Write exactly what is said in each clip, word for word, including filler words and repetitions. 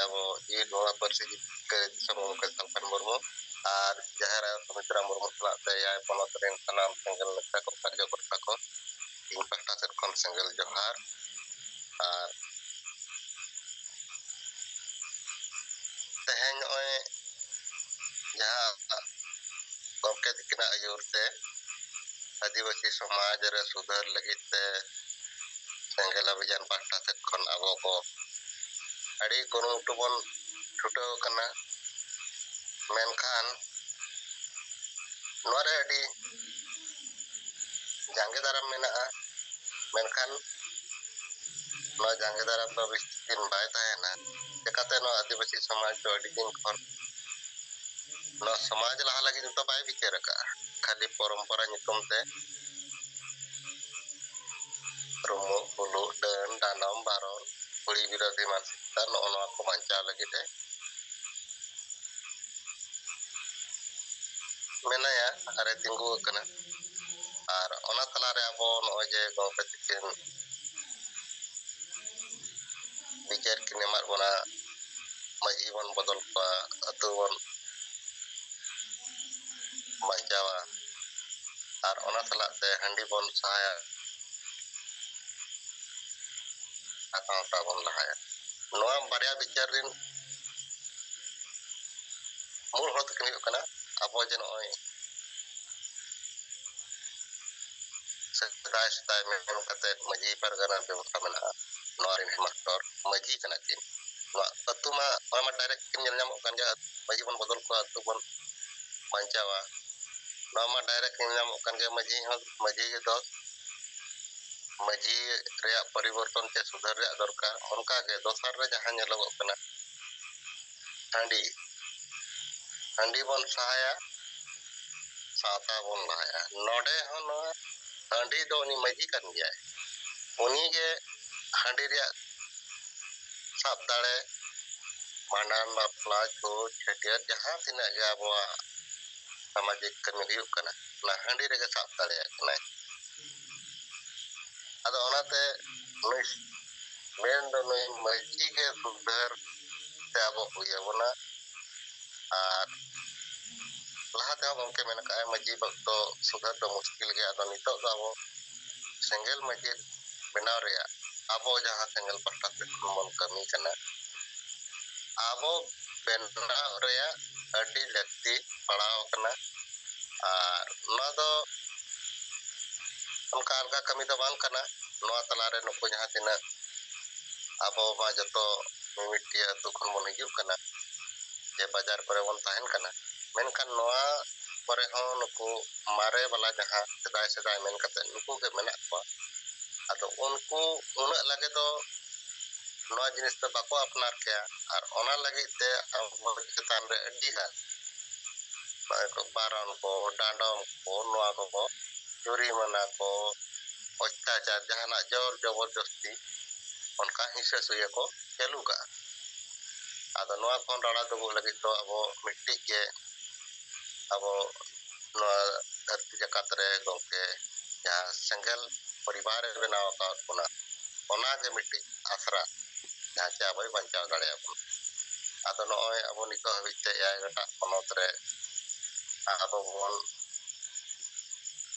ᱟᱵᱚ ᱡᱤᱣᱤᱫ ᱵᱚᱸᱜᱟ ᱯᱟᱹᱨᱥᱤ ᱡᱤᱛᱠᱟᱹᱨᱤᱡ ᱫᱤᱥᱚᱢ ᱜᱚᱢᱠᱮ ᱥᱟᱞᱠᱷᱟᱱ ᱢᱩᱨᱢᱩ ᱟᱨ ᱡᱟᱦᱮᱨ ᱟᱭᱳ ᱥᱩᱢᱤᱛᱨᱟ ᱢᱩᱨᱢᱩ ᱥᱟᱞᱟᱜ ᱛᱮ ᱮᱭᱟᱭ ᱯᱚᱱᱚᱛ ᱨᱮᱱ ᱥᱟᱱᱟᱢ ᱥᱮᱸᱜᱮᱞ ᱱᱮᱥᱟ ᱠᱚ ᱠᱟᱨᱡᱚᱠᱚᱨᱛᱟ ᱠᱚ ᱤᱧ ᱯᱟᱦᱴᱟ ᱥᱮᱫ ᱠᱷᱚᱱ ᱥᱮᱸᱜᱮᱞ ᱡᱚᱦᱟᱨ᱾ ᱟᱨ ᱛᱮᱦᱮᱧ ᱱᱚᱜᱼᱚᱭ ᱡᱟᱦᱟᱸ ᱜᱚᱢᱠᱮ ᱛᱤᱠᱤᱱᱟᱜ ᱟᱹᱭᱩᱨ ᱛᱮ ᱟᱹᱫᱤᱵᱟᱹᱥᱤ ᱥᱚᱢᱟᱡᱽ ᱨᱮ ᱥᱩᱫᱷᱟᱹᱨ ᱞᱟᱹᱜᱤᱫ ᱛᱮ ᱥᱮᱸᱜᱮᱞ ᱚᱵᱷᱤᱡᱟᱱ ᱯᱟᱦᱴᱟ ᱥᱮᱫ ᱠᱷᱚᱱ ᱟᱵᱚ ᱠᱚ ᱟᱹᱰᱤ ᱠᱩᱨᱩᱢᱩᱴᱩ ᱵᱚᱱ ᱪᱷᱩᱴᱟᱹᱣ ᱟᱠᱟᱱᱟ᱾ ᱢᱮᱱᱠᱷᱟᱱ ᱱᱚᱣᱟ ᱨᱮ ᱟᱹᱰᱤ ᱡᱟᱸᱜᱮ ᱫᱟᱨᱟᱢ ᱢᱮᱱᱟᱜᱼᱟ᱾ ᱢᱮᱱᱠᱷᱟᱱ ᱱᱚᱣᱟ ᱡᱟᱸᱜᱮ ᱫᱟᱨᱟᱢ ᱫᱚ ᱵᱮᱥᱤ ᱫᱤᱱ ᱵᱟᱭ ᱛᱟᱦᱮᱱᱟ᱾ ᱪᱮᱠᱟᱛᱮ ᱱᱚᱣᱟ ᱟᱹᱫᱤᱵᱟᱹᱥᱤ ᱥᱚᱢᱟᱡᱽ ᱫᱚ ᱟᱹᱰᱤ ᱫᱤᱱ ᱠᱷᱚᱱ ᱱᱚᱣᱟ ᱥᱚᱢᱟᱡᱽ ᱞᱟᱦᱟ ᱞᱟᱹᱜᱤᱫ ᱫᱚ ᱵᱟᱭ ᱵᱤᱪᱟᱹᱨ ᱟᱠᱟᱫᱼᱟ᱾ ᱠᱷᱟᱹᱞᱤ ᱯᱚᱨᱚᱢᱯᱚᱨᱟ ᱧᱩᱛᱩᱢ ᱛᱮ ᱨᱩᱢᱩᱜ, ᱵᱩᱞᱩᱜ, ᱰᱟᱹᱱ, ᱰᱟᱸᱰᱚᱢ, ᱵᱟᱨᱚᱱ, ᱠᱩᱲᱤ ᱵᱤᱨᱳᱫᱷᱤ ᱢᱟᱱᱥᱤᱠᱚᱛᱟ, ᱱᱚᱜᱼᱚ ᱱᱚᱣᱟ ᱠᱚ ᱵᱟᱧᱪᱟᱣ ᱞᱟᱹᱜᱤᱫ ᱮ ᱢᱮᱱᱟᱭᱟ ᱟᱨᱮ ᱛᱤᱸᱜᱩ ᱟᱠᱟᱱᱟ᱾ ᱟᱨ ᱚᱱᱟ ᱛᱟᱞᱟᱨᱮ ᱟᱵᱚ ᱱᱚᱜᱼᱚᱭ ᱡᱮ ᱜᱚᱢᱠᱮ ᱛᱤᱠᱤᱱ ᱵᱤᱪᱟᱹᱨ ᱠᱤᱱ ᱮᱢᱟᱫ ᱵᱚᱱᱟ, ᱢᱟᱹᱡᱷᱤ ᱵᱚᱱ ᱵᱚᱫᱚᱞ ᱠᱚᱣᱟ, ᱟᱹᱛᱩ ᱵᱚᱱ ᱵᱟᱧᱪᱟᱣᱟ, ᱟᱨ ᱚᱱᱟ ᱥᱟᱞᱟᱜ ᱛᱮ ᱦᱟᱺᱰᱤ ᱵᱚᱱ ᱥᱟᱦᱟᱭᱟ, ᱟᱨ ᱥᱟᱶᱛᱟ ᱵᱚᱱ ᱞᱟᱦᱟᱭᱟ᱾ ᱱᱚᱣᱟ ᱵᱟᱨᱭᱟ ᱵᱤᱪᱟᱹᱨ ᱨᱤᱱ ᱢᱩᱞ ᱦᱚᱲ ᱫᱚᱠᱤᱱ ᱦᱩᱭᱩᱜ ᱠᱟᱱᱟ ᱟᱵᱚ ᱡᱮ ᱱᱚᱜᱼᱚᱭ ᱥᱮᱫᱟᱭ ᱥᱮᱫᱟᱭ ᱢᱮᱱ ᱠᱟᱛᱮ ᱢᱟᱹᱡᱷᱤ ᱯᱟᱨᱜᱟᱱᱟ ᱵᱮᱵᱚᱥᱛᱷᱟ ᱢᱮᱱᱟᱜᱼᱟ᱾ ᱱᱚᱣᱟ ᱨᱮᱱ ᱦᱮᱰᱢᱟᱥᱴᱚᱨ ᱢᱟᱹᱡᱷᱤ ᱠᱟᱱᱟ ᱠᱤᱱ᱾ ᱱᱚᱣᱟ ᱟᱹᱛᱩ ᱢᱟ, ᱱᱚᱣᱟ ᱢᱟ ᱰᱟᱭᱨᱮᱠᱴ ᱠᱤᱱ ᱧᱮᱞ ᱧᱟᱢᱚᱜ ᱠᱟᱱ ᱜᱮᱭᱟ, ᱢᱟᱹᱡᱷᱤ ᱵᱚᱱ ᱵᱚᱫᱚᱞ ᱠᱚᱣᱟ, ᱟᱹᱛᱩ ᱵᱚᱱ ᱵᱟᱧᱪᱟᱣᱟ᱾ ᱱᱚᱣᱟ ᱢᱟ ᱰᱟᱭᱨᱮᱠᱴ ᱧᱮᱞ ᱧᱟᱢᱚᱜ ᱠᱟᱱ ᱜᱮᱭᱟ, ᱢᱟᱹᱡᱷᱤ ᱦᱚᱸ, ᱢᱟᱹᱡᱷᱤ ᱜᱮ ᱫᱚᱥ, ᱢᱟᱹᱡᱷᱤ ᱨᱮᱭᱟᱜ ᱯᱚᱨᱤᱵᱚᱨᱛᱚᱱ ᱪᱮ ᱥᱩᱫᱷᱟᱹᱨ ᱨᱮᱭᱟᱜ ᱫᱚᱨᱠᱟᱨ᱾ ᱚᱱᱠᱟᱜᱮ ᱫᱚᱥᱟᱨ ᱨᱮ ᱡᱟᱦᱟᱸ ᱧᱮᱞᱚᱜᱚᱜ ᱠᱟᱱᱟ, ᱦᱟᱺᱰᱤ, ᱦᱟᱺᱰᱤ ᱵᱚᱱ ᱥᱟᱦᱟᱭᱟ, ᱥᱟᱶᱛᱟ ᱵᱚᱱ ᱞᱟᱦᱟᱭᱟ᱾ ᱱᱚᱰᱮ ᱦᱚᱸ ᱱᱚᱣᱟ ᱦᱟᱺᱰᱤ ᱫᱚ ᱩᱱᱤ ᱢᱟᱹᱡᱷᱤ ᱠᱟᱱ ᱜᱮᱭᱟᱭ, ᱩᱱᱤᱜᱮ ᱦᱟᱺᱰᱤ ᱨᱮᱭᱟᱜ ᱥᱟᱵ ᱫᱟᱲᱮ, ᱵᱷᱟᱸᱰᱟᱱ, ᱵᱟᱯᱞᱟ, ᱪᱷᱩᱛ, ᱪᱷᱟᱹᱴᱭᱟᱹᱨ, ᱡᱟᱦᱟᱸ ᱛᱤᱱᱟᱹᱜ ᱜᱮ ᱟᱵᱚᱣᱟᱜ ᱥᱟᱢᱟᱡᱤᱠ ᱠᱟᱹᱢᱤ ᱦᱩᱭᱩᱜ ᱠᱟᱱᱟ, ᱚᱱᱟ ᱦᱟᱺᱰᱤ ᱨᱮᱜᱮ ᱥᱟᱵ ᱫᱟᱲᱮᱭᱟᱜ ᱠᱟᱱᱟᱭ᱾ ᱟᱫᱚ ᱚᱱᱟᱛᱮ ᱱᱩᱭ ᱢᱮᱱ ᱫᱚ ᱱᱩᱭ ᱢᱟᱹᱡᱷᱤ ᱜᱮ ᱥᱩᱫᱷᱟᱹᱨ ᱛᱮ ᱟᱵᱚ ᱦᱩᱭ ᱟᱵᱚᱱᱟ᱾ ᱟᱨ ᱞᱟᱦᱟ ᱛᱮᱦᱚᱸ ᱜᱚᱢᱠᱮ ᱢᱮᱱ ᱠᱟᱜᱼᱟᱭ, ᱢᱟᱹᱡᱷᱤ ᱵᱟᱵᱟ ᱫᱚ ᱥᱩᱫᱷᱟᱹᱨ ᱫᱚ ᱢᱩᱥᱠᱤᱞ ᱜᱮᱭᱟ᱾ ᱟᱫᱚ ᱱᱤᱛᱚᱜ ᱫᱚ ᱟᱵᱚ ᱥᱮᱸᱜᱮᱞ ᱢᱟᱹᱡᱷᱤ ᱵᱮᱱᱟᱣ ᱨᱮᱭᱟᱜ ᱟᱵᱚ ᱡᱟᱦᱟᱸ ᱥᱮᱸᱜᱮᱞ ᱯᱟᱦᱴᱟ ᱥᱮᱫ ᱠᱷᱚᱱ ᱵᱚᱱ ᱠᱟᱹᱢᱤ ᱠᱟᱱᱟ, ᱟᱵᱚ ᱵᱮᱱᱟᱣ ᱨᱮᱭᱟᱜ ᱟᱹᱰᱤ ᱞᱟᱹᱠᱛᱤ ᱯᱟᱲᱟᱣ ᱟᱠᱟᱱᱟ᱾ ᱟᱨ ᱱᱚᱣᱟ ᱫᱚ ᱚᱱᱠᱟ ᱟᱞᱜᱟ ᱠᱟᱹᱢᱤ ᱫᱚ ᱵᱟᱝ ᱠᱟᱱᱟ᱾ ᱱᱚᱣᱟ ᱛᱟᱞᱟᱨᱮ ᱱᱩᱠᱩ ᱡᱟᱦᱟᱸ ᱛᱤᱱᱟᱹᱜ ᱟᱵᱚ ᱢᱟ ᱡᱚᱛᱚ ᱢᱤᱢᱤᱫᱴᱤᱡ ᱟᱹᱛᱩ ᱠᱷᱚᱱ ᱵᱚᱱ ᱦᱤᱡᱩᱜ ᱠᱟᱱᱟ, ᱡᱮ ᱵᱟᱡᱟᱨ ᱠᱚᱨᱮ ᱵᱚᱱ ᱛᱟᱦᱮᱱ ᱠᱟᱱᱟ, ᱢᱮᱱᱠᱷᱟᱱ ᱱᱚᱣᱟ ᱠᱚᱨᱮ ᱦᱚᱸ ᱱᱩᱠᱩ ᱢᱟᱨᱮ ᱵᱟᱞᱟ ᱡᱟᱦᱟᱸ ᱥᱮᱫᱟᱭ ᱥᱮᱫᱟᱭ ᱢᱮᱱ ᱠᱟᱛᱮ ᱱᱩᱠᱩ ᱜᱮ ᱢᱮᱱᱟᱜ ᱠᱚᱣᱟ᱾ ᱟᱫᱚ ᱩᱱᱠᱩ ᱩᱱᱟᱹᱜ ᱞᱟᱜᱮ ᱫᱚ ᱱᱚᱣᱟ ᱡᱤᱱᱤᱥ ᱫᱚ ᱵᱟᱠᱚ ᱟᱯᱱᱟᱨ ᱠᱮᱭᱟ᱾ ᱟᱨ ᱚᱱᱟ ᱞᱟᱹᱜᱤᱫ ᱛᱮ ᱟᱵᱚ ᱪᱮᱛᱟᱱ ᱨᱮ ᱟᱹᱰᱤ ᱜᱟᱱ ᱱᱚᱜᱼᱚᱭ ᱠᱚ ᱵᱟᱨᱚᱱ ᱠᱚ, ᱰᱟᱸᱰᱚᱢ ᱠᱚ, ᱱᱚᱣᱟ ᱠᱚᱠᱚ ᱡᱩᱨᱤᱢᱟᱱᱟ ᱠᱚ, ᱚᱛᱛᱟᱪᱟᱨ, ᱡᱟᱦᱟᱱᱟᱜ ᱡᱳᱨ ᱡᱚᱵᱚᱨᱡᱚᱥᱛᱤ ᱚᱱᱠᱟ ᱦᱤᱸᱥᱟᱹ ᱥᱩᱭᱟᱹ ᱠᱚ ᱪᱟᱹᱞᱩ ᱠᱟᱜᱼᱟ᱾ ᱟᱫᱚ ᱱᱚᱣᱟ ᱠᱷᱚᱱ ᱨᱟᱲᱟ ᱫᱩᱜᱩᱜ ᱞᱟᱹᱜᱤᱫ ᱫᱚ ᱟᱵᱚ ᱢᱤᱫᱴᱤᱡ ᱜᱮ, ᱟᱵᱚ ᱱᱚᱣᱟ ᱫᱷᱟᱹᱨᱛᱤ ᱡᱟᱠᱟᱛ ᱨᱮ ᱜᱚᱢᱠᱮ ᱡᱟᱦᱟᱸ ᱥᱮᱸᱜᱮᱞ ᱯᱚᱨᱤᱵᱟᱨᱮ ᱵᱮᱱᱟᱣ ᱟᱠᱟᱫ ᱵᱚᱱᱟ, ᱚᱱᱟᱜᱮ ᱢᱤᱫᱴᱤᱡ ᱟᱥᱨᱟ, ᱡᱟᱦᱟᱸ ᱪᱮ ᱟᱵᱚᱭ ᱵᱟᱧᱪᱟᱣ ᱫᱟᱲᱮᱭᱟᱵᱚᱱᱟ᱾ ᱟᱫᱚ ᱱᱚᱜᱼᱚᱭ ᱟᱵᱚ ᱱᱤᱛᱚᱜ ᱦᱟᱹᱵᱤᱡ ᱛᱮ ᱮᱭᱟᱭ ᱜᱚᱴᱟᱝ ᱯᱚᱱᱚᱛ ᱨᱮ ᱟᱵᱚ ᱵᱚᱱ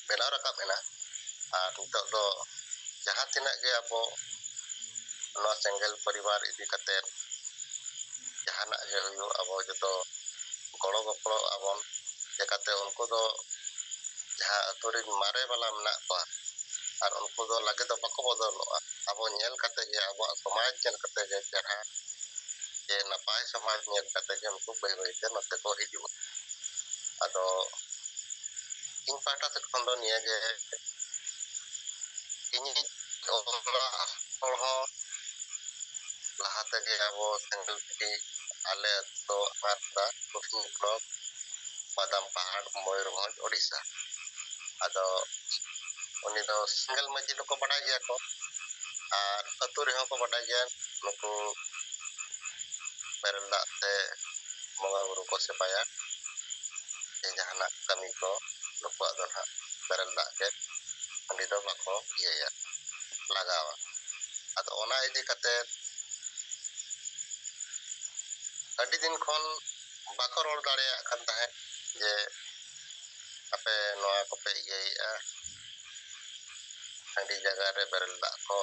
ᱵᱮᱱᱟᱣ ᱨᱟᱠᱟᱵ ᱮᱱᱟ᱾ ᱟᱨ ᱱᱤᱛᱚᱜ ᱫᱚ ᱡᱟᱦᱟᱸ ᱛᱤᱱᱟᱹᱜ ᱜᱮ ᱟᱵᱚ ᱱᱚᱣᱟ ᱥᱮᱸᱜᱮᱞ ᱯᱚᱨᱤᱵᱟᱨ ᱤᱫᱤ ᱠᱟᱛᱮ ᱡᱟᱦᱟᱱᱟᱜ ᱜᱮ ᱦᱩᱭᱩᱜ, ᱟᱵᱚ ᱡᱚᱛᱚ ᱜᱚᱲᱚ ᱜᱚᱯᱚᱲᱚ ᱟᱵᱚᱱ᱾ ᱪᱮᱠᱟᱛᱮ ᱩᱱᱠᱩ ᱫᱚ ᱡᱟᱦᱟᱸ ᱟᱹᱛᱩ ᱨᱮᱱ ᱢᱟᱨᱮ ᱵᱟᱞᱟ ᱢᱮᱱᱟᱜ ᱠᱚᱣᱟ, ᱟᱨ ᱩᱱᱠᱩ ᱫᱚ ᱞᱟᱜᱮ ᱫᱚ ᱵᱟᱠᱚ ᱵᱚᱫᱚᱞᱚᱜᱼᱟ᱾ ᱟᱵᱚ ᱧᱮᱞ ᱠᱟᱛᱮ ᱜᱮ, ᱟᱵᱚᱣᱟᱜ ᱥᱚᱢᱟᱡᱽ ᱧᱮᱞ ᱠᱟᱛᱮ ᱜᱮ, ᱪᱮᱦᱨᱟ ᱡᱮ ᱱᱟᱯᱟᱭ ᱥᱚᱢᱟᱡᱽ ᱧᱮᱞ ᱠᱟᱛᱮ ᱜᱮ ᱩᱱᱠᱩ ᱵᱟᱹᱭ ᱵᱟᱹᱭ ᱛᱮ ᱱᱚᱛᱮ ᱠᱚ ᱦᱤᱡᱩᱜᱼᱟ᱾ ᱟᱫᱚ ᱤᱧ ᱯᱟᱦᱴᱟ ᱥᱮᱫ ᱠᱷᱚᱱ ᱫᱚ ᱱᱤᱭᱟᱹ ᱜᱮ, ᱤᱧᱤᱡ ᱚᱲᱟᱜ ᱦᱚᱲ ᱦᱚᱸ ᱞᱟᱦᱟ ᱛᱮᱜᱮ ᱟᱵᱚ ᱥᱮᱸᱜᱮᱞ ᱛᱮᱜᱮ ᱟᱞᱮ ᱟᱹᱛᱩ ᱫᱚ ᱟᱨ ᱫᱟ ᱠᱩᱥᱱᱤ ᱵᱞᱚᱠ, ᱵᱟᱫᱟᱢ ᱯᱟᱦᱟᱲ, ᱢᱚᱭᱩᱨᱵᱷᱚᱸᱡᱽ, ᱳᱰᱤᱥᱟ᱾ ᱟᱫᱚ ᱩᱱᱤ ᱫᱚ ᱥᱮᱸᱜᱮᱞ ᱢᱟᱹᱡᱷᱤ ᱫᱚᱠᱚ ᱵᱟᱰᱟᱭ ᱜᱮᱭᱟ ᱠᱚ, ᱟᱨ ᱟᱹᱛᱩ ᱨᱮᱦᱚᱸ ᱠᱚ ᱵᱟᱰᱟᱭ ᱜᱮᱭᱟ᱾ ᱱᱩᱠᱩ ᱵᱮᱨᱮᱞ ᱫᱟᱜ ᱛᱮ ᱵᱚᱸᱜᱟ ᱵᱩᱨᱩ ᱠᱚ ᱥᱮᱵᱟᱭᱟ, ᱥᱮ ᱡᱟᱦᱟᱱᱟᱜ ᱠᱟᱹᱢᱤ ᱠᱚ ᱱᱩᱠᱩᱣᱟᱜ ᱫᱚ ᱱᱟᱦᱟᱜ ᱵᱮᱨᱮᱞ ᱫᱟᱜ ᱜᱮ, ᱦᱟᱺᱰᱤ ᱫᱚ ᱵᱟᱠᱚ ᱤᱭᱟᱹᱭᱟ, ᱞᱟᱜᱟᱣᱟ᱾ ᱟᱫᱚ ᱚᱱᱟ ᱤᱫᱤ ᱠᱟᱛᱮ ᱟᱹᱰᱤ ᱫᱤᱱ ᱠᱷᱚᱱ ᱵᱟᱠᱚ ᱨᱚᱲ ᱫᱟᱲᱮᱭᱟᱜ ᱠᱟᱱ ᱛᱟᱦᱮᱸᱫ ᱡᱮ ᱟᱯᱮ ᱱᱚᱣᱟ ᱠᱚᱯᱮ ᱤᱭᱟᱹᱭᱮᱫᱼᱟ, ᱦᱟᱺᱰᱤ ᱡᱟᱭᱜᱟ ᱨᱮ ᱵᱮᱨᱮᱞ ᱫᱟᱜ ᱠᱚ,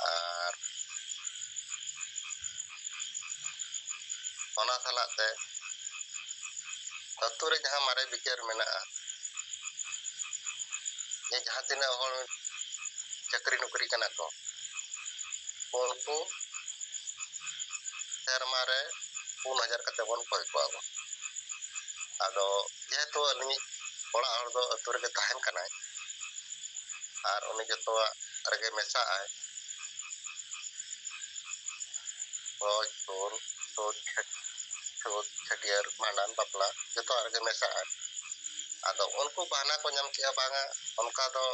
ᱟᱨ ᱚᱱᱟ ᱥᱟᱞᱟᱜ ᱛᱮ ᱟᱹᱛᱩ ᱨᱮ ᱡᱟᱦᱟᱸ ᱢᱟᱨᱮ ᱵᱤᱪᱟᱹᱨ ᱢᱮᱱᱟᱜᱼᱟ ᱡᱮ ᱡᱟᱦᱟᱸ ᱛᱤᱱᱟᱹᱜ ᱦᱚᱲ ᱪᱟᱹᱠᱨᱤ ᱱᱚᱠᱨᱤ ᱠᱟᱱᱟ ᱠᱚ, ᱩᱱᱠᱩ ᱥᱮᱨᱢᱟ ᱨᱮ ᱯᱩᱱ ᱦᱟᱡᱟᱨ ᱠᱟᱛᱮ ᱵᱚᱱ ᱠᱚᱭ ᱠᱚᱣᱟ ᱵᱚᱱ᱾ ᱟᱫᱚ ᱡᱮᱦᱮᱛᱩ ᱟᱹᱞᱤᱧᱤᱡ ᱚᱲᱟᱜ ᱦᱚᱲ ᱫᱚ ᱟᱹᱛᱩ ᱨᱮᱜᱮ ᱛᱟᱦᱮᱱ ᱠᱟᱱᱟᱭ ᱟᱨ ᱩᱱᱤ ᱡᱚᱛᱚᱣᱟᱜ ᱨᱮᱜᱮ ᱢᱮᱥᱟᱜ ᱟᱭ, ᱜᱚᱡ, ᱜᱩᱨ, ᱥᱩᱫ, ᱪᱷᱟᱹᱴ-, ᱥᱩᱫ, ᱪᱷᱟᱹᱴᱭᱟᱹᱨ, ᱵᱷᱟᱸᱰᱟᱱ, ᱵᱟᱯᱞᱟ ᱡᱚᱛᱚᱣᱟᱜ ᱨᱮᱜᱮ ᱢᱮᱥᱟᱜ ᱟᱭ᱾ ᱟᱫᱚ ᱩᱱᱠᱩ ᱵᱟᱦᱱᱟ ᱠᱚ ᱧᱟᱢ ᱠᱮᱜᱼᱟ, ᱵᱟᱝᱟ ᱚᱱᱠᱟ ᱫᱚ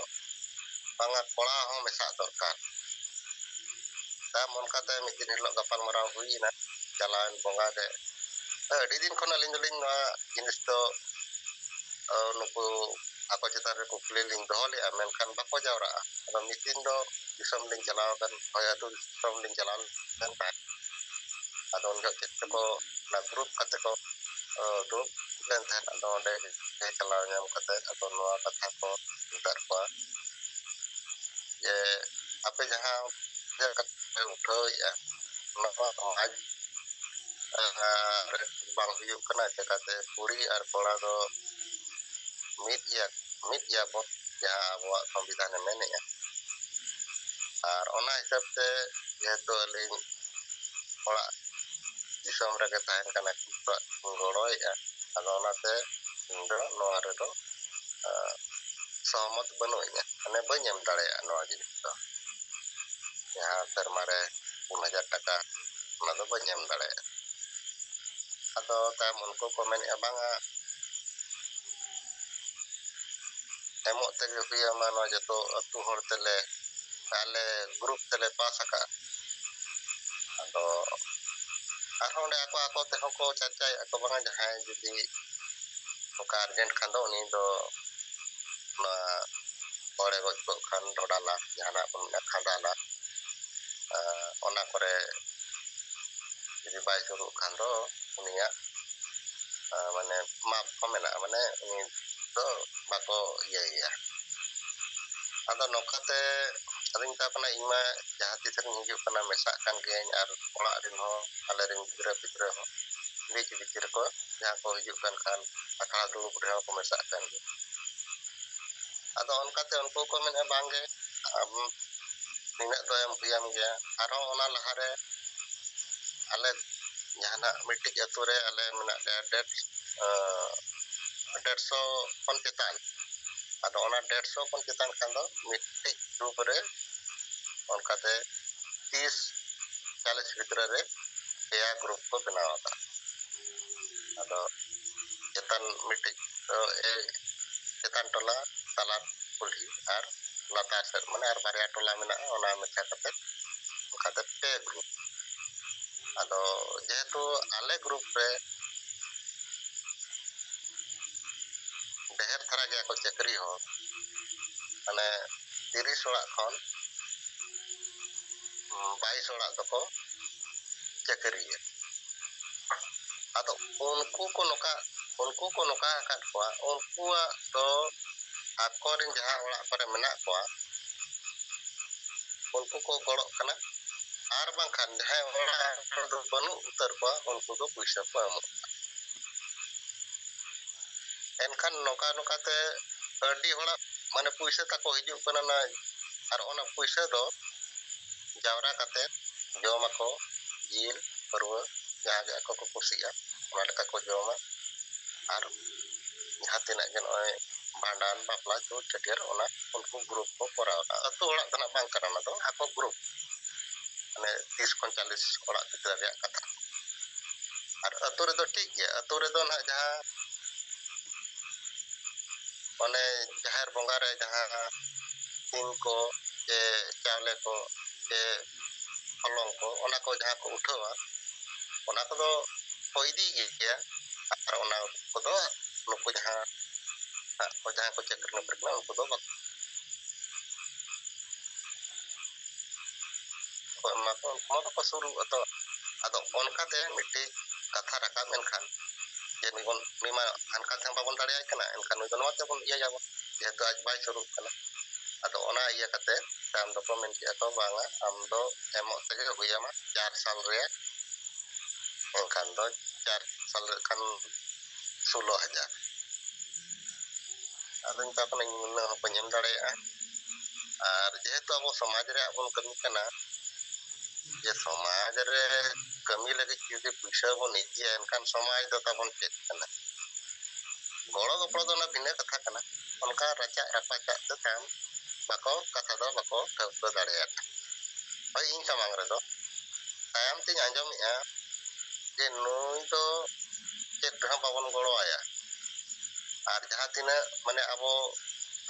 ᱵᱟᱝᱟ, ᱠᱚᱲᱟ ᱦᱚᱸ ᱢᱮᱥᱟᱜ ᱫᱚᱨᱠᱟᱨ᱾ ᱛᱟᱭᱚᱢ ᱚᱱᱠᱟᱛᱮ ᱢᱤᱫ ᱫᱤᱱ ᱦᱤᱞᱳᱜ ᱜᱟᱯᱟᱞ ᱢᱟᱨᱟᱣ ᱦᱩᱭᱮᱱᱟ᱾ ᱪᱟᱞᱟᱣᱮᱱ ᱵᱚᱸᱜᱟ ᱨᱮ ᱟᱹᱰᱤ ᱫᱤᱱ ᱠᱷᱚᱱ ᱟᱹᱞᱤᱧ ᱫᱚᱞᱤᱧ ᱱᱚᱣᱟ ᱡᱤᱱᱤᱥ ᱫᱚ, ᱟᱸ, ᱱᱩᱠᱩ ᱟᱠᱚ ᱪᱮᱛᱟᱱ ᱨᱮ ᱠᱩᱠᱞᱤ ᱞᱤᱧ ᱫᱚᱦᱚ ᱞᱮᱜᱼᱟ, ᱢᱮᱱᱠᱷᱟᱱ ᱵᱟᱠᱚ ᱡᱟᱣᱨᱟᱜᱼᱟ᱾ ᱟᱫᱚ ᱢᱤᱫ ᱫᱤᱱ ᱫᱚ ᱫᱤᱥᱚᱢ ᱞᱤᱧ ᱪᱟᱞᱟᱣ ᱟᱠᱟᱱ, ᱦᱳᱭ, ᱟᱹᱛᱩ ᱫᱤᱥᱚᱢ ᱞᱤᱧ ᱪᱟᱞᱟᱣ ᱞᱮᱱ ᱛᱟᱦᱮᱸᱫ᱾ ᱟᱫᱚ ᱩᱱ ᱡᱚᱦᱚᱜ ᱪᱮᱫ ᱪᱚᱠᱚ ᱚᱱᱟ ᱜᱨᱩᱯ ᱠᱟᱛᱮ ᱠᱚ, ᱟᱸ, ᱫᱩᱲᱩᱵ ᱞᱮᱱ ᱛᱟᱦᱮᱸᱫ᱾ ᱟᱫᱚ ᱚᱸᱰᱮ ᱜᱮ ᱪᱟᱞᱟᱣ ᱧᱟᱢ ᱠᱟᱛᱮ ᱟᱫᱚ ᱱᱚᱣᱟ ᱠᱟᱛᱷᱟ ᱠᱚ ᱢᱮᱛᱟᱫ ᱠᱚᱣᱟ ᱡᱮ ᱟᱯᱮ ᱡᱟᱦᱟᱸ ᱠᱟᱛᱷᱟ ᱯᱮ ᱩᱴᱷᱟᱹᱣᱮᱫᱼᱟ, ᱚᱱᱟ ᱢᱟ ᱥᱚᱢᱟᱡᱽ, ᱟᱸ, ᱨᱮ ᱵᱟᱝ ᱦᱩᱭᱩᱜ ᱠᱟᱱᱟ᱾ ᱪᱮᱠᱟᱛᱮ ᱠᱩᱲᱤ ᱟᱨ ᱠᱚᱲᱟ ᱫᱚ ᱢᱤᱫ ᱜᱮᱭᱟ, ᱢᱤᱫ ᱜᱮᱭᱟ ᱵᱚᱱ, ᱡᱟᱦᱟᱸ ᱟᱵᱚᱣᱟᱜ ᱥᱚᱝᱵᱤᱫᱷᱟᱱᱮ ᱢᱮᱱᱮᱜᱼᱟ᱾ ᱟᱨ ᱚᱱᱟ ᱦᱤᱥᱟᱹᱵ ᱛᱮ ᱡᱮᱦᱮᱛᱩ ᱟᱹᱞᱤᱧ ᱚᱲᱟᱜ ᱫᱤᱥᱚᱢ ᱨᱮᱜᱮ ᱛᱟᱦᱮᱱ ᱠᱟᱱᱟ, ᱠᱤᱱᱛᱩ ᱜᱚᱲᱚᱭᱮᱫᱼᱟ, ᱟᱫᱚ ᱚᱱᱟᱛᱮ ᱤᱧ ᱫᱚ ᱱᱚᱣᱟ ᱨᱮᱫᱚ, ᱟᱸ, ᱥᱚᱦᱚᱢᱚᱛ ᱵᱟᱹᱱᱩᱜ ᱤᱧᱟ, ᱢᱟᱱᱮ ᱵᱟᱹᱧ ᱮᱢ ᱫᱟᱲᱮᱭᱟᱜᱼᱟ ᱱᱚᱣᱟ ᱡᱤᱱᱤᱥ ᱫᱚ᱾ ᱡᱟᱦᱟᱸ ᱥᱮᱨᱢᱟ ᱨᱮ ᱯᱩᱱ ᱦᱟᱡᱟᱨ ᱴᱟᱠᱟ, ᱚᱱᱟ ᱫᱚ ᱵᱟᱹᱧ ᱮᱢ ᱫᱟᱲᱮᱭᱟᱜᱼᱟ᱾ ᱟᱫᱚ ᱛᱟᱭᱚᱢ ᱩᱱᱠᱩ ᱠᱚ ᱢᱮᱱᱮᱫᱼᱟ, ᱵᱟᱝᱟ, ᱮᱢᱚᱜ ᱛᱮᱜᱮ ᱦᱩᱭ ᱟᱢᱟ, ᱱᱚᱣᱟ ᱡᱚᱛᱚ ᱟᱹᱛᱩ ᱦᱚᱲ ᱛᱮᱞᱮ, ᱟᱞᱮ ᱜᱨᱩᱯ ᱛᱮᱞᱮ ᱯᱟᱥ ᱟᱠᱟᱫᱼᱟ᱾ ᱟᱫᱚ ᱟᱨᱦᱚᱸ ᱚᱸᱰᱮ ᱟᱠᱚ ᱟᱠᱚ ᱛᱮᱦᱚᱸ ᱠᱚ ᱪᱟᱨᱪᱟᱭᱮᱫᱼᱟ ᱠᱚ, ᱵᱟᱝᱟ, ᱡᱟᱦᱟᱸᱭ ᱡᱩᱫᱤ ᱚᱱᱠᱟ ᱟᱨᱡᱮᱱᱴ ᱠᱷᱟᱱ ᱫᱚ ᱩᱱᱤ ᱫᱚ ᱚᱱᱟ ᱦᱚᱲᱮ ᱜᱚᱡ ᱠᱚᱜ ᱠᱷᱟᱱ ᱰᱷᱚᱰᱟ ᱞᱟᱜ, ᱡᱟᱦᱟᱱᱟᱜ ᱵᱚᱱ ᱢᱮᱱᱟ ᱠᱷᱟᱸᱫᱟ ᱞᱟᱜ, ᱟᱸ, ᱚᱱᱟ ᱠᱚᱨᱮ ᱡᱩᱫᱤ ᱵᱟᱭ ᱥᱩᱨᱩᱜ ᱠᱷᱟᱱ ᱫᱚ ᱩᱱᱤᱭᱟᱜ, ᱟᱸ, ᱢᱟᱱᱮ ᱢᱟᱯ ᱠᱚ ᱢᱮᱱᱟᱜᱼᱟ, ᱢᱟᱱᱮ ᱩᱱᱤ ᱫᱚ ᱵᱟᱠᱚ ᱤᱭᱟᱹᱭᱮᱭᱟ᱾ ᱟᱫᱚ ᱱᱚᱝᱠᱟᱛᱮ ᱟᱫᱚᱧ ᱢᱮᱛᱟ ᱠᱚ ᱠᱟᱱᱟ, ᱤᱧ ᱢᱟ ᱡᱟᱦᱟᱸ ᱛᱤᱥ ᱨᱤᱧ ᱦᱤᱡᱩᱜ ᱠᱟᱱᱟ, ᱢᱮᱥᱟᱜ ᱠᱟᱱ ᱜᱤᱭᱟᱹᱧ, ᱟᱨ ᱚᱲᱟᱜ ᱨᱮᱱ ᱦᱚᱸ, ᱟᱞᱮ ᱨᱮᱱ ᱜᱤᱫᱽᱨᱟᱹ ᱯᱤᱫᱽᱨᱟᱹ ᱦᱚᱸ ᱵᱤᱪ ᱵᱤᱪ ᱨᱮᱠᱚ, ᱡᱟᱦᱟᱸ ᱠᱚ ᱦᱤᱡᱩᱜ ᱠᱟᱱ ᱠᱷᱟᱱ, ᱟᱠᱷᱲᱟ ᱫᱩᱲᱩᱵ ᱨᱮᱦᱚᱸ ᱠᱚ ᱢᱮᱥᱟᱜ ᱠᱟᱱ ᱜᱮᱭᱟ᱾ ᱟᱫᱚ ᱚᱱᱠᱟᱛᱮ ᱩᱱᱠᱩ ᱠᱚ ᱢᱮᱱᱮᱫᱼᱟ, "ᱵᱟᱝᱜᱮ, ᱟᱢ ᱱᱤᱱᱟᱹᱜ ᱫᱚ ᱮᱢ ᱦᱩᱭᱟᱢ ᱜᱮᱭᱟ᱾" ᱟᱨᱦᱚᱸ ᱚᱱᱟ ᱞᱟᱦᱟᱨᱮ ᱟᱞᱮ ᱡᱟᱦᱟᱱᱟᱜ ᱢᱤᱫᱴᱤᱡ ᱟᱹᱛᱩ ᱨᱮ ᱟᱞᱮ ᱢᱮᱱᱟᱜ ᱞᱮᱭᱟ ᱰᱮᱲ, ᱟᱸ, ᱰᱮᱲᱥᱚ ᱠᱷᱚᱱ ᱪᱮᱛᱟᱱ᱾ ᱟᱫᱚ ᱚᱱᱟ ᱰᱮᱲᱥᱚ ᱠᱷᱚᱱ ᱪᱮᱛᱟᱱ ᱠᱷᱟᱱ ᱫᱚ ᱢᱤᱫᱴᱤᱡ ᱜᱨᱩᱯ ᱨᱮ ᱚᱱᱠᱟᱛᱮ ᱛᱤᱥ ᱪᱟᱞᱤᱥ ᱵᱷᱤᱛᱨᱤ ᱨᱮ ᱯᱮᱭᱟ ᱜᱨᱩᱯ ᱠᱚ ᱵᱮᱱᱟᱣ ᱟᱠᱟᱫᱼᱟ᱾ ᱟᱫᱚ ᱪᱮᱛᱟᱱ ᱢᱤᱫᱴᱤᱡ, ᱮ, ᱪᱮᱛᱟᱱ ᱴᱚᱞᱟ, ᱛᱟᱞᱟ ᱠᱩᱞᱦᱤ ᱟᱨ ᱞᱟᱛᱟᱨ ᱥᱮᱫ, ᱢᱟᱱᱮ ᱟᱨ ᱵᱟᱨᱭᱟ ᱴᱚᱞᱟ ᱢᱮᱱᱟᱜᱼᱟ, ᱚᱱᱟ ᱢᱮᱥᱟ ᱠᱟᱛᱮ ᱚᱱᱠᱟᱛᱮ ᱯᱮ ᱜᱨᱩᱯ᱾ ᱟᱫᱚ ᱡᱮᱦᱮᱛᱩ ᱟᱞᱮ ᱜᱨᱩᱯ ᱨᱮ ᱰᱷᱮᱨ ᱫᱷᱟᱨᱟ ᱜᱮᱭᱟ ᱠᱚ ᱪᱟᱹᱠᱨᱤ ᱦᱚᱲ, ᱢᱟᱱᱮ ᱛᱤᱨᱤᱥ ᱚᱲᱟᱜ ᱠᱷᱚᱱ ᱵᱟᱭᱤᱥ ᱚᱲᱟᱜ ᱫᱚᱠᱚ ᱪᱟᱹᱠᱨᱤᱭᱟ᱾ ᱟᱫᱚ ᱩᱱᱠᱩ ᱠᱚ ᱱᱚᱝᱠᱟ, ᱩᱱᱠᱩ ᱠᱚ ᱱᱚᱝᱠᱟ ᱟᱠᱟᱫ ᱠᱚᱣᱟ, ᱩᱱᱠᱩᱣᱟᱜ ᱫᱚ ᱟᱠᱚᱨᱮᱱ ᱡᱟᱦᱟᱸ ᱚᱲᱟᱜ ᱠᱚᱨᱮ ᱢᱮᱱᱟᱜ ᱠᱚᱣᱟ, ᱩᱱᱠᱩ ᱠᱚ ᱜᱚᱲᱚᱜ ᱠᱟᱱᱟ᱾ ᱟᱨ ᱵᱟᱝᱠᱷᱟᱱ ᱡᱟᱦᱟᱸᱭ ᱚᱲᱟᱜ ᱨᱮᱫᱚ ᱵᱟᱹᱱᱩᱜ ᱩᱛᱟᱹᱨ ᱠᱚᱣᱟ, ᱩᱱᱠᱩ ᱫᱚ ᱯᱩᱭᱥᱟᱹ ᱠᱚ ᱮᱢᱚᱜ ᱠᱟᱱᱟ᱾ ᱮᱱᱠᱷᱟᱱ ᱱᱚᱝᱠᱟ ᱱᱚᱝᱠᱟᱛᱮ ᱟᱹᱰᱤ ᱦᱚᱲᱟᱜ ᱢᱟᱱᱮ ᱯᱩᱭᱥᱟᱹ ᱛᱟᱠᱚ ᱦᱤᱡᱩᱜ ᱠᱟᱱᱟ ᱱᱟ, ᱟᱨ ᱚᱱᱟ ᱯᱩᱭᱥᱟᱹ ᱫᱚ ᱡᱟᱣᱨᱟ ᱠᱟᱛᱮ ᱡᱚᱢᱟᱠᱚ, ᱡᱤᱞ, ᱯᱟᱹᱨᱣᱟᱹ, ᱡᱟᱦᱟᱸ ᱜᱮ ᱟᱠᱚ ᱠᱚ ᱠᱩᱥᱤᱜᱼᱟ, ᱚᱱᱟ ᱞᱮᱠᱟ ᱠᱚ ᱡᱚᱢᱟ᱾ ᱟᱨ ᱡᱟᱦᱟᱸ ᱛᱤᱱᱟᱹᱜ ᱜᱮ ᱱᱚᱜᱼᱚᱭ ᱵᱷᱟᱸᱰᱟᱱ, ᱵᱟᱯᱞᱟ, ᱪᱷᱩᱛ, ᱪᱷᱟᱹᱴᱭᱟᱹᱨ, ᱚᱱᱟ ᱩᱱᱠᱩ ᱜᱨᱩᱯ ᱠᱚ ᱠᱚᱨᱟᱣ ᱮᱫᱟ᱾ ᱟᱹᱛᱩ ᱚᱲᱟᱜ ᱫᱚ ᱱᱟᱜ ᱵᱟᱝ ᱠᱟᱱᱟ, ᱚᱱᱟ ᱫᱚ ᱟᱠᱚ ᱜᱨᱩᱯ, ᱢᱟᱱᱮ ᱛᱤᱥ ᱠᱷᱚᱱ ᱪᱟᱞᱤᱥ ᱚᱲᱟᱜ ᱵᱷᱤᱛᱨᱤ ᱨᱮᱭᱟᱜ ᱠᱟᱛᱷᱟ᱾ ᱟᱨ ᱟᱹᱛᱩ ᱨᱮᱫᱚ ᱴᱷᱤᱠ ᱜᱮᱭᱟ, ᱟᱹᱛᱩ ᱨᱮᱫᱚ ᱱᱟᱜ ᱡᱟᱦᱟᱸ ᱚᱱᱮ ᱡᱟᱦᱮᱨ ᱵᱚᱸᱜᱟ ᱨᱮ ᱡᱟᱦᱟᱸ ᱥᱤᱢ ᱠᱚ ᱥᱮ ᱪᱟᱣᱞᱮ ᱠᱚ ᱥᱮ ᱦᱚᱞᱚᱝ ᱠᱚ, ᱚᱱᱟ ᱠᱚ ᱡᱟᱦᱟᱸ ᱠᱚ ᱩᱴᱷᱟᱹᱣᱟ, ᱚᱱᱟ ᱠᱚᱫᱚ ᱠᱚ ᱤᱫᱤ ᱜᱮᱭᱟ᱾ ᱟᱨ ᱚᱱᱟ ᱠᱚᱫᱚ ᱱᱩᱠᱩ ᱡᱟᱦᱟᱸ ᱠᱚ, ᱡᱟᱦᱟᱸᱭ ᱠᱚ ᱪᱟᱹᱠᱨᱤ ᱱᱚᱠᱨᱤ ᱠᱟᱱᱟ, ᱩᱱᱠᱩ ᱫᱚ ᱵᱟᱠᱚ ᱮᱢᱟ ᱠᱚᱣᱟ, ᱩᱱᱠᱩ ᱢᱟ ᱵᱟᱠᱚ ᱥᱩᱨᱩᱜᱼᱟ ᱛᱚ᱾ ᱟᱫᱚ ᱚᱱᱠᱟᱛᱮ ᱢᱤᱫᱴᱤᱡ ᱠᱟᱛᱷᱟ ᱨᱟᱠᱟᱵ ᱮᱱᱠᱷᱟᱱ, ᱡᱮ ᱱᱩᱭ ᱵᱚᱱ, ᱱᱩᱭ ᱢᱟ ᱦᱟᱱᱠᱟ ᱛᱮᱦᱚᱸ ᱵᱟᱵᱚᱱ ᱫᱟᱲᱮᱭᱟᱭ ᱠᱟᱱᱟ, ᱮᱱᱠᱷᱟᱱ ᱱᱩᱭ ᱫᱚ ᱱᱚᱣᱟ ᱛᱮᱵᱚᱱ ᱤᱭᱟᱹᱭᱟᱵᱚᱱ, ᱡᱮᱦᱮᱛᱩ ᱟᱡ ᱵᱟᱭ ᱥᱩᱨᱩᱜ ᱠᱟᱱᱟ᱾ ᱟᱫᱚ ᱚᱱᱟ ᱤᱭᱟᱹ ᱠᱟᱛᱮ ᱛᱟᱭᱚᱢ ᱫᱚᱠᱚ ᱢᱮᱱ ᱠᱮᱜᱼᱟ ᱠᱚ, "ᱵᱟᱝᱟ, ᱟᱢ ᱫᱚ ᱮᱢᱚᱜ ᱛᱮᱜᱮ ᱦᱩᱭ ᱟᱢᱟ ᱪᱟᱨ ᱥᱟᱞ ᱨᱮᱭᱟᱜ", ᱮᱱᱠᱷᱟᱱ ᱫᱚ ᱪᱟᱨ ᱥᱟᱞ ᱨᱮ ᱠᱷᱟᱱ ᱥᱳᱞᱳ ᱦᱟᱡᱟᱨ᱾ ᱟᱫᱚ ᱢᱮᱛᱟ ᱠᱚ ᱠᱟᱹᱱᱟᱹᱧ, "ᱩᱱᱟᱹᱜ ᱦᱚᱸ ᱵᱟᱹᱧ ᱮᱢ ᱫᱟᱲᱮᱭᱟᱜᱼᱟ, ᱟᱨ ᱡᱮᱦᱮᱛᱩ ᱟᱵᱚ ᱥᱚᱢᱟᱡᱽ ᱨᱮᱭᱟᱜ ᱵᱚᱱ ᱠᱟᱹᱢᱤ ᱠᱟᱱᱟ, ᱡᱮ ᱥᱚᱢᱟᱡᱽ ᱨᱮ ᱠᱟᱹᱢᱤ ᱞᱟᱹᱜᱤᱫ ᱡᱩᱫᱤ ᱯᱩᱭᱥᱟᱹ ᱵᱚᱱ ᱤᱫᱤᱭᱟ, ᱮᱱᱠᱷᱟᱱ ᱥᱚᱢᱟᱡᱽ ᱫᱚ ᱛᱟᱵᱚᱱ ᱪᱮᱫ ᱠᱟᱱᱟ?" ᱜᱚᱲᱚ ᱜᱚᱯᱚᱲᱚ ᱫᱚ ᱚᱱᱟ ᱵᱷᱤᱱᱟᱹ ᱠᱟᱛᱷᱟ ᱠᱟᱱᱟ, ᱚᱱᱠᱟ ᱨᱟᱪᱟᱜ ᱨᱟᱯᱟᱪᱟᱜ ᱛᱮ ᱛᱟᱭᱚᱢ ᱵᱟᱠᱚ, ᱠᱟᱛᱷᱟ ᱫᱚ ᱵᱟᱠᱚ ᱴᱷᱟᱹᱣᱠᱟᱹ ᱫᱟᱲᱮᱭᱟᱫᱟ᱾ ᱦᱳᱭ, ᱤᱧ ᱥᱟᱢᱟᱝ ᱨᱮᱫᱚ ᱛᱟᱭᱚᱢ ᱛᱤᱧ ᱟᱸᱡᱚᱢᱮᱜᱼᱟ ᱡᱮ ᱱᱩᱭ ᱫᱚ ᱪᱮᱫ ᱨᱮᱦᱚᱸ ᱵᱟᱵᱚᱱ ᱜᱚᱲᱚ ᱟᱭᱟ᱾ ᱟᱨ ᱡᱟᱦᱟᱸ ᱛᱤᱱᱟᱹᱜ ᱢᱟᱱᱮ ᱟᱵᱚ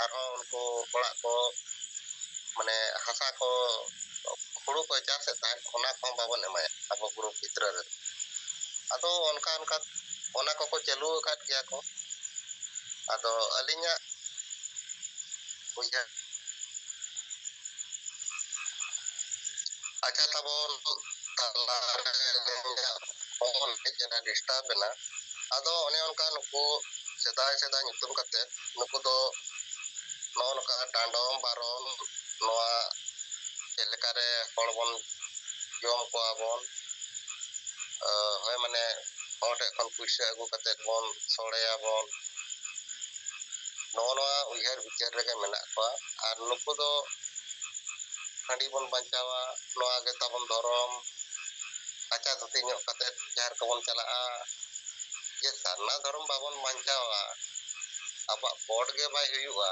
ᱟᱨᱦᱚᱸ ᱩᱱᱠᱩ ᱚᱲᱟᱜ ᱠᱚ, ᱢᱟᱱᱮ ᱦᱟᱥᱟ ᱠᱚ, ᱦᱩᱲᱩ ᱠᱚᱭ ᱪᱟᱥᱮᱫ ᱛᱟᱦᱮᱸᱫ, ᱚᱱᱟ ᱠᱚᱦᱚᱸ ᱵᱟᱵᱚᱱ ᱮᱢᱟᱭᱟ ᱟᱵᱚ ᱜᱨᱩᱯ ᱵᱷᱤᱛᱨᱤ ᱨᱮ᱾ ᱟᱫᱚ ᱚᱱᱠᱟ ᱚᱱᱠᱟ ᱚᱱᱟ ᱠᱚᱠᱚ ᱪᱟᱹᱞᱩ ᱟᱠᱟᱫ ᱜᱮᱭᱟ ᱠᱚ᱾ ᱟᱫᱚ ᱟᱹᱞᱤᱧᱟᱜ ᱩᱭᱦᱟᱹᱨ ᱟᱪᱪᱷᱟ ᱛᱟᱵᱚᱱ ᱛᱟᱞᱟᱨᱮ ᱟᱹᱞᱤᱧᱟᱜ ᱯᱷᱳᱱ ᱦᱮᱡ ᱮᱱᱟ, ᱰᱤᱥᱴᱟᱵ ᱮᱱᱟ᱾ ᱟᱫᱚ ᱚᱱᱮ ᱚᱱᱠᱟ ᱱᱩᱠᱩ ᱥᱮᱫᱟᱭ ᱥᱮᱫᱟᱭ ᱧᱩᱛᱩᱢ ᱠᱟᱛᱮ ᱱᱩᱠᱩ ᱫᱚ ᱱᱚᱜᱼᱚ ᱱᱚᱝᱠᱟ ᱰᱟᱸᱰᱚᱢ ᱵᱟᱨᱚᱱ, ᱱᱚᱣᱟ ᱪᱮᱫ ᱞᱮᱠᱟᱨᱮ ᱦᱚᱲ ᱵᱚᱱ ᱡᱚᱢ ᱠᱚᱣᱟ ᱵᱚᱱ, ᱦᱳᱭ, ᱢᱟᱱᱮ ᱦᱚᱲ ᱴᱷᱮᱱ ᱠᱷᱚᱱ ᱯᱩᱭᱥᱟᱹ ᱟᱹᱜᱩ ᱠᱟᱛᱮ ᱵᱚᱱ ᱥᱚᱲᱮᱭᱟᱵᱚᱱ, ᱱᱚᱜᱼᱚ ᱱᱚᱣᱟ ᱩᱭᱦᱟᱹᱨ ᱵᱤᱪᱟᱹᱨ ᱨᱮᱜᱮ ᱢᱮᱱᱟᱜ ᱠᱚᱣᱟ᱾ ᱟᱨ ᱱᱩᱠᱩ ᱫᱚ ᱦᱟᱺᱰᱤ ᱵᱚᱱ ᱵᱟᱧᱪᱟᱣᱟ, ᱱᱚᱣᱟ ᱜᱮ ᱛᱟᱵᱚᱱ ᱫᱷᱚᱨᱚᱢ, ᱠᱟᱪᱟ ᱫᱷᱩᱛᱤ ᱧᱚᱜ ᱠᱟᱛᱮ ᱡᱟᱦᱮᱨ ᱠᱚᱵᱚᱱ ᱪᱟᱞᱟᱜᱼᱟ᱾ ᱡᱮ ᱥᱟᱨᱱᱟ ᱫᱷᱚᱨᱚᱢ ᱵᱟᱵᱚᱱ ᱵᱟᱧᱪᱟᱣᱟ, ᱟᱵᱚᱣᱟᱜ ᱠᱳᱰ ᱜᱮ ᱵᱟᱭ ᱦᱩᱭᱩᱜᱼᱟ,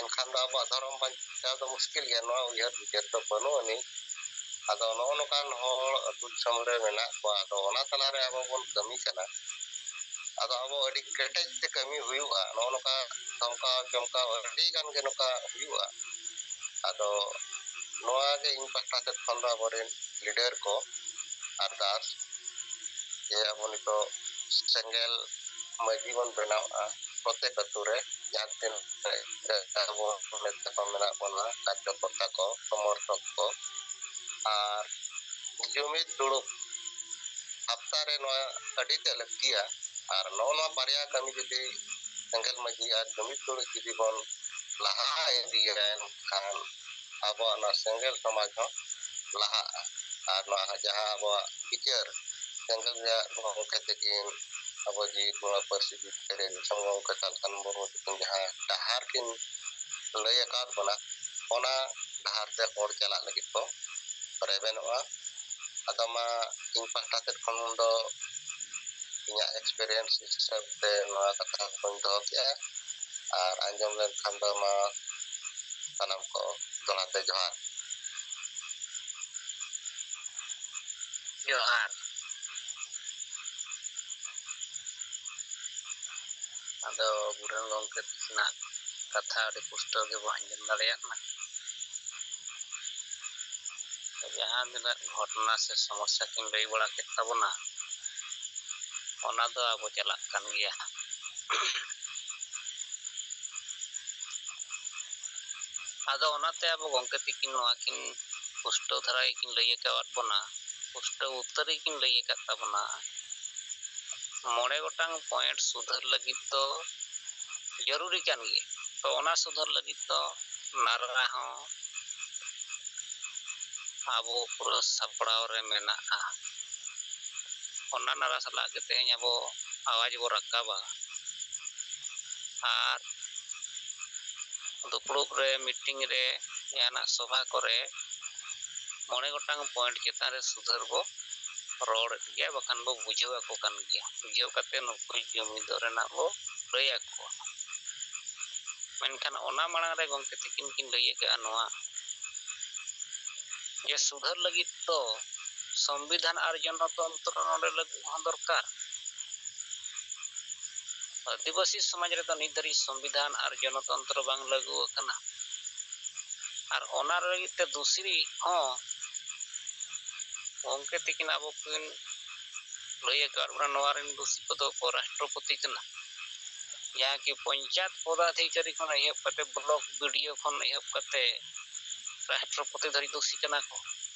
ᱮᱱᱠᱷᱟᱱ ᱫᱚ ᱟᱵᱚᱣᱟᱜ ᱫᱷᱚᱨᱚᱢ ᱵᱟᱧᱪᱟᱣ ᱫᱚ ᱢᱩᱥᱠᱤᱞ ᱜᱮᱭᱟ᱾ ᱱᱚᱣᱟ ᱩᱭᱦᱟᱹᱨ ᱵᱤᱪᱟᱹᱨ ᱫᱚ ᱵᱟᱹᱱᱩᱜ ᱟᱹᱱᱤᱡ᱾ ᱟᱫᱚ ᱱᱚᱜᱼᱚ ᱱᱚᱝᱠᱟᱱ ᱦᱚᱲ ᱟᱹᱛᱩ ᱫᱤᱥᱚᱢ ᱨᱮ ᱢᱮᱱᱟᱜ ᱠᱚᱣᱟ᱾ ᱟᱫᱚ ᱚᱱᱟ ᱛᱟᱞᱟᱨᱮ ᱟᱵᱚ ᱵᱚᱱ ᱠᱟᱹᱢᱤ ᱠᱟᱱᱟ᱾ ᱟᱫᱚ ᱟᱵᱚ ᱟᱹᱰᱤ ᱠᱮᱴᱮᱡ ᱛᱮ ᱠᱟᱹᱢᱤ ᱦᱩᱭᱩᱜᱼᱟ᱾ ᱱᱚᱜᱼᱚ ᱱᱚᱝᱠᱟ ᱫᱷᱚᱢᱠᱟᱣ ᱪᱚᱢᱠᱟᱣ ᱟᱹᱰᱤ ᱜᱟᱱ ᱜᱮ ᱱᱚᱝᱠᱟ ᱦᱩᱭᱩᱜᱼᱟ᱾ ᱟᱫᱚ ᱱᱚᱣᱟ ᱜᱮ ᱤᱧ ᱯᱟᱦᱴᱟ ᱥᱮᱫ ᱠᱷᱚᱱ ᱫᱚ ᱟᱵᱚᱨᱮᱱ ᱞᱤᱰᱟᱨ ᱠᱚ ᱟᱨᱫᱟᱥ, ᱡᱮ ᱟᱵᱚ ᱱᱤᱛᱚᱜ ᱥᱮᱸᱜᱮᱞ ᱢᱟᱹᱡᱷᱤ ᱵᱚᱱ ᱵᱮᱱᱟᱣᱟ ᱯᱨᱚᱛᱮᱠ ᱟᱹᱛᱩ ᱨᱮ, ᱡᱟᱦᱟᱸ ᱛᱤᱱᱟᱹᱜ ᱟᱵᱚ ᱱᱮᱛᱟ ᱠᱚ ᱢᱮᱱᱟᱜ ᱵᱚᱱᱟ, ᱠᱟᱨᱡᱚᱠᱚᱨᱛᱟ ᱠᱚ, ᱥᱚᱢᱚᱨᱛᱷᱚᱠ ᱠᱚ, ᱟᱨ ᱡᱩᱢᱤᱫ ᱫᱩᱲᱩᱵ ᱦᱟᱯᱛᱟ ᱨᱮ ᱱᱚᱣᱟ ᱟᱹᱰᱤ ᱛᱮᱫ ᱞᱟᱹᱠᱛᱤᱭᱟ᱾ ᱟᱨ ᱱᱚᱜᱼᱚ ᱱᱚᱣᱟ ᱵᱟᱨᱭᱟ ᱠᱟᱹᱢᱤ ᱡᱩᱫᱤ ᱥᱮᱸᱜᱮᱞ ᱢᱟᱹᱡᱷᱤ ᱟᱨ ᱡᱩᱢᱤᱫ ᱫᱩᱲᱩᱵ ᱡᱩᱫᱤ ᱵᱚᱱ ᱞᱟᱦᱟ ᱤᱫᱤᱭᱟ, ᱮᱱᱠᱷᱟᱱ ᱟᱵᱚᱣᱟᱜ ᱱᱚᱣᱟ ᱥᱮᱸᱜᱮᱞ ᱥᱚᱢᱟᱡᱽ ᱦᱚᱸ ᱞᱟᱦᱟᱜᱼᱟ᱾ ᱟᱨ ᱱᱚᱣᱟ ᱡᱟᱦᱟᱸ ᱟᱵᱚᱣᱟᱜ ᱵᱤᱪᱟᱹᱨ ᱥᱮᱸᱜᱮᱞ ᱨᱮᱭᱟᱜ ᱜᱚᱢᱠᱮ ᱛᱟᱹᱠᱤᱱ ᱟᱵᱚ ᱡᱤᱣᱤ ᱱᱚᱣᱟ ᱯᱟᱹᱨᱥᱤ ᱵᱤᱪᱟᱹᱨ ᱨᱮ ᱫᱤᱥᱚᱢ ᱜᱚᱢᱠᱮ ᱥᱟᱞᱠᱷᱟᱱ ᱢᱩᱨᱢᱩ ᱛᱟᱹᱠᱤᱱ ᱡᱟᱦᱟᱸ ᱰᱟᱦᱟᱨ ᱠᱤᱱ ᱞᱟᱹᱭ ᱟᱠᱟᱫ ᱵᱚᱱᱟ, ᱚᱱᱟ ᱰᱟᱦᱟᱨ ᱛᱮ ᱦᱚᱲ ᱪᱟᱞᱟᱜ ᱞᱟᱹᱜᱤᱫ ᱠᱚ ᱨᱮᱵᱮᱱᱚᱜᱼᱟ᱾ ᱟᱫᱚ ᱢᱟ ᱤᱧ ᱯᱟᱦᱴᱟ ᱥᱮᱫ ᱠᱷᱚᱱ ᱫᱚ ᱤᱧᱟᱹᱜ experience ᱦᱤᱥᱟᱹᱵ ᱛᱮ ᱱᱚᱣᱟ ᱠᱟᱛᱷᱟ ᱠᱚᱧ ᱫᱚᱦᱚ ᱠᱮᱜᱼᱟ᱾ ᱟᱨ ᱟᱸᱡᱚᱢ ᱞᱮᱱᱠᱷᱟᱱ ᱫᱚ ᱢᱟ ᱥᱟᱱᱟᱢ ᱠᱚ ᱫᱚᱦᱲᱟ ᱛᱮ ᱡᱚᱦᱟᱨ᱾ ᱡᱚᱦᱟᱨ᱾ ᱟᱫᱚ ᱜᱩᱰᱟᱹᱱ ᱜᱚᱢᱠᱮ ᱛᱤᱠᱤᱱᱟᱜ ᱠᱟᱛᱷᱟ ᱟᱹᱰᱤ ᱯᱩᱥᱴᱟᱹᱣ ᱜᱮᱵᱚ ᱟᱸᱡᱚᱢ ᱫᱟᱲᱮᱭᱟᱜ ᱠᱟᱱᱟ᱾ ᱡᱟᱦᱟᱸ ᱛᱤᱱᱟᱹᱜ ᱜᱷᱚᱴᱚᱱᱟ ᱥᱮ ᱥᱚᱢᱚᱥᱥᱟ ᱠᱤᱱ ᱞᱟᱹᱭ ᱵᱟᱲᱟ ᱠᱮᱫ ᱛᱟᱵᱚᱱᱟ, ᱚᱱᱟ ᱫᱚ ᱟᱵᱚ ᱪᱟᱞᱟᱜ ᱠᱟᱱ ᱜᱮᱭᱟ᱾ ᱟᱫᱚ ᱚᱱᱟᱛᱮ ᱟᱵᱚ ᱜᱚᱢᱠᱮ ᱛᱤᱠᱤᱱ ᱱᱚᱣᱟ ᱠᱤᱱ ᱯᱩᱥᱴᱟᱹᱣ ᱫᱷᱟᱨᱟ ᱜᱮᱠᱤᱱ ᱞᱟᱹᱭ ᱟᱠᱟᱫ ᱵᱚᱱᱟ, ᱯᱩᱥᱴᱟᱹᱣ ᱩᱛᱟᱹᱨ ᱜᱮᱠᱤᱱ ᱞᱟᱹᱭ ᱟᱠᱟᱫ ᱛᱟᱵᱚᱱᱟ᱾ ᱢᱚᱬᱮ ᱜᱚᱴᱟᱝ point ᱥᱩᱫᱷᱟᱹᱨ ᱞᱟᱹᱜᱤᱫ ᱫᱚ ᱡᱟᱹᱨᱩᱨᱤ ᱠᱟᱱ ᱜᱮᱭᱟ᱾ ᱛᱚ ᱚᱱᱟ ᱥᱩᱫᱷᱟᱹᱨ ᱞᱟᱹᱜᱤᱫ ᱫᱚ ᱱᱟᱨᱟ ᱦᱚᱸ ᱟᱵᱚ ᱯᱩᱨᱟᱹ ᱥᱟᱯᱲᱟᱣ ᱨᱮ ᱢᱮᱱᱟᱜᱼᱟ᱾ ᱚᱱᱟ ᱱᱟᱨᱟ ᱥᱟᱞᱟᱜ ᱜᱮ ᱛᱮᱦᱮᱧ ᱟᱵᱚ ᱟᱣᱟᱡᱽ ᱵᱚ ᱨᱟᱠᱟᱵᱟ᱾ ᱟᱨ ᱫᱩᱯᱲᱩᱵ ᱨᱮ, meeting ᱨᱮ, ᱡᱟᱦᱟᱱᱟᱜ ᱥᱚᱵᱷᱟ ᱠᱚᱨᱮ ᱢᱚᱬᱮ ᱜᱚᱴᱟᱝ point ᱪᱮᱛᱟᱱ ᱨᱮ ᱥᱩᱫᱷᱟᱹᱨ ᱵᱚ ᱨᱚᱲᱮᱫ ᱜᱮᱭᱟ, ᱵᱟᱠᱷᱟᱱ ᱵᱚ ᱵᱩᱡᱷᱟᱹᱣ ᱟᱠᱚ ᱠᱟᱱ ᱜᱮᱭᱟ᱾ ᱵᱩᱡᱷᱟᱹᱣ ᱠᱟᱛᱮ ᱱᱩᱠᱩ ᱡᱩᱢᱤᱫᱚᱜ ᱨᱮᱱᱟᱜ ᱵᱚ ᱞᱟᱹᱭ ᱟᱠᱚᱣᱟ᱾ ᱢᱮᱱᱠᱷᱟᱱ ᱚᱱᱟ ᱢᱟᱲᱟᱝ ᱨᱮ ᱜᱚᱢᱠᱮ ᱛᱤᱠᱤᱱ ᱠᱤᱱ ᱞᱟᱹᱭ ᱟᱠᱟᱫᱼᱟ ᱱᱚᱣᱟ, ᱡᱮ ᱥᱩᱫᱷᱟᱹᱨ ᱞᱟᱹᱜᱤᱫ ᱫᱚ ᱥᱚᱝᱵᱤᱫᱷᱟᱱ ᱟᱨ ᱡᱚᱱᱚᱛᱚᱱᱛᱨᱚ ᱱᱚᱰᱮ ᱞᱟᱹᱜᱩ ᱦᱚᱸ ᱫᱚᱨᱠᱟᱨ᱾ ᱟᱹᱫᱤᱵᱟᱹᱥᱤ ᱥᱚᱢᱟᱡᱽ ᱨᱮᱫᱚ ᱱᱤᱛ ᱫᱷᱟᱹᱨᱤᱡ ᱥᱚᱝᱵᱤᱫᱷᱟᱱ ᱟᱨ ᱡᱚᱱᱚᱛᱚᱱᱛᱨᱚ ᱵᱟᱝ ᱞᱟᱹᱜᱩ ᱟᱠᱟᱱᱟ᱾ ᱟᱨ ᱚᱱᱟ ᱞᱟᱹᱜᱤᱫ ᱛᱮ ᱫᱩᱥᱤ ᱦᱚᱸ ᱜᱚᱢᱠᱮ ᱛᱤᱠᱤᱱ ᱟᱵᱚ ᱠᱤᱱ ᱞᱟᱹᱭ ᱟᱠᱟᱫ ᱵᱚᱱᱟ, ᱱᱚᱣᱟ ᱨᱮᱱ ᱫᱩᱥᱤ ᱠᱚᱫᱚ ᱠᱚ ᱨᱟᱥᱴᱨᱚᱯᱚᱛᱤ ᱠᱟᱱᱟ᱾ ᱡᱟᱦᱟᱸ ᱠᱤ ᱯᱚᱧᱪᱟᱭᱮᱛ ᱯᱚᱫᱟᱫᱷᱤᱠᱟᱨᱤ ᱠᱷᱚᱱ ᱮᱦᱚᱵ ᱠᱟᱛᱮ, block BDO ᱠᱷᱚᱱ ᱮᱦᱚᱵ ᱠᱟᱛᱮ ᱨᱟᱥᱴᱨᱚᱯᱚᱛᱤ ᱫᱷᱟᱹᱨᱤᱡ ᱫᱩᱥᱤ ᱠᱟᱱᱟ ᱠᱚ᱾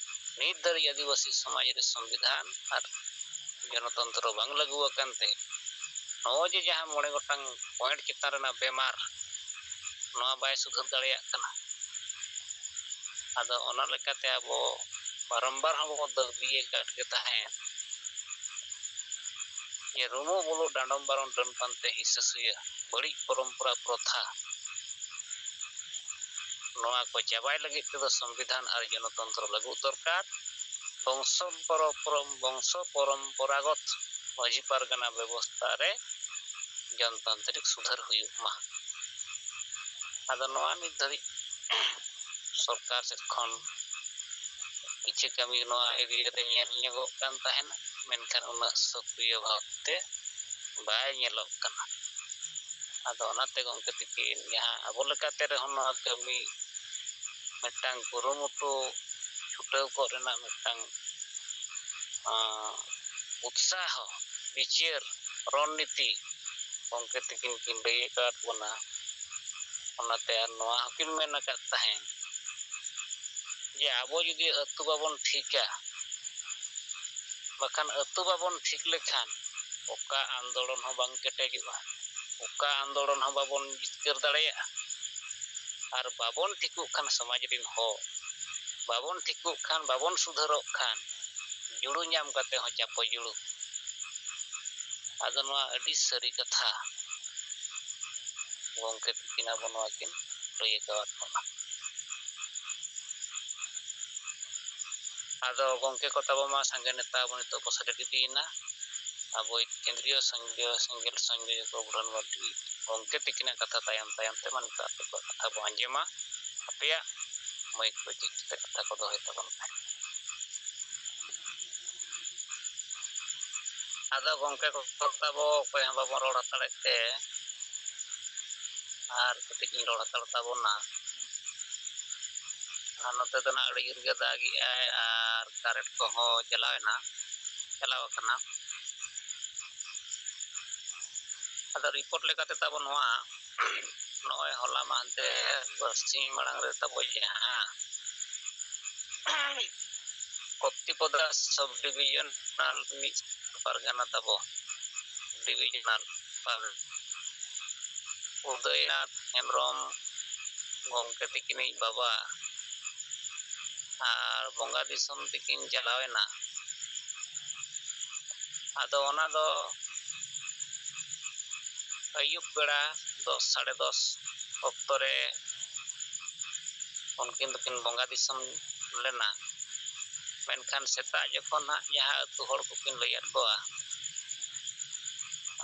ᱱᱤᱛ ᱫᱷᱟᱹᱨᱤᱡ ᱟᱹᱫᱤᱵᱟᱹᱥᱤ ᱥᱚᱢᱟᱡᱽ ᱨᱮ ᱥᱚᱝᱵᱤᱫᱷᱟᱱ ᱟᱨ ᱜᱚᱱᱚᱛᱚᱱᱛᱨᱚ ᱵᱟᱝ ᱞᱟᱹᱜᱩ ᱟᱠᱟᱱ ᱛᱮ ᱱᱚᱜᱼᱚᱭ ᱡᱮ ᱡᱟᱦᱟᱸ ᱢᱚᱬᱮ ᱜᱚᱴᱟᱝ ᱯᱚᱭᱮᱱᱴ ᱪᱮᱛᱟᱱ ᱨᱮᱱᱟᱜ ᱵᱮᱢᱟᱨ, ᱱᱚᱣᱟ ᱵᱟᱭ ᱥᱩᱫᱷᱟᱹᱨ ᱫᱟᱲᱮᱭᱟᱜ ᱠᱟᱱᱟ᱾ ᱟᱫᱚ ᱚᱱᱟ ᱞᱮᱠᱟᱛᱮ ᱟᱵᱚ ᱵᱟᱨᱚᱢᱵᱟᱨ ᱦᱚᱸᱵᱚ ᱫᱟᱹᱵᱤ ᱟᱠᱟᱫ ᱜᱮ ᱛᱟᱦᱮᱸᱫ ᱡᱮ ᱨᱩᱢᱩᱜ ᱵᱩᱞᱩᱜ, ᱰᱟᱸᱰᱚᱢ ᱵᱟᱨᱚᱱ, ᱰᱟᱹᱱ ᱯᱟᱱᱛᱮ, ᱦᱤᱥᱟᱹ ᱥᱩᱭᱟᱹ, ᱵᱟᱹᱲᱤᱡ ᱯᱚᱨᱚᱢᱯᱚᱨᱟ ᱯᱨᱚᱛᱷᱟ, ᱱᱚᱣᱟ ᱠᱚ ᱪᱟᱵᱟᱭ ᱞᱟᱹᱜᱤᱫ ᱛᱮᱫᱚ ᱥᱚᱝᱵᱤᱫᱷᱟᱱ ᱟᱨ ᱜᱚᱱᱚᱛᱚᱱᱛᱨᱚ ᱞᱟᱹᱜᱩ ᱫᱚᱨᱠᱟᱨ᱾ ᱵᱚᱝᱥᱚ ᱯᱚᱨᱚ-, ᱯᱚᱨᱚᱢ-, ᱵᱚᱝᱥᱚ ᱯᱚᱨᱚᱢᱯᱚᱨᱟᱜᱚᱛ ᱢᱟᱹᱡᱷᱤ ᱯᱟᱨᱜᱟᱱᱟ ᱵᱮᱵᱚᱥᱛᱷᱟ ᱨᱮ ᱡᱚᱱᱛᱟᱱᱛᱨᱤᱠ ᱥᱩᱫᱷᱟᱹᱨ ᱦᱩᱭᱩᱜ ᱢᱟ᱾ ᱟᱫᱚ ᱱᱚᱣᱟ ᱱᱤᱛ ᱫᱷᱟᱹᱵᱤᱡ ᱥᱚᱨᱠᱟᱨ ᱥᱮᱫ ᱠᱷᱚᱱ ᱠᱤᱪᱷᱩ ᱠᱟᱹᱢᱤ ᱱᱚᱣᱟ ᱮᱨᱤᱭᱟ ᱨᱮ ᱧᱮᱞ ᱧᱚᱜᱚᱜ ᱠᱟᱱ ᱛᱟᱦᱮᱱᱟ, ᱢᱮᱱᱠᱷᱟᱱ ᱩᱱᱟᱹᱜ ᱥᱚᱠᱨᱤᱭᱚ ᱵᱷᱟᱵᱽᱛᱮ ᱵᱟᱭ ᱧᱮᱞᱚᱜ ᱠᱟᱱᱟ᱾ ᱟᱫᱚ ᱚᱱᱟᱛᱮ ᱜᱚᱢᱠᱮ ᱛᱤᱠᱤᱱ ᱡᱟᱦᱟᱸ ᱟᱵᱚ ᱞᱮᱠᱟᱛᱮ ᱨᱮᱦᱚᱸ ᱱᱚᱣᱟ ᱠᱟᱹᱢᱤ ᱢᱤᱫᱴᱟᱝ ᱠᱩᱨᱩᱢᱩᱴᱩ ᱪᱷᱩᱴᱟᱹᱣ ᱠᱚᱜ ᱨᱮᱱᱟᱜ ᱢᱤᱫᱴᱟᱝ, ᱟᱸ, ᱩᱛᱥᱟᱦᱚ, ᱵᱤᱪᱟᱹᱨ, ᱨᱚᱱᱱᱤᱛᱤ ᱜᱚᱢᱠᱮ ᱛᱤᱠᱤᱱ ᱠᱤᱱ ᱞᱟᱹᱭ ᱟᱠᱟᱫ ᱵᱚᱱᱟ᱾ ᱚᱱᱟᱛᱮ ᱟᱨ ᱱᱚᱣᱟ ᱦᱚᱸᱠᱤᱱ ᱢᱮᱱ ᱟᱠᱟᱫ ᱛᱟᱦᱮᱸᱫ ᱡᱮ ᱟᱵᱚ ᱡᱩᱫᱤ ᱟᱹᱛᱩ ᱵᱟᱵᱚᱱ ᱴᱷᱤᱠᱟ, ᱵᱟᱠᱷᱟᱱ ᱟᱹᱛᱩ ᱵᱟᱵᱚᱱ ᱴᱷᱤᱠ ᱞᱮᱠᱷᱟᱱ ᱚᱠᱟ ᱟᱱᱫᱳᱞᱚᱱ ᱦᱚᱸ ᱵᱟᱝ ᱠᱮᱴᱮᱡᱚᱜᱼᱟ, ᱚᱠᱟ ᱟᱱᱫᱳᱞᱚᱱ ᱦᱚᱸ ᱵᱟᱵᱚᱱ ᱡᱤᱛᱠᱟᱹᱨ ᱫᱟᱲᱮᱭᱟᱜᱼᱟ᱾ ᱟᱨ ᱵᱟᱵᱚᱱ ᱴᱷᱤᱠᱚᱜ ᱠᱷᱟᱱ ᱥᱚᱢᱟᱡᱽ ᱨᱤᱱ ᱦᱚᱲ, ᱵᱟᱵᱚᱱ ᱴᱷᱤᱠᱚᱜ ᱠᱷᱟᱱ, ᱵᱟᱵᱚᱱ ᱥᱩᱫᱷᱟᱹᱨᱚᱜ ᱠᱷᱟᱱ ᱡᱩᱲᱩ ᱧᱟᱢ ᱠᱟᱛᱮ ᱦᱚᱸ ᱪᱟᱯᱚ ᱡᱩᱲᱩ᱾ ᱟᱫᱚ ᱱᱚᱣᱟ ᱟᱹᱰᱤ ᱥᱟᱹᱨᱤ ᱠᱟᱛᱷᱟ ᱜᱚᱢᱠᱮ ᱛᱤᱠᱤᱱ ᱟᱵᱚ ᱱᱚᱣᱟ ᱠᱤᱱ ᱞᱟᱹᱭ ᱟᱠᱟᱣᱟᱫ ᱵᱚᱱᱟ᱾ ᱟᱫᱚ ᱜᱚᱢᱠᱮ ᱠᱚ ᱛᱟᱵᱚ ᱢᱟ ᱥᱟᱸᱜᱮ ᱱᱮᱛᱟ ᱟᱵᱚ ᱱᱤᱛᱚᱜ ᱠᱚ ᱥᱮᱞᱮᱫ ᱤᱫᱤᱭᱮᱱᱟ᱾ ᱟᱵᱚᱭᱤᱡ ᱠᱮᱱᱫᱨᱤᱭᱚ ᱥᱚᱝᱜᱷᱤᱭᱚ ᱥᱮᱸᱜᱮᱞ ᱥᱚᱝᱡᱳᱡᱚᱠ ᱵᱩᱲᱦᱟᱹᱱ ᱢᱟᱨᱰᱤ ᱜᱚᱢᱠᱮ ᱛᱤᱠᱤᱱᱟᱜ ᱠᱟᱛᱷᱟ ᱛᱟᱭᱚᱢ ᱛᱟᱭᱚᱢ ᱛᱮ ᱢᱟ ᱱᱤᱛᱚᱜ ᱟᱯᱮ ᱠᱚᱣᱟᱜ ᱠᱟᱛᱷᱟ ᱵᱚ ᱟᱸᱡᱚᱢᱟ᱾ ᱟᱯᱮᱭᱟᱜ ᱢᱟᱹᱭᱤᱠ ᱠᱚ ᱡᱷᱤᱡ ᱠᱟᱛᱮ ᱠᱟᱛᱷᱟ ᱠᱚ ᱫᱚᱦᱚᱭ ᱛᱟᱵᱚᱱ ᱯᱮ᱾ ᱟᱫᱚ ᱜᱚᱢᱠᱮ ᱠᱚ ᱛᱟᱵᱚ ᱚᱠᱚᱭ ᱦᱚᱸ ᱵᱟᱵᱚᱱ ᱨᱚᱲ ᱦᱟᱛᱟᱲᱮᱫ ᱛᱮ ᱟᱨ ᱠᱟᱹᱴᱤᱡ ᱤᱧ ᱨᱚᱲ ᱦᱟᱛᱟᱲ ᱛᱟᱵᱚᱱᱟ᱾ ᱟᱨ ᱱᱚᱛᱮ ᱫᱚ ᱱᱟᱜ ᱟᱹᱰᱤ ᱡᱳᱨ ᱜᱮ ᱫᱟᱜᱮᱜᱼᱟᱭ ᱟᱨ ᱠᱟᱨᱮᱱᱴ ᱠᱚᱦᱚᱸ ᱪᱟᱞᱟᱣ ᱮᱱᱟ, ᱪᱟᱞᱟᱣ ᱟᱠᱟᱱᱟ᱾ ᱟᱫᱚ ᱨᱤᱯᱳᱨᱴ ᱞᱮᱠᱟᱛᱮ ᱛᱟᱵᱚ ᱱᱚᱣᱟ, ᱱᱚᱜᱼᱚᱭ ᱦᱚᱞᱟ ᱢᱟᱦᱫᱮᱨ ᱵᱟᱨᱥᱤᱧ ᱢᱟᱲᱟᱝ ᱨᱮ ᱛᱟᱵᱚ ᱡᱟᱦᱟᱸ ᱵᱷᱚᱠᱛᱤᱯᱚᱫᱟ ᱥᱟᱵ ᱰᱤᱵᱷᱤᱡᱚᱱᱟᱞ ᱢᱤᱫ ᱯᱟᱨᱜᱟᱱᱟ ᱛᱟᱵᱚ, ᱰᱤᱵᱷᱤᱡᱚᱱᱟᱞ ᱯᱟᱨᱜᱟᱱᱟ᱾ ᱩᱫᱚᱭᱱᱟᱛᱷ ᱦᱮᱢᱵᱨᱚᱢ ᱜᱚᱢᱠᱮ ᱛᱤᱠᱤᱱᱤᱡ ᱵᱟᱵᱟ ᱟᱨ ᱵᱚᱸᱜᱟ ᱫᱤᱥᱚᱢ ᱛᱤᱠᱤᱱ ᱪᱟᱞᱟᱣᱮᱱᱟ᱾ ᱟᱫᱚ ᱚᱱᱟ ᱫᱚ ᱟᱹᱭᱩᱵ ᱵᱮᱲᱟ ᱫᱚᱥ, ᱥᱟᱲᱮ ᱫᱚᱥ ᱚᱠᱛᱚ ᱨᱮ ᱩᱱᱠᱤᱱ ᱫᱚᱠᱤᱱ ᱵᱚᱸᱜᱟ ᱫᱤᱥᱚᱢ ᱞᱮᱱᱟ᱾ ᱢᱮᱱᱠᱷᱟᱱ ᱥᱮᱛᱟᱜ ᱡᱚᱠᱷᱚᱱ ᱦᱟᱸᱜ ᱡᱟᱦᱟᱸ ᱟᱹᱛᱩ ᱦᱚᱲ ᱠᱚᱠᱤᱱ ᱞᱟᱹᱭᱟᱫ ᱠᱚᱣᱟ,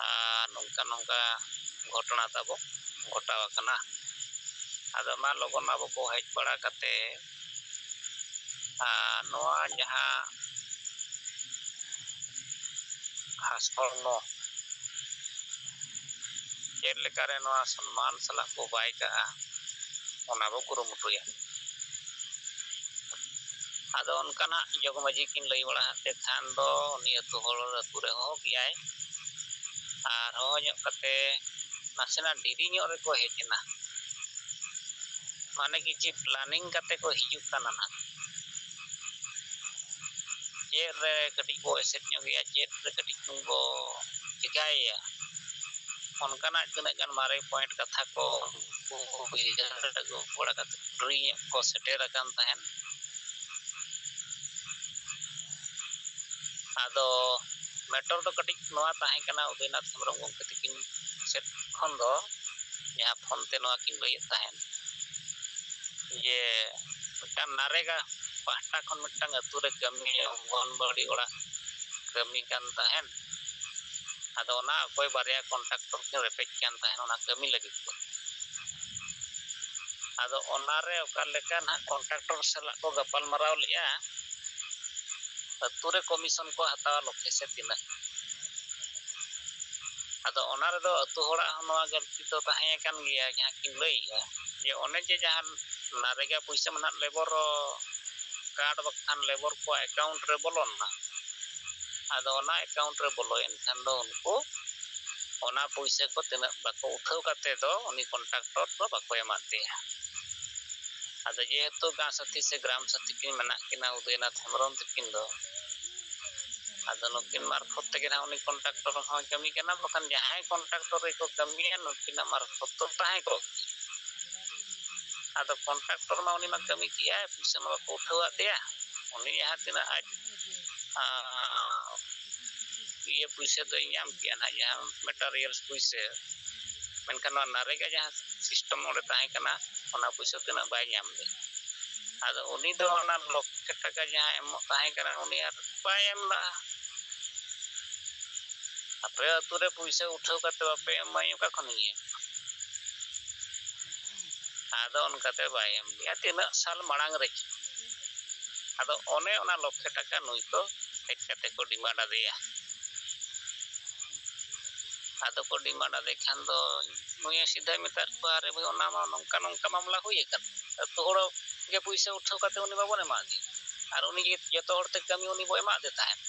ᱟᱨ ᱱᱚᱝᱠᱟ ᱱᱚᱝᱠᱟ ᱜᱷᱚᱴᱚᱱᱟ ᱛᱟᱵᱚ ᱜᱷᱚᱴᱟᱣ ᱟᱠᱟᱱᱟ᱾ ᱟᱫᱚ ᱢᱟ ᱞᱚᱜᱚᱱ ᱟᱵᱚ ᱠᱚ ᱦᱮᱡ ᱵᱟᱲᱟ ᱠᱟᱛᱮ, ᱟᱨ ᱱᱚᱣᱟ ᱡᱟᱦᱟᱸ ᱦᱟᱥ ᱦᱚᱲᱢᱚ ᱪᱮᱫ ᱞᱮᱠᱟᱨᱮ ᱱᱚᱣᱟ ᱥᱚᱱᱢᱟᱱ ᱥᱟᱞᱟᱜ ᱠᱚ ᱵᱟᱭ ᱠᱟᱜᱼᱟ, ᱚᱱᱟ ᱵᱚ ᱠᱩᱨᱩᱢᱩᱴᱩᱭᱟ᱾ ᱟᱫᱚ ᱚᱱᱠᱟᱱᱟᱜ ᱡᱚᱜᱽ ᱢᱟᱹᱡᱷᱤ ᱠᱤᱱ ᱞᱟᱹᱭ ᱵᱟᱲᱟ ᱟᱫ ᱛᱮ ᱠᱷᱟᱱ ᱫᱚ ᱩᱱᱤ ᱟᱹᱛᱩ ᱦᱚᱲ ᱟᱹᱛᱩ ᱨᱮ ᱦᱚᱦᱚ ᱠᱮᱜᱼᱟᱭ᱾ ᱟᱨ ᱦᱚᱦᱚ ᱧᱚᱜ ᱠᱟᱛᱮ ᱱᱟᱥᱮᱱᱟᱜ ᱰᱮᱨᱤ ᱧᱚᱜ ᱨᱮᱠᱚ ᱦᱮᱡ ᱮᱱᱟ᱾ ᱢᱟᱱᱮ ᱠᱤᱪᱷᱤ planning ᱠᱟᱛᱮ ᱠᱚ ᱦᱤᱡᱩᱜ ᱠᱟᱱᱟ ᱱᱟᱦᱟᱜ᱾ ᱪᱮᱫ ᱨᱮ ᱠᱟᱹᱴᱤᱡ ᱵᱚ ᱮᱥᱮᱫ ᱧᱚᱜ ᱜᱮᱭᱟ, ᱪᱮᱫ ᱨᱮ ᱠᱟᱹᱴᱤᱡ ᱵᱚ ᱪᱮᱠᱟᱭᱮᱭᱟ, ᱚᱱᱠᱟᱱᱟᱜ ᱛᱤᱱᱟᱹᱜ ᱜᱟᱱ ᱢᱟᱨᱮ point ᱠᱟᱛᱷᱟ ᱠᱚ ᱩᱱᱠᱩ ᱩᱭᱦᱟᱹᱨ ᱟᱹᱜᱩ ᱵᱟᱲᱟ ᱠᱟᱛᱮ ᱰᱮᱨᱤ ᱧᱚᱜ ᱠᱚ ᱥᱮᱴᱮᱨ ᱟᱠᱟᱱ ᱛᱟᱦᱮᱸᱫ᱾ ᱟᱫᱚ matter ᱫᱚ ᱠᱟᱹᱴᱤᱡ ᱱᱚᱣᱟ ᱛᱟᱦᱮᱸ ᱠᱟᱱᱟ, ᱩᱫᱚᱭᱱᱟᱛᱷ ᱦᱮᱢᱵᱨᱚᱢ ᱜᱚᱢᱠᱮ ᱛᱤᱠᱤᱱ ᱥᱮᱫ ᱠᱷᱚᱱ ᱫᱚ ᱡᱟᱦᱟᱸ ᱯᱷᱳᱱ ᱛᱮ ᱱᱚᱣᱟ ᱠᱤᱱ ᱞᱟᱹᱭᱮᱫ ᱛᱟᱦᱮᱸᱫ ᱡᱮ ᱢᱤᱫᱴᱟᱝ ᱱᱟᱨᱮᱜᱟ ᱯᱟᱦᱴᱟ ᱠᱷᱚᱱ ᱢᱤᱫᱴᱟᱝ ᱟᱹᱛᱩ ᱨᱮ ᱠᱟᱹᱢᱤ, ᱚᱝᱜᱚᱱᱵᱟᱲᱤ ᱚᱲᱟᱜ ᱠᱟᱹᱢᱤ ᱠᱟᱱ ᱛᱟᱦᱮᱸᱫ᱾ ᱟᱫᱚ ᱚᱱᱟ ᱚᱠᱚᱭ ᱵᱟᱨᱭᱟ contractor ᱠᱤᱱ ᱨᱮᱯᱮᱡ ᱠᱟᱱ ᱛᱟᱦᱮᱸᱫ ᱚᱱᱟ ᱠᱟᱹᱢᱤ ᱞᱟᱹᱜᱤᱫ ᱛᱮ᱾ ᱟᱫᱚ ᱚᱱᱟᱨᱮ ᱚᱠᱟ ᱞᱮᱠᱟ ᱱᱟᱦᱟᱜ contractor ᱥᱟᱞᱟᱜ ᱠᱚ ᱜᱟᱯᱟᱞ ᱢᱟᱨᱟᱣ ᱞᱮᱜᱼᱟ, ᱟᱹᱛᱩ ᱨᱮ commission ᱠᱚ ᱦᱟᱛᱟᱣᱟ ᱞᱚᱠᱷᱮ ᱥᱮ ᱛᱤᱱᱟᱹᱜ᱾ ᱟᱫᱚ ᱚᱱᱟ ᱨᱮᱫᱚ ᱟᱹᱛᱩ ᱦᱚᱲᱟᱜ ᱦᱚᱸ ᱱᱚᱣᱟ ᱜᱟᱹᱞᱛᱤ ᱫᱚ ᱛᱟᱦᱮᱸ ᱟᱠᱟᱱ ᱜᱮᱭᱟ, ᱡᱟᱦᱟᱸ ᱠᱤᱱ ᱞᱟᱹᱭᱮᱜᱼᱟ ᱡᱮ ᱚᱱᱮ ᱡᱮ ᱡᱟᱦᱟᱸ ᱱᱟᱨᱮᱜᱟ ᱯᱩᱭᱥᱟᱹ ᱢᱟ ᱱᱟᱦᱟᱜ labour card ᱵᱟᱠᱷᱟᱱ labour ᱠᱚᱣᱟᱜ account ᱨᱮ ᱵᱚᱞᱚᱱᱟ᱾ ᱟᱫᱚ ᱚᱱᱟ account ᱨᱮ ᱵᱚᱞᱚᱭᱮᱱ ᱠᱷᱟᱱ ᱫᱚ ᱩᱱᱠᱩ ᱚᱱᱟ ᱯᱩᱭᱥᱟᱹ ᱠᱚ ᱛᱤᱱᱟᱹᱜ ᱵᱟᱠᱚ ᱩᱴᱷᱟᱹᱣ ᱠᱟᱛᱮ ᱫᱚ ᱩᱱᱤ contractor ᱫᱚ ᱵᱟᱠᱚ ᱮᱢᱟᱫ ᱫᱮᱭᱟ᱾ ᱟᱫᱚ ᱡᱮᱦᱮᱛᱩ ᱜᱟᱸ ᱥᱟᱹᱛᱷᱤ ᱥᱮ ᱜᱨᱟᱢ ᱥᱟᱹᱛᱷᱤ ᱠᱤᱱ ᱢᱮᱱᱟᱜ ᱠᱤᱱᱟ ᱩᱫᱚᱭᱱᱟᱛᱷ ᱦᱮᱢᱵᱨᱚᱢ ᱛᱟᱹᱠᱤᱱ ᱫᱚ, ᱟᱫᱚ ᱱᱩᱠᱤᱱ ᱢᱟᱨᱯᱷᱚᱛ ᱛᱮᱜᱮ ᱱᱟᱦᱟᱜ ᱩᱱᱤ ᱠᱚᱱᱴᱟᱠᱴᱚᱨ ᱦᱚᱸᱭ ᱠᱟᱹᱢᱤ ᱠᱟᱱᱟ, ᱵᱟᱠᱷᱟᱱ ᱡᱟᱦᱟᱸᱭ ᱠᱚᱱᱴᱟᱠᱴᱚᱨ ᱨᱮᱠᱚ ᱠᱟᱹᱢᱤᱭᱟ ᱱᱩᱠᱤᱱᱟᱜ ᱢᱟᱨᱯᱷᱚᱛ ᱫᱚ ᱛᱟᱦᱮᱸ ᱠᱚᱜ ᱜᱮᱭᱟ᱾ ᱟᱫᱚ ᱠᱚᱱᱴᱟᱠᱴᱚᱨ ᱢᱟ ᱩᱱᱤ ᱢᱟ ᱠᱟᱹᱢᱤ ᱠᱮᱜᱼᱟᱭ, ᱯᱩᱭᱥᱟᱹ ᱢᱟ ᱵᱟᱠᱚ ᱩᱴᱷᱟᱹᱣᱟᱫ ᱛᱟᱭᱟ, ᱩᱱᱤ ᱡᱟᱦᱟᱸ ᱛᱤᱱᱟᱹᱜ ᱟᱡ ᱤᱭᱟᱹ ᱯᱩᱭᱥᱟᱹ ᱫᱚᱭ ᱧᱟᱢ ᱠᱮᱜᱼᱟ ᱱᱟᱦᱟᱜ, ᱡᱟᱦᱟᱸ ᱢᱮᱴᱟᱨᱤᱭᱟᱞᱥ ᱯᱩᱭᱥᱟᱹ, ᱢᱮᱱᱠᱷᱟᱱ ᱱᱚᱣᱟ ᱱᱟᱨᱮᱜᱟ ᱡᱟᱦᱟᱸ ᱥᱤᱥᱴᱮᱢ ᱚᱸᱰᱮ ᱛᱟᱦᱮᱸ ᱠᱟᱱᱟ, ᱚᱱᱟ ᱯᱩᱭᱥᱟᱹ ᱛᱤᱱᱟᱹᱜ ᱵᱟᱭ ᱧᱟᱢ ᱞᱮᱫ᱾ ᱟᱫᱚ ᱩᱱᱤ ᱫᱚ ᱚᱱᱟ ᱞᱚᱠᱷᱮ ᱴᱟᱠᱟ ᱡᱟᱦᱟᱸ ᱮᱢᱚᱜ ᱛᱟᱦᱮᱸ ᱠᱟᱱᱟ, ᱩᱱᱤ ᱟᱨ ᱵᱟᱭ ᱮᱢ ᱞᱮᱫᱼᱟ᱾ ᱟᱯᱮ ᱟᱹᱛᱩ ᱨᱮ ᱯᱩᱭᱥᱟᱹ ᱩᱴᱷᱟᱹᱣ ᱠᱟᱛᱮ ᱵᱟᱯᱮ ᱮᱢᱟᱹᱧ, ᱚᱠᱟ ᱠᱷᱚᱱᱤᱧ ᱮᱢᱟ? ᱟᱫᱚ ᱚᱱᱠᱟᱛᱮ ᱵᱟᱭ ᱮᱢ ᱞᱮᱫᱼᱟ, ᱛᱤᱱᱟᱹᱜ ᱥᱟᱞ ᱢᱟᱲᱟᱝ ᱨᱮ᱾ ᱟᱫᱚ ᱚᱱᱮ ᱚᱱᱟ ᱞᱚᱠᱷᱮ ᱴᱟᱠᱟ ᱱᱩᱭ ᱠᱚ ᱦᱮᱡ ᱠᱟᱛᱮ ᱠᱚ ᱰᱤᱢᱟᱱᱰ ᱟᱫᱮᱭᱟ᱾ ᱟᱫᱚ ᱠᱚ ᱰᱤᱢᱟᱱᱰ ᱟᱫᱮ ᱠᱷᱟᱱ ᱫᱚ ᱱᱩᱭᱮ ᱥᱤᱫᱷᱟᱹᱭ ᱢᱮᱛᱟᱫ ᱠᱚᱣᱟ, "ᱟᱨᱮ ᱵᱷᱟᱹᱭ, ᱚᱱᱟ ᱢᱟ ᱱᱚᱝᱠᱟ ᱱᱚᱝᱠᱟ ᱢᱟᱢᱞᱟ ᱦᱩᱭ ᱟᱠᱟᱱ, ᱟᱹᱛᱩ ᱦᱚᱲ ᱜᱮ ᱯᱩᱭᱥᱟᱹ ᱩᱴᱷᱟᱹᱣ ᱠᱟᱛᱮ ᱩᱱᱤ ᱵᱟᱵᱚᱱ ᱮᱢᱟᱫᱮᱭᱟ, ᱟᱨ ᱩᱱᱤ ᱡᱮ ᱡᱚᱛᱚ ᱦᱚᱲ ᱛᱮ ᱠᱟᱹᱢᱤ ᱩᱱᱤ ᱵᱚ ᱮᱢᱟᱫᱮ ᱛᱟᱦᱮᱸᱫ,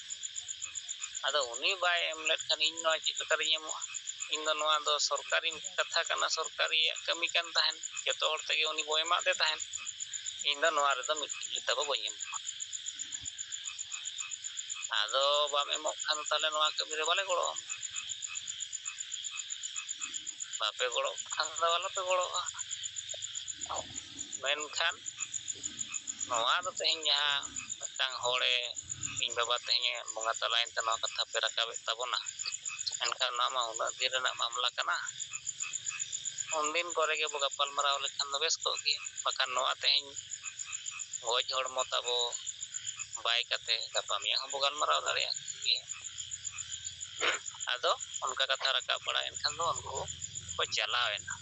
ᱟᱫᱚ ᱩᱱᱤ ᱵᱟᱭ ᱮᱢ ᱞᱮᱫ ᱠᱷᱟᱱ ᱤᱧ ᱱᱚᱣᱟ ᱪᱮᱫ ᱞᱮᱠᱟᱨᱤᱧ ᱮᱢᱚᱜᱼᱟ? ᱤᱧ ᱫᱚ ᱱᱚᱣᱟ ᱫᱚ ᱥᱚᱨᱠᱟᱨᱤ ᱠᱟᱛᱷᱟ ᱠᱟᱱᱟ, ᱥᱚᱨᱠᱟᱨᱤᱭᱟᱜ ᱠᱟᱹᱢᱤ ᱠᱟᱱ ᱛᱟᱦᱮᱸᱫ, ᱡᱚᱛᱚ ᱦᱚᱲ ᱛᱮᱜᱮ ᱩᱱᱤ ᱵᱚ ᱮᱢᱟᱫᱮ ᱛᱟᱦᱮᱸᱫ, ᱤᱧ ᱫᱚ ᱱᱚᱣᱟ ᱨᱮᱫᱚ ᱢᱤᱫ ᱴᱤᱠᱞᱤ ᱛᱟᱵᱚ ᱵᱟᱹᱧ ᱮᱢᱚᱜᱼᱟ᱾" ᱟᱫᱚ ᱵᱟᱢ ᱮᱢᱚᱜ ᱠᱷᱟᱱ ᱛᱟᱦᱞᱮ ᱱᱚᱣᱟ ᱠᱟᱹᱢᱤ ᱨᱮ ᱵᱟᱞᱮ ᱜᱚᱲᱚ ᱟᱢᱟ᱾ ᱵᱟᱯᱮ ᱜᱚᱲᱚᱜ ᱠᱷᱟᱱ ᱫᱚ ᱟᱞᱚᱯᱮ ᱜᱚᱲᱚᱜᱼᱟ᱾ ᱢᱮᱱᱠᱷᱟᱱ ᱱᱚᱣᱟ ᱫᱚ ᱛᱮᱦᱮᱧ ᱡᱟᱦᱟᱸ ᱢᱤᱫᱴᱟᱝ ᱦᱚᱲᱮ, ᱤᱧ ᱵᱟᱵᱟ ᱛᱮᱦᱮᱧᱮ ᱵᱚᱸᱜᱟ ᱛᱟᱞᱟᱭᱮᱱ ᱛᱮ ᱱᱚᱣᱟ ᱠᱟᱛᱷᱟ ᱯᱮ ᱨᱟᱠᱟᱵᱮᱫ ᱛᱟᱵᱚᱱᱟ, ᱮᱱᱠᱷᱟᱱ ᱱᱚᱣᱟ ᱢᱟ ᱩᱱᱟᱹᱜ ᱫᱤᱱ ᱨᱮᱱᱟᱜ ᱢᱟᱢᱞᱟ ᱠᱟᱱᱟ᱾ ᱩᱱᱫᱤᱱ ᱠᱚᱨᱮ ᱜᱮᱵᱚ ᱜᱟᱯᱟᱞ ᱢᱟᱨᱟᱣ ᱞᱮᱠᱷᱟᱱ ᱫᱚ ᱵᱮᱥ ᱠᱚᱜ ᱜᱮᱭᱟ, ᱵᱟᱠᱷᱟᱱ ᱱᱚᱣᱟ ᱛᱮᱦᱮᱧ ᱜᱚᱡ ᱦᱚᱲᱢᱚ ᱛᱟᱵᱚ ᱵᱟᱭ ᱠᱟᱛᱮ ᱜᱟᱯᱟ ᱢᱮᱭᱟᱝ ᱦᱚᱸᱵᱚ ᱜᱟᱞᱢᱟᱨᱟᱣ ᱫᱟᱲᱮᱭᱟᱜ ᱜᱮᱭᱟ᱾ ᱟᱫᱚ ᱚᱱᱠᱟ ᱠᱟᱛᱷᱟ ᱨᱟᱠᱟᱵ ᱵᱟᱲᱟᱭᱮᱱ ᱠᱷᱟᱱ ᱫᱚ ᱩᱱᱠᱩ ᱠᱚ ᱪᱟᱞᱟᱣᱮᱱᱟ᱾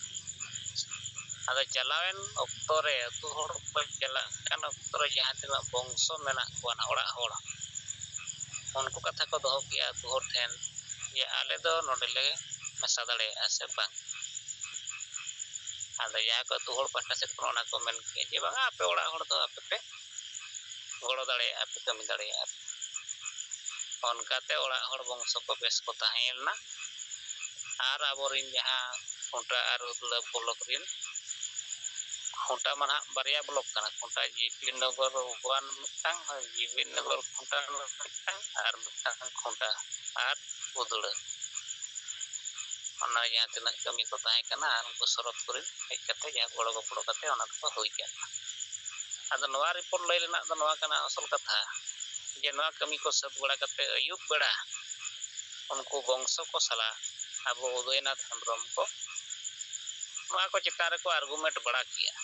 ᱟᱫᱚ ᱪᱟᱞᱟᱣᱮᱱ ᱚᱠᱛᱚ ᱨᱮ ᱟᱹᱛᱩ ᱦᱚᱲ ᱠᱚ ᱪᱟᱞᱟᱜ ᱠᱟᱱ ᱚᱠᱛᱚ ᱨᱮ ᱡᱟᱦᱟᱸ ᱛᱤᱱᱟᱹᱜ ᱵᱚᱝᱥᱚ ᱢᱮᱱᱟᱜ ᱠᱚᱣᱟ ᱱᱟᱜ ᱚᱲᱟᱜ ᱦᱚᱲ, ᱩᱱᱠᱩ ᱠᱟᱛᱷᱟ ᱠᱚ ᱫᱚᱦᱚ ᱠᱮᱜᱼᱟ ᱟᱹᱛᱩ ᱦᱚᱲ ᱴᱷᱮᱱ ᱡᱮ ᱟᱞᱮ ᱫᱚ ᱱᱚᱰᱮ ᱞᱮ ᱢᱮᱥᱟ ᱫᱟᱲᱮᱭᱟᱜᱼᱟ ᱥᱮ ᱵᱟᱝ᱾ ᱟᱫᱚ ᱡᱟᱦᱟᱸ ᱠᱚ ᱟᱹᱛᱩ ᱦᱚᱲ ᱯᱟᱦᱴᱟ ᱥᱮᱫ ᱠᱷᱚᱱ ᱚᱱᱟ ᱠᱚ ᱢᱮᱱ ᱠᱮᱜᱼᱟ ᱡᱮ ᱵᱟᱝᱟ, ᱟᱯᱮ ᱚᱲᱟᱜ ᱦᱚᱲ ᱫᱚ ᱟᱯᱮ ᱯᱮ ᱜᱚᱲᱚ ᱫᱟᱲᱮᱭᱟᱜᱼᱟ ᱯᱮ, ᱠᱟᱹᱢᱤ ᱫᱟᱲᱮᱭᱟᱜᱼᱟ ᱯᱮ᱾ ᱚᱱᱠᱟᱛᱮ ᱚᱲᱟᱜ ᱦᱚᱲ ᱵᱚᱝᱥᱚ ᱠᱚ ᱵᱮᱥ ᱠᱚ ᱛᱟᱦᱮᱸᱭᱮᱱᱟ᱾ ᱟᱨ ᱟᱵᱚᱨᱮᱱ ᱡᱟᱦᱟᱸ ᱠᱷᱩᱸᱴᱟ ᱟᱨ ᱩᱫᱽᱞᱟᱹ ᱵᱞᱚᱠ ᱨᱮᱱ ᱠᱷᱩᱸᱴᱟ ᱢᱟ ᱱᱟᱦᱟᱜ ᱵᱟᱨᱭᱟ ᱵᱞᱚᱠ ᱠᱟᱱᱟ, ᱠᱷᱩᱸᱴᱟ ᱡᱤ ᱯᱤ ᱱᱚᱜᱚᱨ ᱚᱣᱟᱱ ᱢᱤᱫᱴᱟᱝ, ᱡᱤ ᱯᱤ ᱱᱚᱜᱚᱨ ᱠᱷᱩᱸᱴᱟ ᱢᱤᱫᱴᱟᱝ, ᱟᱨ ᱢᱤᱫᱴᱟᱝ ᱠᱷᱩᱸᱴᱟ ᱟᱨ ᱩᱫᱽᱲᱟᱹ᱾ ᱚᱱᱟ ᱡᱟᱦᱟᱸ ᱛᱤᱱᱟᱹᱜ ᱠᱟᱹᱢᱤ ᱠᱚ ᱛᱟᱦᱮᱸ ᱠᱟᱱᱟ, ᱟᱨ ᱩᱱᱠᱩ ᱥᱚᱨᱚᱛ ᱠᱚᱨᱮ ᱦᱮᱡ ᱠᱟᱛᱮ ᱡᱟᱦᱟᱸ ᱜᱚᱲᱚ ᱜᱚᱯᱚᱲᱚ ᱠᱟᱛᱮ ᱚᱱᱟ ᱫᱚᱠᱚ ᱦᱩᱭ ᱠᱟᱜ ᱠᱟᱱᱟ᱾ ᱟᱫᱚ ᱱᱚᱣᱟ ᱨᱤᱯᱳᱨᱴ ᱞᱟᱹᱭ ᱨᱮᱱᱟᱜ ᱫᱚ ᱱᱚᱣᱟ ᱠᱟᱱᱟ ᱟᱥᱚᱞ ᱠᱟᱛᱷᱟ, ᱡᱮ ᱱᱚᱣᱟ ᱠᱟᱹᱢᱤ ᱠᱚ ᱥᱟᱹᱛ ᱵᱟᱲᱟ ᱠᱟᱛᱮ ᱟᱹᱭᱩᱵ ᱵᱮᱲᱟ ᱩᱱᱠᱩ ᱵᱚᱝᱥᱚ ᱠᱚ ᱥᱟᱞᱟᱜ ᱟᱵᱚ ᱩᱫᱚᱭᱱᱟᱛᱷ ᱦᱮᱢᱵᱨᱚᱢ ᱠᱚ ᱱᱚᱣᱟ ᱠᱚ ᱪᱮᱛᱟᱱ ᱨᱮᱠᱚ ᱟᱨᱜᱩᱢᱮᱱᱴ ᱵᱟᱲᱟ ᱠᱮᱜᱼᱟ᱾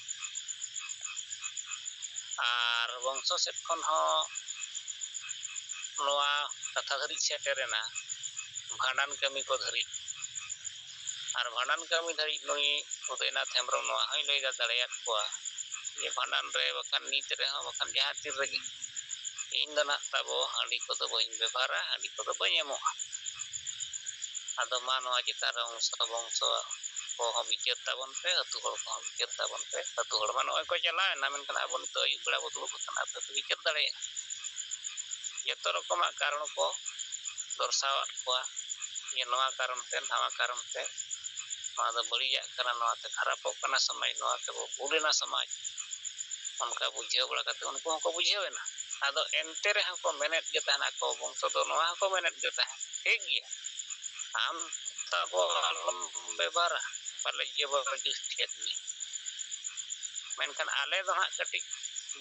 ᱟᱨ ᱵᱚᱝᱥᱚ ᱥᱮᱫ ᱠᱷᱚᱱ ᱦᱚᱸ ᱱᱚᱣᱟ ᱠᱟᱛᱷᱟ ᱫᱷᱟᱹᱨᱤᱡ ᱥᱮᱴᱮᱨᱮᱱᱟ, ᱵᱷᱟᱸᱰᱟᱱ ᱠᱟᱹᱢᱤ ᱠᱚ ᱫᱷᱟᱹᱨᱤᱡ᱾ ᱟᱨ ᱵᱷᱟᱸᱰᱟᱱ ᱠᱟᱹᱢᱤ ᱫᱷᱟᱹᱨᱤᱡ ᱱᱩᱭ ᱩᱫᱚᱭᱱᱟᱛᱷ ᱦᱮᱢᱵᱨᱚᱢ ᱱᱚᱣᱟ ᱦᱚᱸᱭ ᱞᱟᱹᱭ ᱫᱟᱲᱮᱭᱟᱫ ᱠᱚᱣᱟ ᱡᱮ ᱵᱷᱟᱸᱰᱟᱱ ᱨᱮ ᱵᱟᱠᱷᱟᱱ ᱱᱤᱛ ᱨᱮᱦᱚᱸ ᱵᱟᱠᱷᱟᱱ ᱡᱟᱦᱟᱸ ᱛᱤᱨ ᱨᱮᱜᱮ ᱤᱧ ᱫᱚ ᱱᱟᱜ ᱛᱟᱵᱚ ᱦᱟᱺᱰᱤ ᱠᱚᱫᱚ ᱵᱟᱹᱧ ᱵᱮᱵᱷᱟᱨᱟ, ᱦᱟᱺᱰᱤ ᱠᱚᱫᱚ ᱵᱟᱹᱧ ᱮᱢᱚᱜᱼᱟ᱾ ᱟᱫᱚ ᱢᱟ ᱱᱚᱣᱟ ᱪᱮᱛᱟᱱ ᱨᱮ ᱵᱚᱝᱥᱚ ᱵᱚᱝᱥᱚ ᱠᱚᱦᱚᱸ ᱵᱤᱪᱟᱹᱨ ᱛᱟᱵᱚᱱ ᱯᱮ, ᱟᱹᱛᱩ ᱦᱚᱲ ᱠᱚᱦᱚᱸ ᱵᱤᱪᱟᱹᱨ ᱛᱟᱵᱚᱱ ᱯᱮ᱾ ᱟᱹᱛᱩ ᱦᱚᱲ ᱢᱟ ᱱᱚᱜᱼᱚᱭ ᱠᱚ ᱪᱟᱞᱟᱣᱮᱱᱟ, ᱢᱮᱱᱠᱷᱟᱱ ᱟᱵᱚ ᱱᱤᱛᱚᱜ ᱟᱹᱭᱩᱵ ᱵᱮᱲᱟ ᱵᱚ ᱫᱩᱲᱩᱵ ᱟᱠᱟᱱᱟ, ᱟᱯᱮ ᱯᱮ ᱵᱤᱪᱟᱹᱨ ᱫᱟᱲᱮᱭᱟᱜᱼᱟ᱾ ᱡᱚᱛᱚ ᱨᱚᱠᱚᱢᱟᱜ ᱠᱟᱨᱚᱱ ᱠᱚ ᱫᱚᱨᱥᱟᱣᱟᱫ ᱠᱚᱣᱟ ᱡᱮ ᱱᱚᱣᱟ ᱠᱟᱨᱚᱱ ᱛᱮ, ᱱᱟᱣᱟ ᱠᱟᱨᱚᱱ ᱛᱮ, ᱱᱚᱣᱟ ᱫᱚ ᱵᱟᱹᱲᱤᱡᱟᱜ ᱠᱟᱱᱟ, ᱱᱚᱣᱟ ᱛᱮ ᱠᱷᱟᱨᱟᱯᱚᱜ ᱠᱟᱱᱟ ᱥᱚᱢᱟᱡᱽ, ᱱᱚᱣᱟ ᱛᱮᱵᱚ ᱵᱷᱩᱞ ᱮᱱᱟ ᱥᱚᱢᱟᱡᱽ᱾ ᱚᱱᱠᱟ ᱵᱩᱡᱷᱟᱹᱣ ᱵᱟᱲᱟ ᱠᱟᱛᱮ ᱩᱱᱠᱩ ᱦᱚᱸᱠᱚ ᱵᱩᱡᱷᱟᱹᱣ ᱮᱱᱟ᱾ ᱟᱫᱚ ᱮᱱᱛᱮ ᱨᱮᱦᱚᱸ ᱠᱚ ᱢᱮᱱᱮᱫ ᱜᱮ ᱛᱟᱦᱮᱱᱟ, ᱟᱠᱚ ᱵᱚᱝᱥᱚ ᱫᱚ ᱱᱚᱣᱟ ᱦᱚᱸᱠᱚ ᱢᱮᱱᱮᱫ ᱜᱮ ᱛᱟᱦᱮᱸᱫ, ᱴᱷᱤᱠ ᱜᱮᱭᱟ, ᱟᱢ ᱛᱟᱵᱚ ᱟᱞᱚᱢ ᱵᱮᱵᱷᱟᱨᱟ, ᱵᱟᱞᱮ ᱡᱚᱵᱚᱨ ᱡᱩᱥᱛᱤᱭᱮᱫ ᱢᱮᱭᱟ᱾ ᱢᱮᱱᱠᱷᱟᱱ ᱟᱞᱮ ᱫᱚ ᱦᱟᱸᱜ ᱠᱟᱹᱴᱤᱡ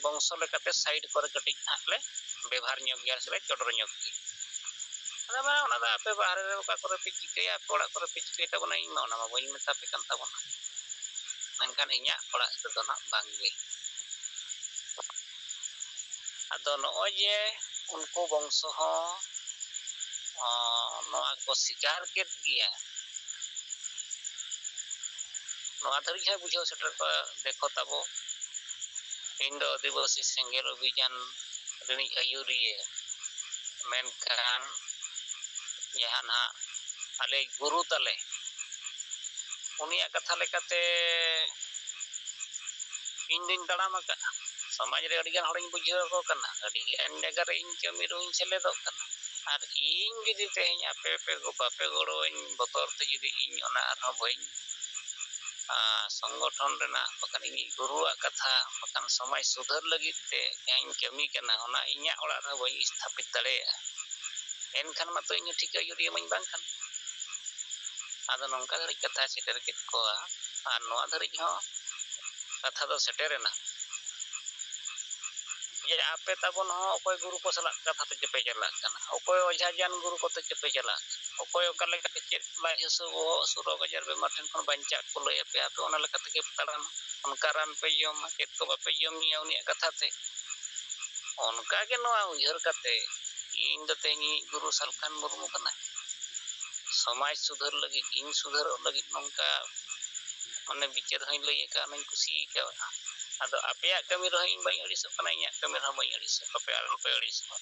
ᱵᱚᱝᱥᱚ ᱞᱮᱠᱟᱛᱮ ᱥᱟᱭᱤᱰ ᱠᱚᱨᱮ ᱠᱟᱹᱴᱤᱡ ᱦᱟᱸᱜ ᱞᱮ ᱵᱮᱵᱷᱟᱨ ᱧᱚᱜ ᱜᱮᱭᱟ ᱥᱮᱞᱮ ᱪᱚᱰᱚᱨ ᱧᱚᱜ ᱜᱮᱭᱟ᱾ ᱟᱫᱚ ᱢᱟ ᱚᱱᱟ ᱫᱚ ᱟᱯᱮ ᱵᱟᱦᱨᱮ ᱨᱮ ᱚᱠᱟ ᱠᱚᱨᱮ ᱯᱮ ᱪᱤᱠᱟᱹᱭᱟ, ᱟᱯᱮ ᱚᱲᱟᱜ ᱠᱚᱨᱮ ᱯᱮ ᱪᱤᱠᱟᱹᱭ ᱛᱟᱵᱚᱱᱟ, ᱤᱧ ᱢᱟ ᱚᱱᱟ ᱢᱟ ᱵᱟᱹᱧ ᱢᱮᱛᱟ ᱯᱮ ᱠᱟᱱ ᱛᱟᱵᱚᱱᱟ᱾ ᱢᱮᱱᱠᱷᱟᱱ ᱤᱧᱟᱹᱜ ᱚᱲᱟᱜ ᱨᱮᱫᱚ ᱱᱟᱜ ᱵᱟᱝ ᱜᱮ᱾ ᱟᱫᱚ ᱱᱚᱜᱼᱚᱭ ᱡᱮ ᱩᱱᱠᱩ ᱵᱚᱝᱥᱚ ᱦᱚᱸ, ᱚ, ᱱᱚᱣᱟ ᱠᱚ ᱥᱤᱠᱟᱨ ᱠᱮᱫ ᱜᱮᱭᱟ, ᱱᱚᱣᱟ ᱫᱷᱟᱹᱨᱤᱡ ᱦᱚᱸ ᱵᱩᱡᱷᱟᱹᱣ ᱥᱮᱴᱮᱨ ᱠᱚ, ᱫᱮᱠᱷᱚ ᱛᱟᱵᱚ, ᱤᱧ ᱫᱚ ᱟᱹᱫᱤᱵᱟᱹᱥᱤ ᱥᱮᱸᱜᱮᱞ ᱚᱵᱷᱤᱡᱟᱱ ᱨᱤᱱᱤᱡ ᱟᱹᱭᱩᱨᱤᱭᱟᱹ, ᱢᱮᱱᱠᱷᱟᱱ ᱡᱟᱦᱟᱸ ᱱᱟᱦᱟᱜ ᱟᱞᱮ ᱜᱩᱨᱩ ᱛᱟᱞᱮ, ᱩᱱᱤᱭᱟᱜ ᱠᱟᱛᱷᱟ ᱞᱮᱠᱟᱛᱮ ᱤᱧ ᱫᱩᱧ ᱛᱟᱲᱟᱢ ᱟᱠᱟᱫᱼᱟ᱾ ᱥᱚᱢᱟᱡᱽ ᱨᱮ ᱟᱹᱰᱤ ᱜᱟᱱ ᱦᱚᱲᱤᱧ ᱵᱩᱡᱷᱟᱹᱣ ᱟᱠᱚ ᱠᱟᱱᱟ, ᱟᱹᱰᱤ ᱜᱟᱱ ᱡᱟᱭᱜᱟ ᱨᱮ ᱤᱧ ᱠᱟᱹᱢᱤ ᱨᱮᱦᱚᱸᱧ ᱥᱮᱞᱮᱫᱚᱜ ᱠᱟᱱᱟ᱾ ᱟᱨ ᱤᱧ ᱡᱩᱫᱤ ᱛᱮᱦᱮᱧ ᱟᱯᱮ ᱯᱮ ᱵᱟᱯᱮ ᱜᱚᱲᱚᱣᱟᱹᱧ ᱵᱚᱛᱚᱨ ᱛᱮ ᱡᱩᱫᱤ ᱤᱧ ᱚᱱᱟ ᱟᱨᱦᱚᱸ ᱵᱟᱹᱧ ᱟᱨ ᱥᱚᱝᱜᱚᱴᱷᱚᱱ ᱨᱮᱱᱟᱜ, ᱵᱟᱠᱷᱟᱱ ᱤᱧᱤᱡ ᱜᱩᱨᱩᱣᱟᱜ ᱠᱟᱛᱷᱟ, ᱵᱟᱠᱷᱟᱱ ᱥᱚᱢᱟᱡᱽ ᱥᱩᱫᱷᱟᱹᱨ ᱞᱟᱹᱜᱤᱫ ᱛᱮ ᱡᱟᱦᱟᱸᱧ ᱠᱟᱹᱢᱤ ᱠᱟᱱᱟ, ᱚᱱᱟ ᱤᱧᱟᱹᱜ ᱚᱲᱟᱜ ᱨᱮᱦᱚᱸ ᱵᱟᱹᱧ ᱥᱛᱷᱟᱯᱤᱛ ᱫᱟᱲᱮᱭᱟᱜᱼᱟ, ᱮᱱᱠᱷᱟᱱ ᱢᱟᱛᱚ ᱤᱧ ᱦᱚᱸ ᱴᱷᱤᱠ ᱟᱹᱭᱩᱨᱤᱭᱟᱹ ᱢᱟᱧ ᱵᱟᱝ ᱠᱟᱱ᱾ ᱟᱫᱚ ᱱᱚᱝᱠᱟ ᱫᱷᱟᱹᱨᱤᱡ ᱠᱟᱛᱷᱟᱭ ᱥᱮᱴᱮᱨ ᱠᱮᱫ ᱠᱚᱣᱟ, ᱟᱨ ᱱᱚᱣᱟ ᱫᱷᱟᱹᱨᱤᱡ ᱦᱚᱸ ᱠᱟᱛᱷᱟ ᱫᱚ ᱥᱮᱴᱮᱨᱮᱱᱟ ᱡᱮ ᱟᱯᱮ ᱛᱟᱵᱚᱱ ᱦᱚᱸ ᱚᱠᱚᱭ ᱜᱩᱨᱩ ᱠᱚ ᱥᱟᱞᱟᱜ ᱠᱟᱛᱷᱟ ᱛᱮ ᱪᱮᱯᱮ ᱪᱟᱞᱟᱜ ᱠᱟᱱᱟ, ᱚᱠᱚᱭ ᱚᱡᱷᱟ ᱡᱟᱱ ᱜᱩᱨᱩ ᱠᱚᱛᱮ ᱪᱮᱯᱮ ᱪᱟᱞᱟᱜ ᱠᱟᱱᱟ, ᱚᱠᱚᱭ ᱚᱠᱟ ᱞᱮᱠᱟᱛᱮ ᱪᱮᱫ ᱞᱟᱡ ᱦᱟᱹᱥᱩ, ᱵᱚᱦᱚᱜ ᱦᱟᱹᱥᱩ, ᱨᱳᱜᱽ ᱟᱡᱟᱨ, ᱵᱮᱢᱟᱨ ᱴᱷᱮᱱ ᱠᱷᱚᱱ ᱵᱟᱧᱪᱟᱜ ᱠᱚ ᱞᱟᱹᱭ ᱟᱯᱮᱭᱟ, ᱟᱯᱮ ᱚᱱᱟ ᱞᱮᱠᱟ ᱛᱮᱜᱮ ᱯᱮ ᱛᱟᱲᱟᱢᱟ᱾ ᱚᱱᱠᱟ ᱨᱟᱱ ᱯᱮ ᱡᱚᱢᱟ, ᱪᱮᱫ ᱠᱚ ᱵᱟᱯᱮ ᱡᱚᱢ ᱧᱩᱭᱟ ᱩᱱᱤᱭᱟᱜ ᱠᱟᱛᱷᱟ ᱛᱮ᱾ ᱚᱱᱠᱟ ᱜᱮ ᱱᱚᱣᱟ ᱩᱭᱦᱟᱹᱨ ᱠᱟᱛᱮ ᱤᱧ ᱫᱚ ᱛᱮᱦᱮᱧ ᱤᱧᱤᱡ ᱜᱩᱨᱩ ᱥᱟᱞᱠᱷᱟᱱ ᱢᱩᱨᱢᱩ ᱠᱟᱱᱟᱭ᱾ ᱥᱚᱢᱟᱡᱽ ᱥᱩᱫᱷᱟᱹᱨ ᱞᱟᱹᱜᱤᱫ, ᱤᱧ ᱥᱩᱫᱷᱟᱹᱨᱚᱜ ᱞᱟᱹᱜᱤᱫ ᱱᱚᱝᱠᱟ ᱢᱟᱱᱮ ᱵᱤᱪᱟᱹᱨ ᱦᱚᱸᱧ ᱞᱟᱹᱭ ᱟᱠᱟᱫᱼᱟ, ᱚᱱᱟᱧ ᱠᱩᱥᱤ ᱟᱠᱟᱫᱼᱟ᱾ ᱟᱫᱚ ᱟᱯᱮᱭᱟᱜ ᱠᱟᱹᱢᱤ ᱨᱮᱦᱚᱸ ᱤᱧ ᱵᱟᱹᱧ ᱟᱹᱲᱤᱥᱚᱜ ᱠᱟᱱᱟ, ᱤᱧᱟᱹᱜ ᱠᱟᱹᱢᱤ ᱨᱮᱦᱚᱸ ᱵᱟᱹᱧ ᱟᱹᱲᱤᱥᱚᱜ, ᱟᱯᱮ ᱟᱞᱚᱯᱮ ᱟᱹᱲᱤᱥᱚᱜᱼᱟ᱾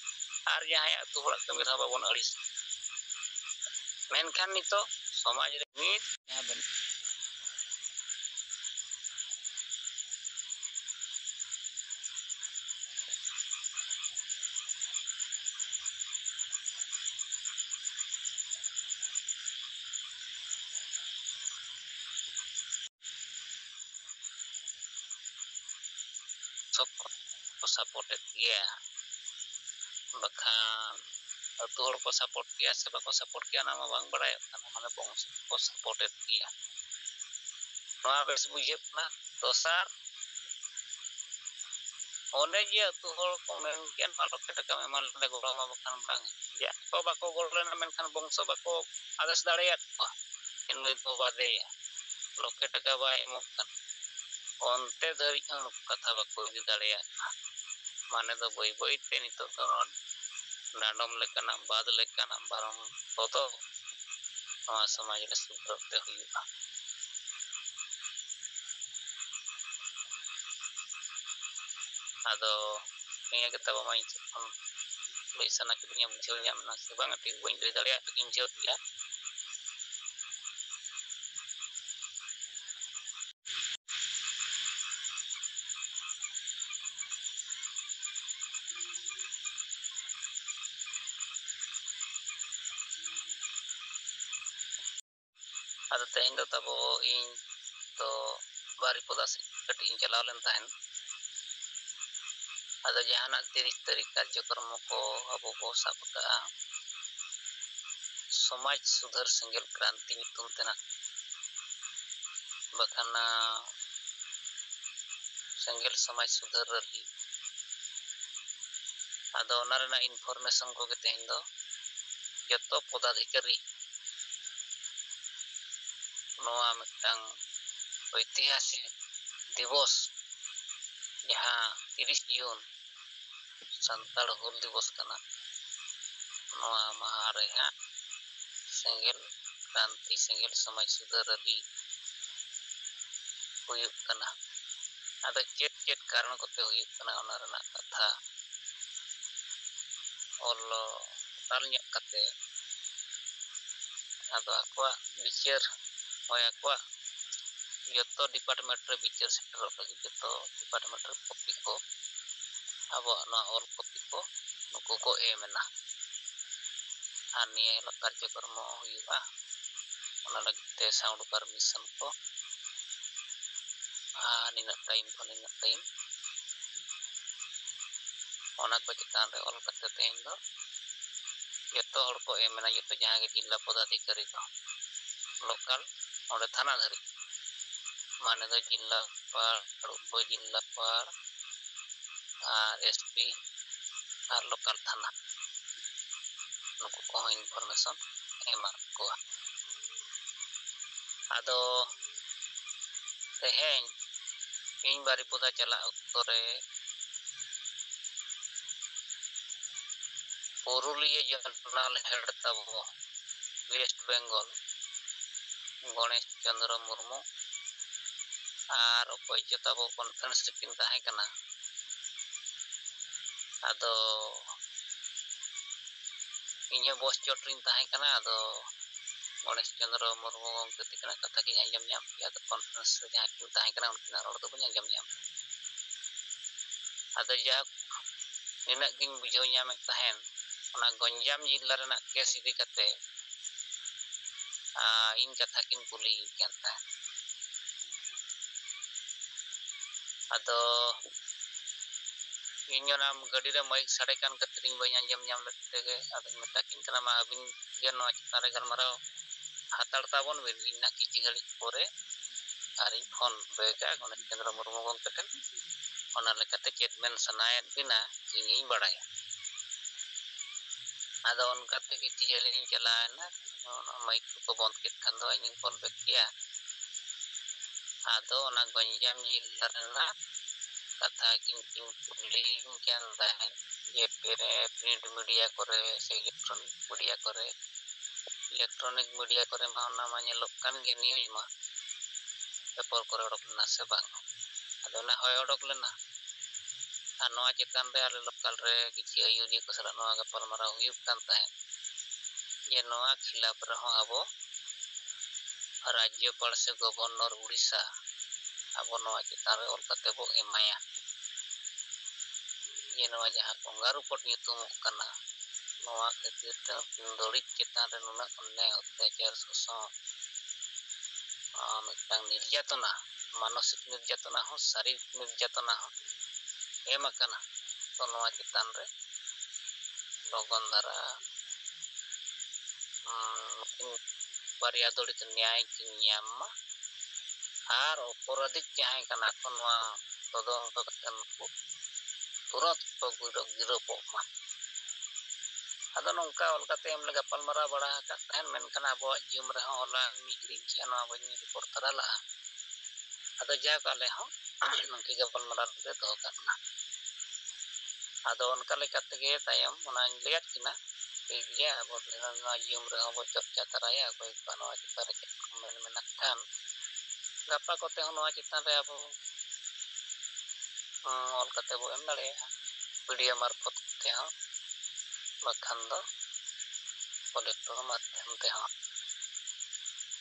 ᱟᱨ ᱡᱟᱦᱟᱸᱭᱟᱜ ᱟᱹᱛᱩ ᱦᱚᱲᱟᱜ ᱠᱟᱹᱢᱤ ᱨᱮᱦᱚᱸ ᱵᱟᱵᱚᱱ ᱟᱹᱲᱤᱥᱚᱜᱼᱟ᱾ ᱢᱮᱱᱠᱷᱟᱱ ᱱᱤᱛᱚᱜ ᱥᱚᱢᱟᱡᱽ ᱨᱮ ᱢᱤᱫ ᱡᱟᱦᱟᱸ ᱵᱮᱱ ᱥᱚᱵ ᱠᱚ ᱥᱟᱯᱳᱨᱴᱮᱫ ᱜᱮᱭᱟ, ᱵᱟᱠᱷᱟᱱ ᱟᱹᱛᱩ ᱦᱚᱲ ᱠᱚ ᱥᱟᱯᱳᱨᱴ ᱜᱮᱭᱟ ᱥᱮ ᱵᱟᱠᱚ ᱥᱟᱯᱳᱨᱴ ᱜᱮᱭᱟ, ᱚᱱᱟ ᱢᱟ ᱵᱟᱝ ᱵᱟᱲᱟᱭᱚᱜ ᱠᱟᱱᱟ᱾ ᱢᱟᱱᱮ ᱵᱚᱝᱥᱚ ᱠᱚ ᱥᱟᱯᱳᱨᱴᱮᱫ ᱜᱮᱭᱟ᱾ ᱱᱚᱣᱟ ᱵᱮᱥ ᱵᱩᱡᱷᱟᱹᱜ ᱠᱟᱱᱟ᱾ ᱫᱚᱥᱟᱨ, ᱚᱱᱮ ᱡᱮ ᱟᱹᱛᱩ ᱦᱚᱲ ᱠᱚ ᱢᱮᱱ ᱠᱮᱫ, ᱵᱟᱨ ᱞᱚᱠᱷ ᱴᱟᱠᱟᱢ ᱮᱢᱟ ᱞᱮ ᱜᱚᱲᱚ ᱟᱢᱟ, ᱵᱟᱠᱷᱟᱱ ᱵᱟᱝ᱾ ᱡᱮ ᱟᱠᱚ ᱵᱟᱠᱚ ᱜᱚᱲᱚ ᱞᱮᱱᱟ, ᱢᱮᱱᱠᱷᱟᱱ ᱵᱚᱝᱥᱚ ᱵᱟᱠᱚ ᱟᱫᱮᱥ ᱫᱟᱲᱮᱭᱟᱫ ᱠᱚᱣᱟ, ᱱᱩᱭ ᱫᱚ ᱵᱟᱫᱮᱭᱟ, ᱞᱚᱠᱷᱮ ᱴᱟᱠᱟ ᱵᱟᱭ ᱮᱢᱚᱜ ᱠᱟᱱᱟ᱾ ᱚᱱᱛᱮ ᱫᱷᱟᱹᱨᱤᱡ ᱦᱚᱸ ᱱᱩᱠᱩ ᱠᱟᱛᱷᱟ ᱵᱟᱠᱚ ᱤᱫᱤ ᱫᱟᱲᱮᱭᱟᱜ ᱠᱟᱱᱟ᱾ ᱢᱟᱱᱮ ᱫᱚ ᱵᱟᱹᱭ ᱵᱟᱹᱭ ᱛᱮ ᱱᱤᱛᱚᱜ ᱫᱚ ᱱᱚᱣᱟ ᱰᱟᱸᱰᱚᱢ ᱞᱮᱠᱟᱱᱟᱜ, ᱵᱟᱫ ᱞᱮᱠᱟᱱᱟᱜ ᱵᱟᱨᱚᱱ ᱠᱚᱫᱚ ᱱᱚᱣᱟ ᱥᱚᱢᱟᱡᱽ ᱨᱮ ᱥᱩᱫᱷᱟᱹᱨ ᱛᱮ ᱦᱩᱭᱩᱜᱼᱟ᱾ ᱟᱫᱚ ᱱᱤᱭᱟᱹ ᱜᱮ ᱛᱟᱵᱚ ᱢᱟ ᱤᱧ ᱥᱮᱫ ᱠᱷᱚᱱ ᱞᱟᱹᱭ ᱥᱟᱱᱟ ᱠᱤᱫᱤᱧᱟ, ᱵᱩᱡᱷᱟᱹᱣ ᱧᱟᱢ ᱮᱱᱟ ᱥᱮ ᱵᱟᱝ, ᱴᱷᱤᱠ ᱵᱟᱹᱧ ᱞᱟᱹᱭ ᱫᱟᱲᱮᱭᱟᱜ ᱛᱮᱜᱮᱧ ᱵᱩᱡᱷᱟᱹᱣ ᱠᱮᱫᱼᱟ᱾ ᱟᱫᱚ ᱛᱮᱦᱮᱧ ᱫᱚ ᱛᱟᱵᱚ ᱤᱧ ᱛᱚ ᱵᱟᱨᱤᱯᱚᱫᱟ ᱥᱮᱫ ᱠᱟᱹᱴᱤᱡ ᱤᱧ ᱪᱟᱞᱟᱣ ᱞᱮᱱ ᱛᱟᱦᱮᱸᱱ᱾ ᱟᱫᱚ ᱡᱟᱦᱟᱱᱟᱜ ᱛᱤᱨᱤᱥ ᱛᱟᱹᱨᱤᱠᱷ ᱠᱟᱨᱡᱚᱠᱨᱚᱢ ᱠᱚ ᱟᱵᱚ ᱵᱚ ᱥᱟᱵ ᱟᱠᱟᱫᱼᱟ, ᱥᱚᱢᱟᱡᱽ ᱥᱩᱫᱷᱟᱹᱨ ᱥᱮᱸᱜᱮᱞ ᱠᱨᱟᱱᱛᱤ ᱧᱩᱛᱩᱢ ᱛᱮᱱᱟᱜ, ᱵᱟᱠᱷᱟᱱ ᱥᱮᱸᱜᱮᱞ ᱥᱚᱢᱟᱡᱽ ᱥᱩᱫᱷᱟᱹᱨ ᱨᱮᱞᱤ᱾ ᱟᱫᱚ ᱚᱱᱟ ᱨᱮᱱᱟᱜ information ᱠᱚᱜᱮ ᱛᱮᱦᱮᱧ ᱫᱚ ᱡᱚᱛᱚ ᱯᱚᱫᱟᱫᱷᱤᱠᱟᱨᱤ ᱱᱚᱣᱟ ᱢᱤᱫᱴᱟᱝ ᱳᱭᱛᱤᱦᱟᱥᱤᱠ ᱫᱤᱵᱚᱥ, ᱡᱟᱦᱟᱸ ᱛᱤᱨᱤᱥ ᱡᱩᱱ ᱥᱟᱱᱛᱟᱲ ᱦᱩᱞ ᱫᱤᱵᱚᱥ ᱠᱟᱱᱟ, ᱱᱚᱣᱟ ᱢᱟᱦᱟ ᱨᱮ ᱦᱟᱸᱜ ᱥᱮᱸᱜᱮᱞ ᱠᱨᱟᱱᱛᱤ, ᱥᱮᱸᱜᱮᱞ ᱥᱚᱢᱟᱡᱽ ᱥᱩᱫᱷᱟᱹᱨ ᱨᱮᱞᱤ ᱦᱩᱭᱩᱜ ᱠᱟᱱᱟ᱾ ᱟᱫᱚ ᱪᱮᱫ ᱪᱮᱫ ᱠᱟᱨᱚᱱ ᱠᱚᱛᱮ ᱦᱩᱭᱩᱜ ᱠᱟᱱᱟ, ᱚᱱᱟ ᱨᱮᱱᱟᱜ ᱠᱟᱛᱷᱟ ᱚᱞ ᱴᱳᱴᱟᱞ ᱧᱚᱜ ᱠᱟᱛᱮ, ᱟᱫᱚ ᱟᱠᱚᱣᱟᱜ ᱵᱤᱪᱟᱹᱨ, ᱦᱳᱭ, ᱟᱠᱚᱣᱟᱜ ᱡᱚᱛᱚ department ᱨᱮ ᱵᱤᱪᱟᱹᱨ ᱥᱮᱴᱮᱨᱚᱜ ᱞᱟᱹᱜᱤᱫ ᱡᱚᱛᱚ department ᱨᱮ ᱠᱚᱯᱤ ᱠᱚ, ᱟᱵᱚᱣᱟᱜ ᱱᱚᱣᱟ ᱚᱞ ᱠᱚᱯᱤ ᱠᱚ ᱱᱩᱠᱩ ᱠᱚ ᱮᱢ ᱮᱱᱟ᱾ ᱟᱨ ᱱᱤᱭᱟᱹ ᱦᱤᱞᱳᱜ ᱠᱟᱨᱡᱚᱠᱨᱚᱢ ᱦᱩᱭᱩᱜᱼᱟ, ᱚᱱᱟ ᱞᱟᱹᱜᱤᱫ ᱛᱮ sound permission ᱠᱚ, ᱟᱨ ᱱᱤᱱᱟᱹᱜ time ᱠᱷᱚᱱ ᱱᱤᱱᱟᱹᱜ time, ᱚᱱᱟ ᱠᱚ ᱪᱮᱛᱟᱱ ᱨᱮ ᱚᱞ ᱠᱟᱛᱮ ᱛᱮᱦᱮᱧ ᱫᱚ ᱡᱚᱛᱚ ᱦᱚᱲ ᱠᱚ ᱮᱢ ᱮᱱᱟ, ᱡᱚᱛᱚ ᱡᱟᱦᱟᱸ ᱜᱮ ᱡᱤᱞᱟ ᱯᱚᱫᱟᱫᱷᱤᱠᱟᱨᱤ ᱠᱚ, local ᱚᱸᱰᱮ ᱛᱷᱟᱱᱟ ᱫᱷᱟᱹᱨᱤᱡ, ᱢᱟᱱᱮ ᱫᱚ ᱡᱤᱞᱟᱯᱟᱲ, ᱩᱯᱚ ᱡᱤᱞᱟᱯᱟᱲ, ᱟᱨ S P, ᱟᱨ local ᱛᱷᱟᱱᱟ, ᱱᱩᱠᱩ ᱠᱚᱦᱚᱸ information ᱮᱢᱟᱫ ᱠᱚᱣᱟ᱾ ᱟᱫᱚ ᱛᱮᱦᱮᱧ ᱤᱧ ᱵᱟᱨᱤᱯᱚᱫᱟ ᱪᱟᱞᱟᱜ ᱚᱠᱛᱚ ᱨᱮ ᱯᱩᱨᱩᱞᱤᱭᱟᱹ ᱡᱚᱱᱟᱞ head ᱛᱟᱵᱚ West Bengal, ᱜᱚᱬᱮᱥ ᱪᱚᱸᱫᱽᱨᱚ ᱢᱩᱨᱢᱩ, ᱟᱨ ᱚᱠᱚᱭ ᱪᱚ ᱛᱟᱵᱚ conference ᱨᱮᱠᱤᱱ ᱛᱟᱦᱮᱸ ᱠᱟᱱᱟ᱾ ᱟᱫᱚ ᱤᱧ ᱦᱚᱸ ᱵᱚᱥ ᱪᱚᱴ ᱨᱤᱧ ᱛᱟᱦᱮᱸ ᱠᱟᱱᱟ᱾ ᱟᱫᱚ ᱜᱚᱬᱮᱥ ᱪᱚᱸᱫᱽᱨᱚ ᱢᱩᱨᱢᱩ ᱜᱚᱢᱠᱮ ᱛᱟᱹᱠᱤᱱᱟᱜ ᱠᱟᱛᱷᱟ ᱜᱤᱧ ᱟᱸᱡᱚᱢ ᱧᱟᱢ ᱠᱮᱜᱼᱟ᱾ ᱟᱫᱚ conference ᱨᱮ ᱡᱟᱦᱟᱸ ᱠᱤᱱ ᱛᱟᱦᱮᱸ ᱠᱟᱱᱟ, ᱩᱱᱠᱤᱱᱟᱜ ᱨᱚᱲ ᱫᱚ ᱵᱟᱹᱧ ᱟᱸᱡᱚᱢ ᱧᱟᱢ ᱠᱮᱜᱼᱟ᱾ ᱟᱫᱚ ᱡᱟᱠ, ᱱᱤᱱᱟᱹᱜ ᱜᱤᱧ ᱵᱩᱡᱷᱟᱹᱣ ᱧᱟᱢᱮᱫ ᱛᱟᱦᱮᱸᱱ, ᱚᱱᱟ ᱜᱚᱧᱡᱟᱢ ᱡᱤᱞᱟ ᱨᱮᱱᱟᱜ case ᱤᱫᱤ ᱠᱟᱛᱮ, ᱟ, ᱤᱧ ᱠᱟᱛᱷᱟ ᱠᱤᱱ ᱠᱩᱞᱤᱭᱤᱧ ᱠᱟᱱ ᱛᱟᱦᱮᱸᱫ᱾ ᱟᱫᱚ ᱤᱧ ᱚᱱᱟ ᱜᱟᱹᱰᱤ ᱨᱮ ᱢᱟᱭᱤᱠ ᱥᱟᱰᱮ ᱠᱟᱱ ᱠᱷᱟᱹᱛᱤᱨ ᱤᱧ ᱵᱟᱹᱧ ᱟᱸᱡᱚᱢ ᱧᱟᱢ ᱞᱮᱫ ᱛᱮᱜᱮ ᱟᱫᱚᱧ ᱢᱮᱛᱟ ᱠᱤᱱ ᱠᱟᱱᱟ, ᱢᱟ ᱟᱹᱵᱤᱱ ᱜᱮ ᱱᱚᱣᱟ ᱪᱮᱛᱟᱱ ᱨᱮ ᱜᱟᱞᱢᱟᱨᱟᱣ ᱦᱟᱛᱟᱲ ᱛᱟᱵᱚᱱ ᱵᱤᱱ, ᱤᱧ ᱱᱟᱜ ᱠᱤᱪᱷᱩ ᱜᱷᱟᱹᱲᱤᱡ ᱯᱚᱨᱮ ᱟᱨᱤᱧ ᱯᱷᱳᱱ ᱵᱮᱠᱟ ᱜᱚᱱᱮᱥ ᱪᱚᱸᱫᱽᱨᱚ ᱢᱩᱨᱢᱩ ᱜᱚᱢᱠᱮ ᱴᱷᱮᱱ᱾ ᱚᱱᱟ ᱞᱮᱠᱟᱛᱮ ᱪᱮᱫ ᱢᱮᱱ ᱥᱟᱱᱟᱭᱮᱫ ᱵᱤᱱᱟ ᱤᱧᱤᱧ ᱵᱟᱲᱟᱭᱟ᱾ ᱟᱫᱚ ᱚᱱᱠᱟᱛᱮ ᱠᱤᱪᱷᱩ ᱡᱷᱟᱹᱞ ᱤᱧ ᱪᱟᱞᱟᱣᱮᱱᱟ, ᱚᱱᱟ ᱢᱟᱭᱤᱠ ᱠᱚᱠᱚ ᱵᱚᱱᱫ ᱠᱮᱫ ᱠᱷᱟᱱ ᱫᱚ ᱤᱧᱤᱧ ᱠᱚᱞ ᱵᱮᱠ ᱠᱮᱜᱼᱟ᱾ ᱟᱫᱚ ᱚᱱᱟ ᱜᱚᱧᱡᱟᱢ ᱡᱮᱞᱟ ᱨᱮᱱᱟᱜ ᱠᱟᱛᱷᱟ ᱜᱤᱧ ᱠᱩᱞᱤᱧ ᱠᱟᱱ ᱛᱟᱦᱮᱸᱫ ᱡᱮ ᱯᱨᱤᱱᱴ ᱢᱤᱰᱤᱭᱟ ᱠᱚᱨᱮ ᱥᱮ ᱤᱞᱮᱠᱴᱨᱚᱱᱤᱠ ᱢᱤᱰᱤᱭᱟ ᱠᱚᱨᱮ, ᱤᱞᱮᱠᱴᱨᱚᱱᱤᱠ ᱢᱤᱰᱤᱭᱟ ᱠᱚᱨᱮ ᱢᱟ ᱚᱱᱟ ᱢᱟ ᱧᱮᱞᱚᱜ ᱠᱟᱱ ᱜᱮ, ᱱᱤᱭᱩᱡᱽ ᱢᱟ ᱯᱮᱯᱟᱨ ᱠᱚᱨᱮ ᱚᱰᱚᱠ ᱞᱮᱱᱟ ᱥᱮ ᱵᱟᱝ? ᱟᱫᱚ ᱚᱱᱟ ᱦᱳᱭ, ᱚᱰᱚᱠ ᱞᱮᱱᱟ᱾ ᱟᱨ ᱱᱚᱣᱟ ᱪᱮᱛᱟᱱ ᱨᱮ ᱟᱞᱮ ᱞᱳᱠᱟᱞ ᱨᱮ ᱠᱤᱪᱷᱩ ᱟᱹᱭᱩᱨᱤᱭᱟᱹ ᱠᱚ ᱥᱟᱞᱟᱜ ᱱᱚᱣᱟ ᱜᱟᱯᱟᱞᱢᱟᱨᱟᱣ ᱦᱩᱭᱩᱜ ᱠᱟᱱ ᱛᱟᱦᱮᱸᱫ ᱡᱮ ᱱᱚᱣᱟ ᱠᱷᱤᱞᱟᱯ ᱨᱮᱦᱚᱸ ᱟᱵᱚ ᱨᱟᱡᱽᱡᱚᱯᱟᱲ ᱥᱮ ᱜᱚᱵᱷᱚᱨᱱᱚᱨ ᱩᱲᱤᱥᱥᱟ ᱟᱵᱚ ᱱᱚᱣᱟ ᱪᱮᱛᱟᱱ ᱨᱮ ᱚᱞ ᱠᱟᱛᱮ ᱵᱚ ᱮᱢᱟᱭᱟ᱾ ᱡᱮ ᱱᱚᱣᱟ ᱡᱟᱦᱟᱸ ᱠᱚᱝᱜᱟ ᱨᱤᱯᱳᱨᱴ ᱧᱩᱛᱩᱢᱚᱜ ᱠᱟᱱᱟ, ᱱᱚᱣᱟ ᱠᱷᱟᱹᱛᱤᱨ ᱛᱮ ᱫᱚᱞᱤᱛ ᱪᱮᱛᱟᱱ ᱨᱮ ᱱᱩᱱᱟᱹᱜ ᱚᱱᱱᱭᱟᱭ, ᱚᱛᱛᱟᱪᱟᱨ, ᱥᱳᱥᱚᱱ, ᱟᱨ ᱢᱤᱫᱴᱟᱝ ᱱᱤᱨᱡᱟᱛᱚᱱᱟ, ᱢᱟᱱᱚᱥᱤᱠ ᱱᱤᱨᱡᱟᱛᱚᱱᱟ ᱦᱚᱸ, ᱥᱟᱨᱤᱨᱤᱠ ᱱᱤᱨᱡᱟᱛᱚᱱᱟ ᱦᱚᱸ ᱮᱢ ᱟᱠᱟᱱᱟ᱾ ᱛᱚ ᱱᱚᱣᱟ ᱪᱮᱛᱟᱱ ᱨᱮ ᱞᱚᱜᱚᱱ ᱫᱷᱟᱨᱟ, ᱩᱸ, ᱱᱩᱠᱤᱱ ᱵᱟᱨᱭᱟ ᱫᱚᱞᱤᱛ ᱱᱮᱭᱟᱭ ᱠᱤᱱ ᱧᱟᱢ ᱢᱟ᱾ ᱟᱨ ᱚᱯᱚᱨᱟᱫᱷᱤᱠ ᱡᱟᱦᱟᱸᱭ ᱠᱟᱱᱟ ᱠᱚ ᱱᱚᱣᱟ ᱛᱚᱫᱚᱱᱛᱚ ᱠᱟᱛᱮ ᱱᱩᱠᱩ ᱛᱩᱨᱟᱹᱛ ᱠᱚ ᱜᱤᱨᱟᱹ-, ᱜᱤᱨᱟᱹᱯᱚᱜ ᱢᱟ᱾ ᱟᱫᱚ ᱱᱚᱝᱠᱟ ᱚᱞ ᱠᱟᱛᱮ ᱮᱢ ᱞᱮ ᱜᱟᱯᱟᱞᱢᱟᱨᱟᱣ ᱵᱟᱲᱟ ᱟᱠᱟᱫ ᱛᱟᱦᱮᱸᱫ, ᱢᱮᱱᱠᱷᱟᱱ ᱟᱵᱚᱣᱟᱜ ᱡᱤᱭᱚᱱ ᱨᱮᱦᱚᱸ ᱦᱚᱞᱟ ᱤᱧ ᱦᱤᱲᱤᱧ ᱠᱮᱜᱼᱟ, ᱱᱚᱣᱟ ᱵᱟᱹᱧ ᱨᱮᱠᱚᱨᱰ ᱛᱟᱨᱟ ᱞᱟᱜᱼᱟ᱾ ᱟᱫᱚ ᱡᱟᱠ, ᱟᱞᱮ ᱦᱚᱸ ᱱᱚᱝᱠᱟ ᱜᱟᱯᱟᱞᱢᱟᱨᱟᱣ ᱨᱮᱞᱮ ᱫᱚᱦᱚ ᱠᱟᱜ ᱠᱟᱱᱟ᱾ ᱟᱫᱚ ᱚᱱᱠᱟ ᱞᱮᱠᱟ ᱛᱮᱜᱮ ᱛᱟᱭᱚᱢ ᱚᱱᱟᱧ ᱞᱟᱹᱭᱟᱫ ᱠᱤᱱᱟ, ᱴᱷᱤᱠ ᱜᱮᱭᱟ, ᱟᱵᱚ ᱱᱚᱣᱟ ᱡᱤᱭᱚᱱ ᱨᱮᱦᱚᱸ ᱵᱚ ᱪᱚᱨᱪᱟ ᱛᱟᱨᱟᱭᱟ, ᱚᱠᱚᱭ ᱠᱚᱣᱟᱜ ᱱᱚᱣᱟ ᱪᱮᱛᱟᱱ ᱨᱮ ᱪᱮᱫ ᱠᱚ ᱢᱮᱱ ᱢᱮᱱᱟᱜ ᱠᱷᱟᱱ, ᱜᱟᱯᱟ ᱠᱚᱛᱮ ᱦᱚᱸ ᱱᱚᱣᱟ ᱪᱮᱛᱟᱱ ᱨᱮ ᱟᱵᱚ, ᱦᱚᱸ, ᱚᱞ ᱠᱟᱛᱮ ᱵᱚ ᱮᱢ ᱫᱟᱲᱮᱭᱟᱜᱼᱟ, ᱯᱤᱰᱤᱭᱟ ᱢᱟᱨᱯᱷᱚᱛ ᱛᱮᱦᱚᱸ, ᱵᱟᱠᱷᱟᱱ ᱫᱚ ᱠᱚᱞᱮᱠᱴᱚᱨ ᱢᱟᱫᱽᱫᱷᱚᱢ ᱛᱮᱦᱚᱸ᱾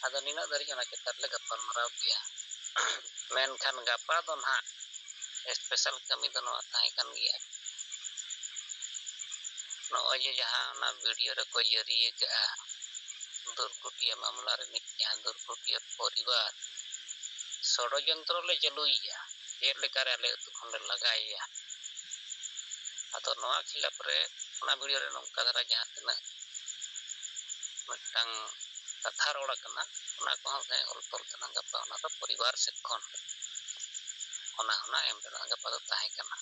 ᱟᱫᱚ ᱱᱤᱱᱟᱹᱜ ᱫᱷᱟᱹᱨᱤᱡ ᱚᱱᱟ ᱪᱮᱛᱟᱱ ᱨᱮᱞᱮ ᱜᱟᱯᱟᱞᱢᱟᱨᱟᱣ ᱠᱮᱜᱼᱟ᱾ ᱢᱮᱱᱠᱷᱟᱱ ᱜᱟᱯᱟ ᱫᱚ ᱱᱟᱦᱟᱜ ᱥᱯᱮᱥᱟᱞ ᱠᱟᱹᱢᱤ ᱫᱚ ᱱᱚᱣᱟ ᱛᱟᱦᱮᱸ ᱠᱟᱱ ᱜᱮᱭᱟ᱾ ᱱᱚᱜᱼᱚᱭ ᱡᱮ ᱡᱟᱦᱟᱸ ᱚᱱᱟ ᱵᱷᱤᱰᱤᱭᱳ ᱨᱮᱠᱚ ᱡᱟᱹᱨᱤ ᱟᱠᱟᱜᱼᱟ, ᱫᱩᱨᱜᱩᱴᱤᱭᱟᱹ ᱢᱟᱢᱞᱟ ᱨᱤᱱᱤᱡ ᱡᱟᱦᱟᱸ ᱫᱩᱨᱜᱩᱴᱤᱭᱟᱹ ᱯᱚᱨᱤᱵᱟᱨ ᱥᱚᱲᱚᱡᱚᱱᱛᱨᱚ ᱞᱮ ᱪᱟᱹᱞᱩᱭᱮᱜᱼᱟ, ᱪᱮᱫ ᱞᱮᱠᱟᱨᱮ ᱟᱞᱮ ᱟᱹᱛᱩ ᱠᱷᱚᱱ ᱞᱮ ᱞᱟᱜᱟᱭᱮᱭᱟ᱾ ᱟᱫᱚ ᱱᱚᱣᱟ ᱠᱷᱤᱞᱟᱯ ᱨᱮ ᱚᱱᱟ ᱵᱷᱤᱰᱤᱭᱳ ᱨᱮ ᱱᱚᱝᱠᱟ ᱫᱷᱟᱨᱟ ᱡᱟᱦᱟᱸ ᱛᱤᱱᱟᱹᱜ ᱢᱤᱫᱴᱟᱝ ᱠᱟᱛᱷᱟ ᱨᱚᱲ ᱟᱠᱟᱱᱟ, ᱚᱱᱟ ᱠᱚᱦᱚᱸ ᱦᱮᱸ ᱚᱞ ᱛᱚᱞ ᱛᱮᱱᱟᱜ ᱜᱟᱯᱟ ᱚᱱᱟ ᱫᱚ ᱯᱚᱨᱤᱵᱟᱨ ᱥᱮᱫ ᱠᱷᱚᱱ ᱚᱱᱟ ᱦᱚᱸ ᱮᱢ ᱨᱮᱱᱟᱜ ᱜᱟᱯᱟ ᱫᱚ ᱛᱟᱦᱮᱸ ᱠᱟᱱᱟ᱾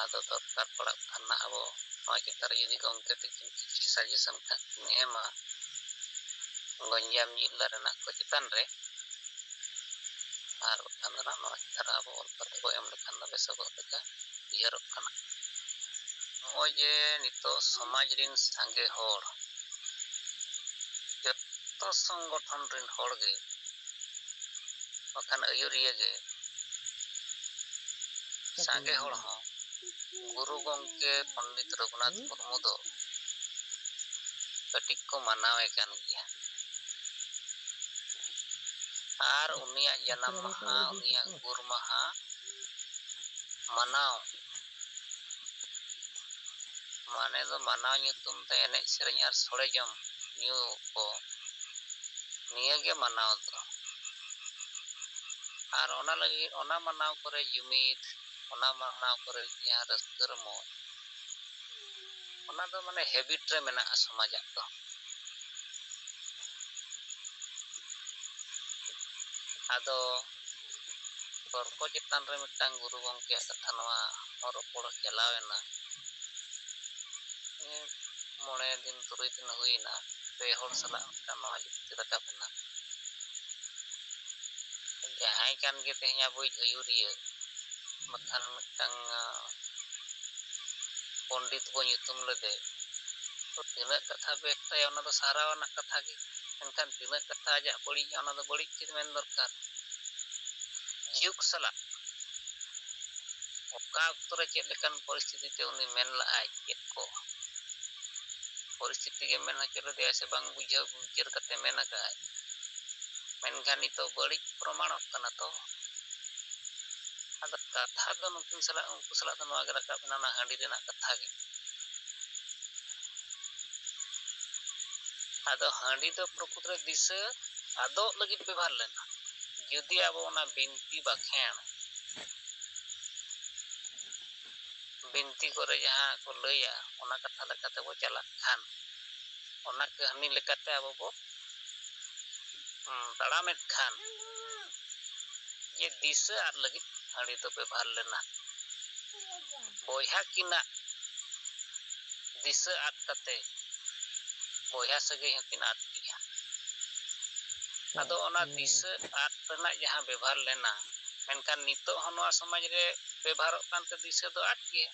ᱟᱫᱚ ᱫᱚᱨᱠᱟᱨ ᱯᱟᱲᱟᱜ ᱠᱷᱟᱱ ᱱᱟᱜ ᱟᱵᱚ ᱱᱚᱣᱟ ᱪᱮᱛᱟᱱ ᱨᱮ ᱡᱩᱫᱤ ᱜᱚᱢᱠᱮ ᱛᱟᱹᱠᱤᱱ ᱠᱤᱪᱷᱩ ᱥᱟᱡᱮᱥᱚᱱ ᱠᱷᱟᱱ ᱠᱤᱱ ᱮᱢᱟ ᱜᱚᱧᱡᱟᱢ ᱡᱤᱞ ᱫᱟᱨᱮ ᱨᱮᱱᱟᱜ ᱠᱚ ᱪᱮᱛᱟᱱ ᱨᱮ, ᱟᱨ ᱵᱟᱠᱷᱟᱱ ᱫᱚ ᱱᱟᱜ ᱱᱚᱣᱟ ᱪᱮᱛᱟᱱ ᱨᱮ ᱟᱵᱚ ᱚᱞ ᱠᱟᱛᱮ ᱵᱚ ᱮᱢ ᱞᱮᱠᱷᱟᱱ ᱫᱚ ᱵᱮᱥᱚᱜᱚᱜ ᱞᱮᱠᱟ ᱩᱭᱦᱟᱹᱨᱚᱜ ᱠᱟᱱᱟ᱾ ᱱᱚᱜᱼᱚᱭ ᱡᱮ ᱱᱤᱛᱚᱜ ᱥᱚᱢᱟᱡᱽ ᱨᱤᱱ ᱥᱟᱸᱜᱮ ᱦᱚᱲ, ᱡᱚᱛᱚ ᱥᱚᱝᱜᱚᱴᱷᱚᱱ ᱨᱤᱱ ᱦᱚᱲ ᱜᱮ, ᱵᱟᱠᱷᱟᱱ ᱟᱹᱭᱩᱨᱤᱭᱟᱹ ᱜᱮ, ᱥᱟᱸᱜᱮ ᱦᱚᱲ ᱦᱚᱸ ᱜᱩᱨᱩ ᱜᱚᱢᱠᱮ ᱯᱚᱱᱰᱤᱛ ᱨᱚᱜᱷᱩᱱᱟᱛᱷ ᱢᱩᱨᱢᱩ ᱫᱚ ᱠᱟᱹᱴᱤᱡ ᱠᱚ ᱢᱟᱱᱟᱣᱮ ᱠᱟᱱ ᱜᱮᱭᱟ᱾ ᱟᱨ ᱩᱱᱤᱭᱟᱜ ᱡᱟᱱᱟᱢ ᱢᱟᱦᱟ, ᱩᱱᱤᱭᱟᱜ ᱜᱩᱨ ᱢᱟᱦᱟ ᱢᱟᱱᱟᱣ, ᱢᱟᱱᱮ ᱫᱚ ᱢᱟᱱᱟᱣ ᱧᱩᱛᱩᱢ ᱛᱮ ᱮᱱᱮᱡ ᱥᱮᱨᱮᱧ ᱟᱨ ᱥᱚᱲᱮ ᱡᱚᱢ ᱧᱩ ᱠᱚ, ᱱᱤᱭᱟᱹ ᱜᱮ ᱢᱟᱱᱟᱣ ᱫᱚ᱾ ᱟᱨ ᱚᱱᱟ ᱞᱟᱹᱜᱤᱫ, ᱚᱱᱟ ᱢᱟᱱᱟᱣ ᱠᱚᱨᱮ ᱡᱩᱢᱤᱫ, ᱚᱱᱟ ᱢᱟᱱᱟᱣ ᱠᱚᱨᱮ ᱡᱟᱦᱟᱸ ᱨᱟᱹᱥᱠᱟᱹ ᱨᱚᱢᱚᱡᱽ, ᱚᱱᱟ ᱫᱚ ᱢᱟᱱᱮ ᱦᱮᱵᱤᱴ ᱨᱮ ᱢᱮᱱᱟᱜᱼᱟ ᱥᱚᱢᱟᱡᱟᱜ ᱫᱚ᱾ ᱟᱫᱚ ᱛᱚᱨᱠᱚ ᱪᱮᱛᱟᱱ ᱨᱮ ᱢᱤᱫᱴᱟᱝ ᱜᱩᱨᱩ ᱜᱚᱢᱠᱮᱭᱟᱜ ᱠᱟᱛᱷᱟ ᱱᱚᱣᱟ ᱦᱚᱸ ᱨᱚᱯᱚᱲ ᱪᱟᱞᱟᱣ ᱮᱱᱟ᱾ ᱢᱚᱬᱮ ᱫᱤᱱ ᱛᱩᱨᱩᱭ ᱫᱤᱱ ᱦᱩᱭᱮᱱᱟ, ᱯᱮ ᱦᱚᱲ ᱥᱟᱞᱟᱜ ᱢᱤᱫᱴᱟᱝ ᱱᱚᱣᱟ ᱡᱩᱠᱛᱤ ᱨᱟᱠᱟᱵ ᱮᱱᱟ᱾ ᱡᱟᱦᱟᱸᱭ ᱠᱟᱱ ᱜᱮ ᱛᱮᱦᱮᱧ ᱟᱵᱚᱭᱤᱡ ᱟᱹᱭᱩᱨᱤᱭᱟᱹ, ᱵᱟᱠᱷᱟᱱ ᱢᱤᱫᱴᱟᱝ, ᱟᱸ, ᱯᱚᱱᱰᱤᱛ ᱵᱚ ᱧᱩᱛᱩᱢ ᱞᱮᱫᱮ, ᱛᱚ ᱛᱤᱱᱟᱹᱜ ᱠᱟᱛᱷᱟ ᱵᱮᱥ ᱛᱟᱭᱟ, ᱚᱱᱟ ᱫᱚ ᱥᱟᱨᱦᱟᱣ ᱟᱱᱟᱜ ᱠᱟᱛᱷᱟ ᱜᱮ, ᱢᱮᱱᱠᱷᱟᱱ ᱛᱤᱱᱟᱹᱜ ᱠᱟᱛᱷᱟ ᱟᱡᱟᱜ ᱵᱟᱹᱲᱤᱡ, ᱚᱱᱟ ᱫᱚ ᱵᱟᱹᱲᱤᱡ ᱜᱮ ᱢᱮᱱ ᱫᱚᱨᱠᱟᱨ᱾ ᱡᱩᱜᱽ ᱥᱟᱞᱟᱜ ᱚᱠᱟ ᱚᱠᱛᱚ ᱨᱮ ᱪᱮᱫ ᱞᱮᱠᱟᱱ ᱯᱚᱨᱤᱥᱛᱷᱤᱛᱤ ᱛᱮ ᱩᱱᱤ ᱢᱮᱱ ᱞᱟᱜᱼᱟᱭ, ᱪᱮᱫ ᱠᱚ ᱯᱚᱨᱤᱥᱛᱷᱤᱛᱤ ᱜᱮ ᱢᱮᱱ ᱦᱚᱪᱚ ᱞᱮᱫᱮᱭᱟᱭ ᱥᱮ ᱵᱟᱝ ᱵᱩᱡᱷᱟᱹᱣ ᱵᱤᱪᱟᱹᱨ ᱠᱟᱛᱮ ᱢᱮᱱ ᱟᱠᱟᱫᱼᱟᱭ, ᱢᱮᱱᱠᱷᱟᱱ ᱱᱤᱛᱚᱜ ᱵᱟᱹᱲᱤᱡ ᱯᱨᱚᱢᱟᱬᱚᱜ ᱠᱟᱱᱟ ᱛᱚ᱾ ᱟᱫᱚ ᱠᱟᱛᱷᱟ ᱫᱚ ᱱᱩᱠᱤᱱ ᱥᱟᱞᱟᱜ, ᱩᱱᱠᱩ ᱥᱟᱞᱟᱜ ᱫᱚ ᱱᱚᱣᱟ ᱜᱮ ᱨᱟᱠᱟᱵ ᱮᱱᱟ, ᱚᱱᱟ ᱦᱟᱺᱰᱤ ᱨᱮᱱᱟᱜ ᱠᱟᱛᱷᱟ ᱜᱮ᱾ ᱟᱫᱚ ᱦᱟᱺᱰᱤ ᱫᱚ ᱯᱨᱚᱠᱨᱤᱛ ᱨᱮ ᱫᱤᱥᱟᱹ ᱟᱫᱚᱜ ᱞᱟᱹᱜᱤᱫ ᱵᱮᱵᱷᱟᱨ ᱞᱮᱱᱟ, ᱡᱩᱫᱤ ᱟᱵᱚ ᱚᱱᱟ ᱵᱤᱱᱛᱤ ᱵᱟᱠᱷᱮᱬ, ᱵᱤᱱᱛᱤ ᱠᱚᱨᱮ ᱡᱟᱦᱟᱸ ᱠᱚ ᱞᱟᱹᱭᱟ, ᱚᱱᱟ ᱠᱟᱛᱷᱟ ᱞᱮᱠᱟᱛᱮ ᱵᱚ ᱪᱟᱞᱟᱜ ᱠᱷᱟᱱ, ᱚᱱᱟ ᱠᱟᱹᱦᱱᱤ ᱞᱮᱠᱟᱛᱮ ᱟᱵᱚ ᱵᱚ, ᱦᱩᱸ, ᱛᱟᱲᱟᱢᱮᱫ ᱠᱷᱟᱱ, ᱡᱮ ᱫᱤᱥᱟᱹ ᱟᱫ ᱞᱟᱹᱜᱤᱫ ᱦᱟᱺᱰᱤ ᱫᱚ ᱵᱮᱵᱷᱟᱨ ᱞᱮᱱᱟ᱾ ᱵᱚᱭᱦᱟ ᱠᱤᱱᱟᱜ ᱫᱤᱥᱟᱹ ᱟᱫ ᱠᱟᱛᱮ ᱵᱚᱭᱦᱟ ᱥᱟᱹᱜᱟᱹᱭ ᱦᱚᱸᱠᱤᱱ ᱟᱫ ᱠᱮᱜᱼᱟ᱾ ᱟᱫᱚ ᱚᱱᱟ ᱫᱤᱥᱟᱹ ᱟᱫ ᱨᱮᱱᱟᱜ ᱡᱟᱦᱟᱸ ᱵᱮᱵᱷᱟᱨ ᱞᱮᱱᱟ, ᱢᱮᱱᱠᱷᱟᱱ ᱱᱤᱛᱚᱜ ᱦᱚᱸ ᱱᱚᱣᱟ ᱥᱚᱢᱟᱡᱽ ᱨᱮ ᱵᱮᱵᱷᱟᱨᱚᱜ ᱠᱟᱱᱛᱮ ᱫᱤᱥᱟᱹ ᱫᱚ ᱟᱫ ᱜᱮᱭᱟ᱾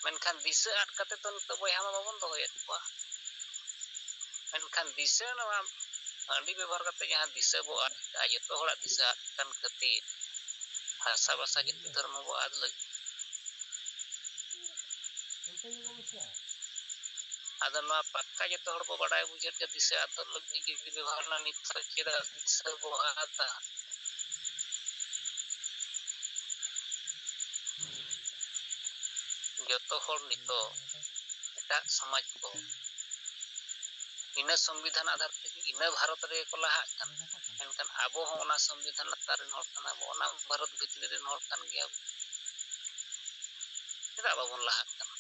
ᱢᱮᱱᱠᱷᱟᱱ ᱫᱤᱥᱟᱹ ᱟᱫ ᱠᱟᱛᱮ ᱫᱚ ᱱᱤᱛᱚᱜ ᱵᱚᱭᱦᱟ ᱢᱟ ᱵᱟᱵᱚᱱ ᱫᱚᱦᱚᱭᱮᱫ ᱠᱚᱣᱟ᱾ ᱢᱮᱱᱠᱷᱟᱱ ᱫᱤᱥᱟᱹ, ᱱᱚᱣᱟ ᱦᱟᱺᱰᱤ ᱵᱮᱵᱚᱦᱟᱨ ᱠᱟᱛᱮ ᱡᱟᱦᱟᱸ ᱫᱤᱥᱟᱹ ᱵᱚ ᱟᱫ ᱠᱟᱜᱼᱟ, ᱡᱚᱛᱚ ᱦᱚᱲᱟᱜ ᱫᱤᱥᱟᱹ ᱟᱫ ᱠᱟᱱ ᱠᱷᱟᱹᱛᱤᱨ ᱦᱟᱥᱟ ᱵᱷᱟᱥᱟ ᱡᱟᱹᱛᱤ ᱫᱷᱚᱨᱢᱚ ᱵᱚ ᱟᱫ ᱞᱟᱹᱜᱤᱫ᱾ ᱟᱫᱚ ᱱᱚᱣᱟ ᱯᱟᱠᱠᱟ ᱡᱚᱛᱚ ᱦᱚᱲ ᱵᱚ ᱵᱟᱰᱟᱭ ᱵᱩᱡᱷᱟᱹᱣ ᱡᱮ ᱫᱤᱥᱟᱹ ᱟᱫ ᱞᱟᱹᱜᱤᱫ ᱡᱩᱫᱤ ᱵᱮᱵᱚᱦᱟᱨ ᱨᱮᱱᱟᱜ ᱱᱤᱛ ᱠᱷᱚᱱ ᱪᱮᱫᱟᱜ ᱫᱤᱥᱟᱹ ᱵᱚ ᱟᱫᱟ? ᱡᱚᱛᱚ ᱦᱚᱲ ᱱᱤᱛᱚᱜ ᱮᱴᱟᱜ ᱥᱚᱢᱟᱡᱽ ᱠᱚ ᱤᱱᱟᱹ ᱥᱚᱝᱵᱤᱫᱷᱟᱱ ᱟᱫᱷᱟᱨ ᱛᱮᱜᱮ ᱤᱱᱟᱹ ᱵᱷᱟᱨᱚᱛ ᱨᱮᱜᱮ ᱠᱚ ᱞᱟᱦᱟᱜ ᱠᱟᱱᱟ, ᱢᱮᱱᱠᱷᱟᱱ ᱟᱵᱚ ᱦᱚᱸ ᱚᱱᱟ ᱥᱚᱝᱵᱤᱫᱷᱟᱱ ᱞᱟᱛᱟᱨ ᱨᱮᱱ ᱦᱚᱲ ᱠᱟᱱᱟ ᱵᱚ, ᱚᱱᱟ ᱵᱷᱟᱨᱚᱛ ᱵᱷᱤᱛᱨᱤ ᱨᱮᱱ ᱦᱚᱲ ᱠᱟᱱ ᱜᱮᱭᱟ ᱵᱚ᱾ ᱪᱮᱫᱟᱜ ᱵᱟᱵᱚᱱ ᱞᱟᱦᱟᱜ ᱠᱟᱱᱟ?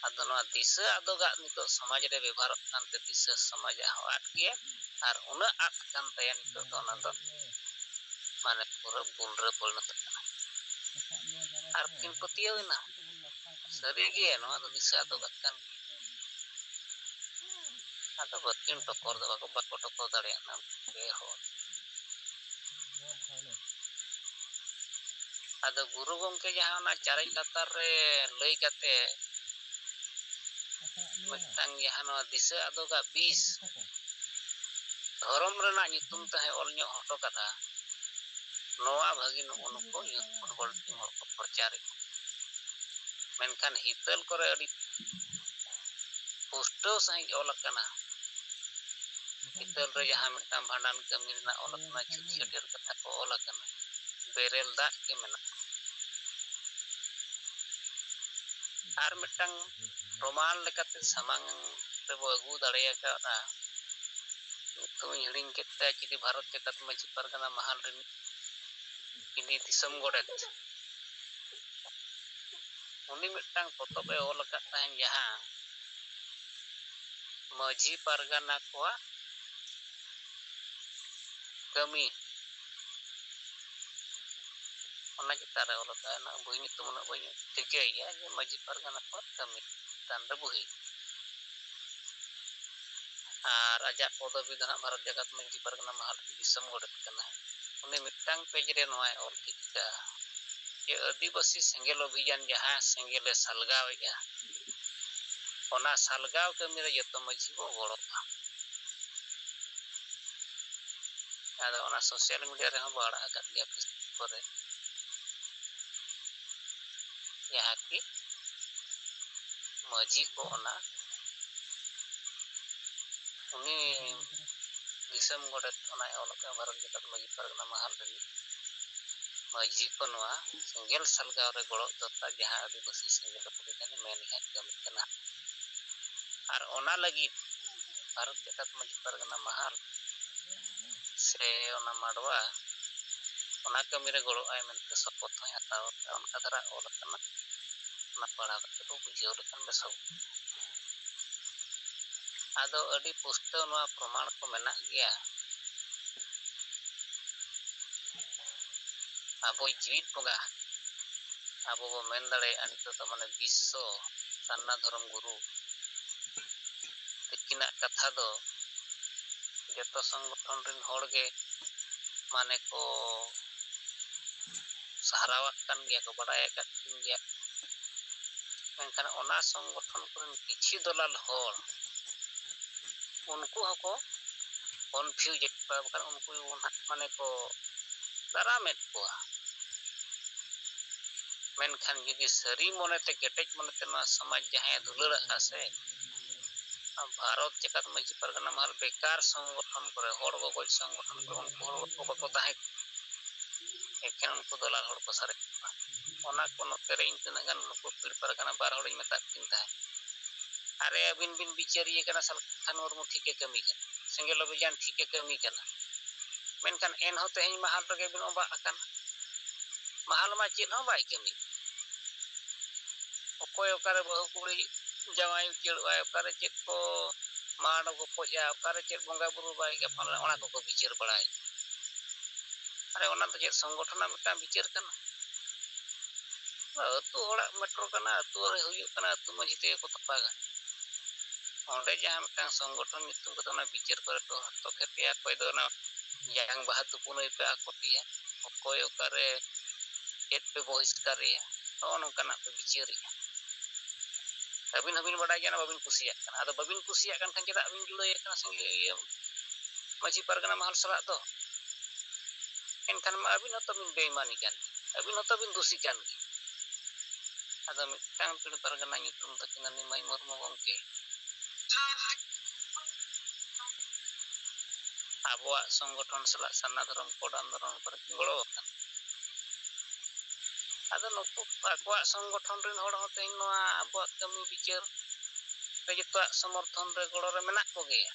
ᱟᱫᱚ ᱱᱚᱣᱟ ᱫᱤᱥᱟᱹ ᱟᱫᱚᱜᱟᱜ ᱱᱤᱛᱚᱜ ᱥᱚᱢᱟᱡᱽ ᱨᱮ ᱵᱮᱵᱷᱟᱨᱚᱜ ᱠᱟᱱᱛᱮ ᱫᱤᱥᱟᱹ ᱥᱚᱢᱟᱡᱟᱜ ᱦᱚᱸ ᱟᱫ ᱜᱮᱭᱟ, ᱟᱨ ᱩᱱᱟᱹᱜ ᱟᱫ ᱠᱟᱱ ᱛᱟᱭᱟ ᱱᱤᱛᱚᱜ ᱫᱚ ᱚᱱᱟ ᱫᱚ ᱢᱟᱱᱮ ᱯᱩᱨᱟᱹ ᱵᱩᱞ ᱨᱮ ᱯᱚᱨᱤᱱᱚᱛᱚᱜ ᱠᱟᱱᱟ᱾ ᱟᱨ ᱠᱤᱱ ᱯᱟᱹᱛᱭᱟᱹᱣ ᱮᱱᱟ, ᱥᱟᱹᱨᱤ ᱜᱮ ᱱᱚᱣᱟ ᱫᱚ ᱫᱤᱥᱟᱹ ᱟᱫᱚᱜᱟᱜ ᱠᱟᱱ ᱜᱮᱭᱟ᱾ ᱟᱫᱚ ᱵᱟᱹᱠᱤᱱ ᱴᱚᱠᱚᱨ ᱫᱚ ᱵᱟᱠᱚ, ᱵᱟᱠᱚ ᱴᱚᱠᱚᱨ ᱫᱟᱲᱮᱭᱟᱜ ᱠᱟᱱᱟ ᱯᱮ ᱦᱚᱲ᱾ ᱟᱫᱚ ᱜᱩᱨᱩ ᱜᱚᱢᱠᱮ ᱡᱟᱦᱟᱸ ᱚᱱᱟ ᱪᱟᱨᱮᱡ ᱞᱟᱛᱟᱨ ᱨᱮ ᱞᱟᱹᱭ ᱠᱟᱛᱮ ᱢᱤᱫᱴᱟᱝ ᱡᱟᱦᱟᱸ ᱱᱚᱣᱟ ᱫᱤᱥᱟᱹ ᱟᱫᱚᱜᱟᱜ ᱵᱤᱥ ᱫᱷᱚᱨᱚᱢ ᱨᱮᱱᱟᱜ ᱧᱩᱛᱩᱢ ᱛᱮᱦᱚᱸᱭ ᱚᱞ ᱧᱚᱜ ᱦᱚᱴᱚ ᱠᱟᱫᱟ, ᱱᱚᱣᱟ ᱵᱷᱟᱹᱜᱤ ᱱᱩᱜᱼᱩ ᱱᱩᱠᱩ ᱧᱩᱛ ᱯᱷᱩᱴᱵᱚᱞ ᱴᱤᱢ ᱦᱚᱲ ᱠᱚ ᱯᱨᱚᱪᱟᱨᱮᱫ᱾ ᱢᱮᱱᱠᱷᱟᱱ ᱦᱤᱛᱟᱹᱞ ᱠᱚᱨᱮ ᱟᱹᱰᱤ ᱯᱩᱥᱴᱟᱹᱣ ᱥᱟᱺᱦᱤᱡ ᱚᱞ ᱟᱠᱟᱱᱟ᱾ ᱦᱤᱛᱟᱹᱞ ᱨᱮ ᱡᱟᱦᱟᱸ ᱢᱤᱫᱴᱟᱝ ᱵᱷᱟᱸᱰᱟᱱ ᱠᱟᱹᱢᱤ ᱨᱮᱱᱟᱜ ᱚᱞ ᱟᱠᱟᱱᱟ, ᱪᱷᱩᱛ ᱪᱷᱟᱹᱴᱭᱟᱹᱨ ᱠᱟᱛᱷᱟ ᱠᱚ ᱚᱞ ᱟᱠᱟᱱᱟ, ᱵᱮᱨᱮᱞ ᱫᱟᱜ ᱜᱮ ᱢᱮᱱᱟᱜᱼᱟ᱾ ᱟᱨ ᱢᱤᱫᱴᱟᱝ ᱯᱨᱚᱢᱟᱬ ᱞᱮᱠᱟᱛᱮ ᱥᱟᱢᱟᱝ ᱨᱮᱵᱚ ᱟᱹᱜᱩ ᱫᱟᱲᱮ ᱟᱠᱟᱫᱼᱟ, ᱧᱩᱛᱩᱢᱤᱧ ᱦᱤᱲᱤᱧ ᱠᱮᱫ ᱛᱟᱭᱟ, ᱪᱤᱞᱤ ᱵᱷᱟᱨᱚᱛ ᱡᱟᱠᱟᱛ ᱢᱟᱹᱡᱷᱤ ᱯᱟᱨᱜᱟᱱᱟ ᱢᱟᱦᱟᱞ ᱨᱤᱱᱤᱡ ᱤᱱᱤ ᱫᱤᱥᱚᱢ ᱜᱚᱰᱮᱛ, ᱩᱱᱤ ᱢᱤᱫᱴᱟᱝ ᱯᱚᱛᱚᱵ ᱮ ᱚᱞ ᱟᱠᱟᱫ ᱛᱟᱦᱮᱸᱫ, ᱡᱟᱦᱟᱸ ᱢᱟᱹᱡᱷᱤ ᱯᱟᱨᱜᱟᱱᱟ ᱠᱚᱣᱟᱜ ᱠᱟᱹᱢᱤ, ᱚᱱᱟ ᱪᱮᱛᱟᱱ ᱨᱮ ᱚᱞ ᱟᱠᱟᱫ᱾ ᱚᱱᱟ ᱵᱳᱭ ᱧᱩᱛᱩᱢ ᱩᱱᱟᱹᱜ ᱵᱟᱹᱧ ᱴᱷᱤᱠᱟᱹᱭᱮᱫᱼᱟ, ᱡᱮ ᱢᱟᱹᱡᱷᱤ ᱯᱟᱨᱜᱟᱱᱟ ᱠᱚᱣᱟᱜ ᱠᱟᱹᱢᱤ ᱪᱮᱛᱟᱱ ᱨᱮ ᱵᱳᱭ᱾ ᱟᱨ ᱟᱡᱟᱜ ᱯᱚᱫᱚᱵᱤ ᱫᱚ ᱦᱟᱸᱜ ᱵᱷᱟᱨᱚᱛ ᱡᱟᱠᱟᱛ ᱢᱟᱹᱡᱷᱤ ᱯᱟᱨᱜᱟᱱᱟ ᱢᱟᱦᱟᱞ ᱨᱮᱱ ᱫᱤᱥᱚᱢ ᱜᱚᱰᱮᱛ ᱠᱟᱱᱟᱭ᱾ ᱩᱱᱤ ᱢᱤᱫᱴᱟᱝ ᱯᱮᱡᱽ ᱨᱮ ᱱᱚᱣᱟᱭ ᱚᱞ ᱴᱷᱤᱠ ᱟᱠᱟᱫᱼᱟ ᱡᱮ ᱟᱹᱫᱤᱵᱟᱹᱥᱤ ᱥᱮᱸᱜᱮᱞ ᱚᱵᱷᱤᱡᱟᱱ, ᱡᱟᱦᱟᱸ ᱥᱮᱸᱜᱮᱞᱮ ᱥᱟᱞᱜᱟᱣᱮᱫᱼᱟ, ᱚᱱᱟ ᱥᱟᱞᱜᱟᱣ ᱠᱟᱹᱢᱤ ᱨᱮ ᱡᱚᱛᱚ ᱢᱟᱹᱡᱷᱤ ᱠᱚ ᱜᱚᱲᱚᱜᱼᱟ᱾ ᱟᱫᱚ ᱚᱱᱟ ᱥᱳᱥᱟᱞ ᱢᱤᱰᱤᱭᱟ ᱨᱮᱦᱚᱸ ᱵᱚ ᱟᱲᱟᱜ ᱟᱠᱟᱫ ᱜᱮᱭᱟ, ᱯᱷᱮᱥᱵᱩᱠ ᱠᱚᱨᱮ, ᱡᱟᱦᱟᱸ ᱠᱤ ᱢᱟᱹᱡᱷᱤ ᱠᱚ ᱚᱱᱟ, ᱩᱱᱤ ᱫᱤᱥᱚᱢ ᱜᱚᱰᱮᱛ ᱚᱱᱟᱭ ᱚᱞ ᱟᱠᱟᱫᱼᱟ, ᱵᱷᱟᱨᱚᱛ ᱡᱟᱠᱟᱛ ᱢᱟᱹᱡᱷᱤ ᱯᱟᱨᱜᱟᱱᱟ ᱢᱟᱦᱟᱞ ᱨᱤᱱᱤᱡ ᱢᱟᱹᱡᱷᱤ ᱠᱚ ᱱᱚᱣᱟ ᱥᱮᱸᱜᱮᱞ ᱥᱟᱞᱜᱟᱣ ᱨᱮ ᱜᱚᱲᱚ ᱫᱚᱨᱠᱟᱨ, ᱡᱟᱦᱟᱸ ᱟᱹᱫᱤᱵᱟᱹᱥᱤ ᱥᱮᱸᱜᱮᱞ ᱚᱵᱷᱤᱡᱟᱱᱮ ᱢᱮᱱᱮᱫᱼᱟ, ᱠᱟᱹᱢᱤ ᱠᱟᱱᱟ᱾ ᱟᱨ ᱚᱱᱟ ᱞᱟᱹᱜᱤᱫ ᱵᱷᱟᱨᱚᱛ ᱡᱟᱠᱟᱛ ᱢᱟᱹᱡᱷᱤ ᱯᱟᱨᱜᱟᱱᱟ ᱢᱟᱦᱟᱞ ᱥᱮ ᱚᱱᱟ ᱢᱟᱰᱣᱟ ᱚᱱᱟ ᱠᱟᱹᱢᱤ ᱨᱮ ᱜᱚᱲᱚᱜ ᱟᱭ ᱢᱮᱱᱛᱮ ᱥᱚᱯᱚᱛ ᱦᱚᱸᱭ ᱦᱟᱛᱟᱣ ᱟᱠᱟᱫᱼᱟ᱾ ᱚᱱᱠᱟ ᱫᱷᱟᱨᱟ ᱚᱞ ᱟᱠᱟᱱᱟ, ᱚᱱᱟ ᱯᱟᱲᱦᱟᱣ ᱠᱟᱛᱮ ᱵᱚ ᱵᱩᱡᱷᱟᱹᱣ ᱞᱮᱠᱷᱟᱱ ᱵᱮᱥᱚᱜᱼᱟ᱾ ᱟᱫᱚ ᱟᱹᱰᱤ ᱯᱩᱥᱴᱟᱹᱣ ᱱᱚᱣᱟ ᱯᱨᱚᱢᱟᱬ ᱠᱚ ᱢᱮᱱᱟᱜ ᱜᱮᱭᱟ᱾ ᱟᱵᱚᱭᱤᱡ ᱡᱤᱣᱤᱫ ᱵᱚᱸᱜᱟ, ᱟᱵᱚ ᱵᱚ ᱢᱮᱱ ᱫᱟᱲᱮᱭᱟᱜᱼᱟ ᱱᱤᱛᱚᱜ ᱫᱚ, ᱢᱟᱱᱮ, ᱵᱤᱥᱥᱚ ᱥᱟᱨᱱᱟ ᱫᱷᱚᱨᱚᱢ ᱜᱩᱨᱩ ᱛᱤᱠᱤᱱᱟᱜ ᱠᱟᱛᱷᱟ ᱫᱚ ᱡᱚᱛᱚ ᱥᱚᱝᱜᱚᱴᱷᱚᱱ ᱨᱮᱱ ᱦᱚᱲ ᱜᱮ, ᱢᱟᱱᱮ, ᱠᱚ ᱥᱟᱨᱦᱟᱣᱟᱜ ᱠᱟᱱ ᱜᱮᱭᱟ ᱠᱚ, ᱵᱟᱰᱟᱭ ᱟᱠᱟᱫ ᱠᱤᱱ ᱜᱮᱭᱟ᱾ ᱢᱮᱱᱠᱷᱟᱱ ᱚᱱᱟ ᱥᱚᱝᱜᱚᱴᱷᱚᱱ ᱠᱚᱨᱮᱱ ᱠᱤᱪᱷᱤ ᱫᱚᱞᱟᱞ ᱦᱚᱲ, ᱩᱱᱠᱩ ᱦᱚᱸᱠᱚ ᱠᱚᱱᱯᱷᱤᱭᱩᱡᱽ ᱮᱫ ᱠᱚᱣᱟ, ᱵᱟᱠᱷᱟᱱ ᱩᱱᱠᱩ ᱜᱮᱵᱚᱱ ᱦᱟᱸᱜ, ᱢᱟᱱᱮ, ᱠᱚ ᱫᱟᱨᱟᱢᱮᱫ ᱠᱚᱣᱟ᱾ ᱢᱮᱱᱠᱷᱟᱱ ᱡᱩᱫᱤ ᱥᱟᱹᱨᱤ ᱢᱚᱱᱮᱛᱮ, ᱠᱮᱴᱮᱡ ᱢᱚᱱᱮᱛᱮ ᱱᱚᱣᱟ ᱥᱚᱢᱟᱡᱽ ᱡᱟᱦᱟᱸᱭᱮ ᱫᱩᱞᱟᱹᱲᱟᱜᱼᱟ ᱥᱮ, ᱵᱷᱟᱨᱚᱛ ᱡᱟᱠᱟᱛ ᱢᱟᱹᱡᱷᱤ ᱯᱟᱨᱜᱟᱱᱟ ᱢᱟᱦᱟᱞ ᱵᱮᱠᱟᱨ ᱥᱚᱝᱜᱚᱴᱷᱚᱱ ᱠᱚᱨᱮ, ᱦᱚᱲ ᱜᱚᱜᱚᱡ ᱥᱚᱝᱜᱚᱴᱷᱚᱱ ᱠᱚᱨᱮ ᱩᱱᱠᱩ ᱦᱚᱲ ᱠᱚ ᱵᱟᱠᱚ ᱛᱟᱦᱮᱸ ᱠᱚᱜᱼᱟ᱾ ᱮᱠᱮᱱ ᱩᱱᱠᱩ ᱫᱚᱞᱟᱞ ᱦᱚᱲ ᱠᱚ ᱥᱟᱨᱮᱡ ᱠᱚᱜᱼᱟ᱾ ᱚᱱᱟ ᱠᱚ ᱱᱚᱛᱮ ᱨᱮ ᱤᱧ ᱛᱤᱱᱟᱹᱜ ᱜᱟᱱ ᱱᱩᱠᱩ ᱯᱤᱲ ᱯᱟᱨᱜᱟᱱᱟ ᱵᱟᱨ ᱦᱚᱲᱤᱧ ᱢᱮᱛᱟᱫ ᱠᱤᱱ ᱛᱟᱦᱮᱸᱫ, "ᱟᱨᱮ, ᱟᱹᱵᱤᱱ ᱵᱤᱱ ᱵᱤᱪᱟᱹᱨᱤᱭᱟᱹ ᱠᱟᱱᱟ, ᱥᱟᱞᱠᱷᱟᱱ ᱢᱩᱨᱢᱩ ᱴᱷᱤᱠᱮ ᱠᱟᱹᱢᱤ ᱠᱟᱱᱟ, ᱥᱮᱸᱜᱮᱞ ᱚᱵᱷᱤᱡᱟᱱ ᱴᱷᱤᱠᱮ ᱠᱟᱹᱢᱤ ᱠᱟᱱᱟ᱾ ᱢᱮᱱᱠᱷᱟᱱ ᱮᱱᱦᱚᱸ ᱛᱮᱦᱮᱧ ᱢᱟᱦᱟᱞ ᱨᱮᱜᱮ ᱵᱤᱱ ᱚᱵᱟᱜ ᱟᱠᱟᱱᱟ᱾ ᱢᱟᱦᱟᱞ ᱢᱟ ᱪᱮᱫ ᱦᱚᱸ ᱵᱟᱭ ᱠᱟᱹᱢᱤ᱾ ᱚᱠᱚᱭ ᱚᱠᱟᱨᱮ ᱵᱟᱹᱦᱩ ᱠᱩᱲᱤ ᱡᱟᱶᱟᱭ ᱩᱪᱟᱹᱲᱚᱜᱼᱟᱭ, ᱚᱠᱟᱨᱮ ᱪᱮᱫ ᱠᱚ ᱢᱟᱲᱟᱝ ᱜᱚᱯᱚᱡᱼᱟ, ᱚᱠᱟᱨᱮ ᱪᱮᱫ ᱵᱚᱸᱜᱟ ᱵᱩᱨᱩ ᱵᱟᱭ ᱜᱟᱯᱟᱱ, ᱚᱱᱟ ᱠᱚᱠᱚ ᱵᱤᱪᱟᱹᱨ ᱵᱟᱲᱟᱭᱟ᱾ ᱟᱨᱮ, ᱚᱱᱟ ᱫᱚ ᱪᱮᱫ ᱥᱚᱝᱜᱚᱴᱷᱚᱱ ᱨᱮᱱᱟᱜ ᱢᱤᱫᱴᱟᱝ ᱵᱤᱪᱟᱹᱨ ᱠᱟᱱᱟ? ᱟᱹᱛᱩ ᱦᱚᱲᱟᱜ ᱢᱮᱴᱨᱳ ᱠᱟᱱᱟ, ᱟᱹᱛᱩ ᱨᱮ ᱦᱩᱭᱩᱜ ᱠᱟᱱᱟ, ᱟᱹᱛᱩ ᱢᱟᱹᱡᱷᱤ ᱛᱮᱜᱮ ᱠᱚ ᱛᱚᱯᱟᱜᱟ᱾ ᱚᱸᱰᱮ ᱡᱟᱦᱟᱸ ᱢᱤᱫᱴᱟᱝ ᱥᱚᱝᱜᱚᱴᱷᱚᱱ ᱧᱩᱛᱩᱢ ᱠᱟᱛᱮ ᱚᱱᱟ ᱵᱤᱪᱟᱹᱨ ᱠᱚᱨᱮ ᱠᱚ ᱦᱚᱥᱛᱚᱠᱷᱮᱯᱮᱭᱟ, ᱚᱠᱚᱭ ᱫᱚ ᱚᱱᱟ ᱡᱟᱝ ᱵᱟᱦᱟ ᱛᱩᱯᱩᱱ ᱯᱮ ᱟᱠᱚᱴᱮᱭᱟ, ᱚᱠᱚᱭ ᱚᱠᱟᱨᱮ ᱪᱮᱫ ᱯᱮ ᱵᱚᱦᱤᱥᱠᱟᱨᱮᱭᱟ, ᱱᱚᱜᱼᱚ ᱱᱚᱝᱠᱟᱱᱟᱜ ᱯᱮ ᱵᱤᱪᱟᱹᱨᱮᱜᱼᱟ᱾ ᱟᱹᱵᱤᱱ ᱦᱚᱸᱵᱤᱱ ᱵᱟᱰᱟᱭ ᱜᱮᱭᱟ ᱚᱱᱟ ᱵᱟᱹᱵᱤᱱ ᱠᱩᱥᱤᱭᱟᱜ ᱠᱟᱱᱟ᱾ ᱟᱫᱚ ᱵᱟᱹᱵᱤᱱ ᱠᱩᱥᱤᱭᱟᱜ ᱠᱟᱱ ᱠᱷᱟᱱ ᱪᱮᱫᱟᱜ ᱵᱤᱱ ᱡᱩᱲᱟᱹᱭᱮ ᱠᱟᱱᱟ ᱥᱮ ᱤᱭᱟᱹ ᱢᱟᱹᱡᱷᱤ ᱯᱟᱨᱜᱟᱱᱟ ᱢᱟᱦᱟᱞ ᱥᱟᱞᱟᱜ ᱫᱚ? ᱮᱱᱠᱷᱟᱱ ᱢᱟ ᱟᱹᱵᱤᱱ ᱦᱚᱸᱛᱚ ᱵᱤᱱ ᱵᱮᱭᱢᱟᱱᱤ ᱠᱟᱱ, ᱟᱹᱵᱤᱱ ᱦᱚᱸᱛᱚ ᱵᱤᱱ ᱫᱩᱥᱤ ᱠᱟᱱ ᱜᱮ᱾ ᱟᱫᱚ ᱢᱤᱫᱴᱟᱝ ᱯᱤᱲ ᱯᱟᱨᱜᱟᱱᱟ ᱧᱩᱛᱩᱢ ᱛᱟᱹᱠᱤᱱ ᱩᱱᱤ ᱢᱟᱹᱭ ᱢᱩᱨᱢᱩ ᱜᱚᱢᱠᱮ ᱟᱵᱚᱣᱟᱜ ᱥᱚᱝᱜᱚᱴᱷᱚᱱ ᱥᱟᱞᱟᱜ ᱥᱟᱨᱱᱟ ᱫᱷᱚᱨᱚᱢ ᱠᱳᱰ ᱟᱱᱫᱳᱞᱚᱱ ᱠᱚᱨᱮ ᱠᱤᱱ ᱜᱚᱲᱚ ᱟᱠᱟᱱᱟ᱾ ᱟᱫᱚ ᱱᱩᱠᱩ ᱟᱠᱚᱣᱟᱜ ᱥᱚᱝᱜᱚᱴᱷᱚᱱ ᱨᱮᱱ ᱦᱚᱲ ᱦᱚᱸ ᱛᱮᱦᱮᱧ ᱱᱚᱣᱟ ᱟᱵᱚᱣᱟᱜ ᱠᱟᱹᱢᱤ ᱵᱤᱪᱟᱹᱨ ᱨᱮ ᱡᱚᱛᱚᱣᱟᱜ ᱥᱚᱢᱚᱨᱛᱷᱚᱱ ᱨᱮ ᱜᱚᱲᱚ ᱨᱮ ᱢᱮᱱᱟᱜ ᱠᱚᱜᱮᱭᱟ᱾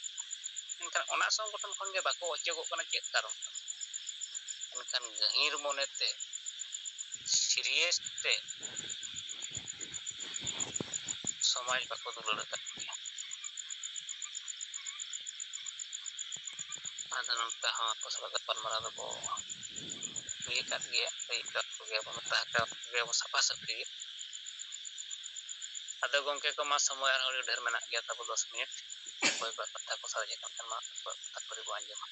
ᱢᱮᱱᱠᱷᱟᱱ ᱚᱱᱟ ᱥᱚᱝᱜᱚᱴᱷᱚᱱ ᱠᱷᱚᱱ ᱜᱮ ᱵᱟᱠᱚ ᱚᱪᱚᱜᱚᱜ ᱠᱟᱱᱟ᱾ ᱪᱮᱫ ᱠᱟᱨᱚᱱ ᱠᱟᱱᱟ? ᱢᱮᱱᱠᱷᱟᱱ ᱜᱟᱹᱦᱤᱨ ᱢᱚᱱᱮᱛᱮ, ᱥᱤᱨᱤᱭᱟᱥ ᱛᱮ ᱥᱚᱢᱟᱡᱽ ᱵᱟᱠᱚ ᱫᱩᱞᱟᱹᱲ ᱟᱠᱟᱫ ᱠᱚᱣᱟ᱾ ᱟᱫᱚ ᱱᱚᱝᱠᱟ ᱦᱚᱸ ᱟᱠᱚ ᱥᱟᱞᱟᱜ ᱜᱟᱯᱟᱞᱢᱟᱨᱟᱣ ᱫᱚᱠᱚ ᱦᱩᱭ ᱟᱠᱟᱫ ᱜᱮᱭᱟ, ᱦᱩᱭ ᱟᱠᱟᱫ ᱠᱚᱜᱮᱭᱟ ᱵᱚᱱ, ᱢᱮᱛᱟ ᱟᱠᱟᱫ ᱠᱚᱜᱮᱭᱟ ᱵᱚᱱ ᱥᱟᱯᱷᱟ ᱥᱟᱹᱯᱷᱤ ᱜᱮ᱾ ᱟᱫᱚ ᱜᱚᱢᱠᱮ ᱠᱚ, ᱢᱟ ᱥᱚᱢᱚᱭ ᱟᱨᱦᱚᱸ ᱟᱹᱰᱤ ᱰᱷᱮᱨ ᱢᱮᱱᱟᱜ ᱜᱮᱭᱟ ᱛᱟᱵᱚ, ᱫᱚᱥ ᱢᱤᱱᱤᱴ᱾ ᱚᱠᱚᱭ ᱠᱚᱣᱟᱜ ᱠᱟᱛᱷᱟ ᱠᱚ ᱥᱟᱨᱮᱡ ᱟᱠᱟᱱ ᱠᱷᱟᱱ ᱢᱟ ᱩᱱᱠᱩᱣᱟᱜ ᱠᱟᱛᱷᱟ ᱠᱚ ᱵᱚ ᱟᱸᱡᱚᱢᱟ᱾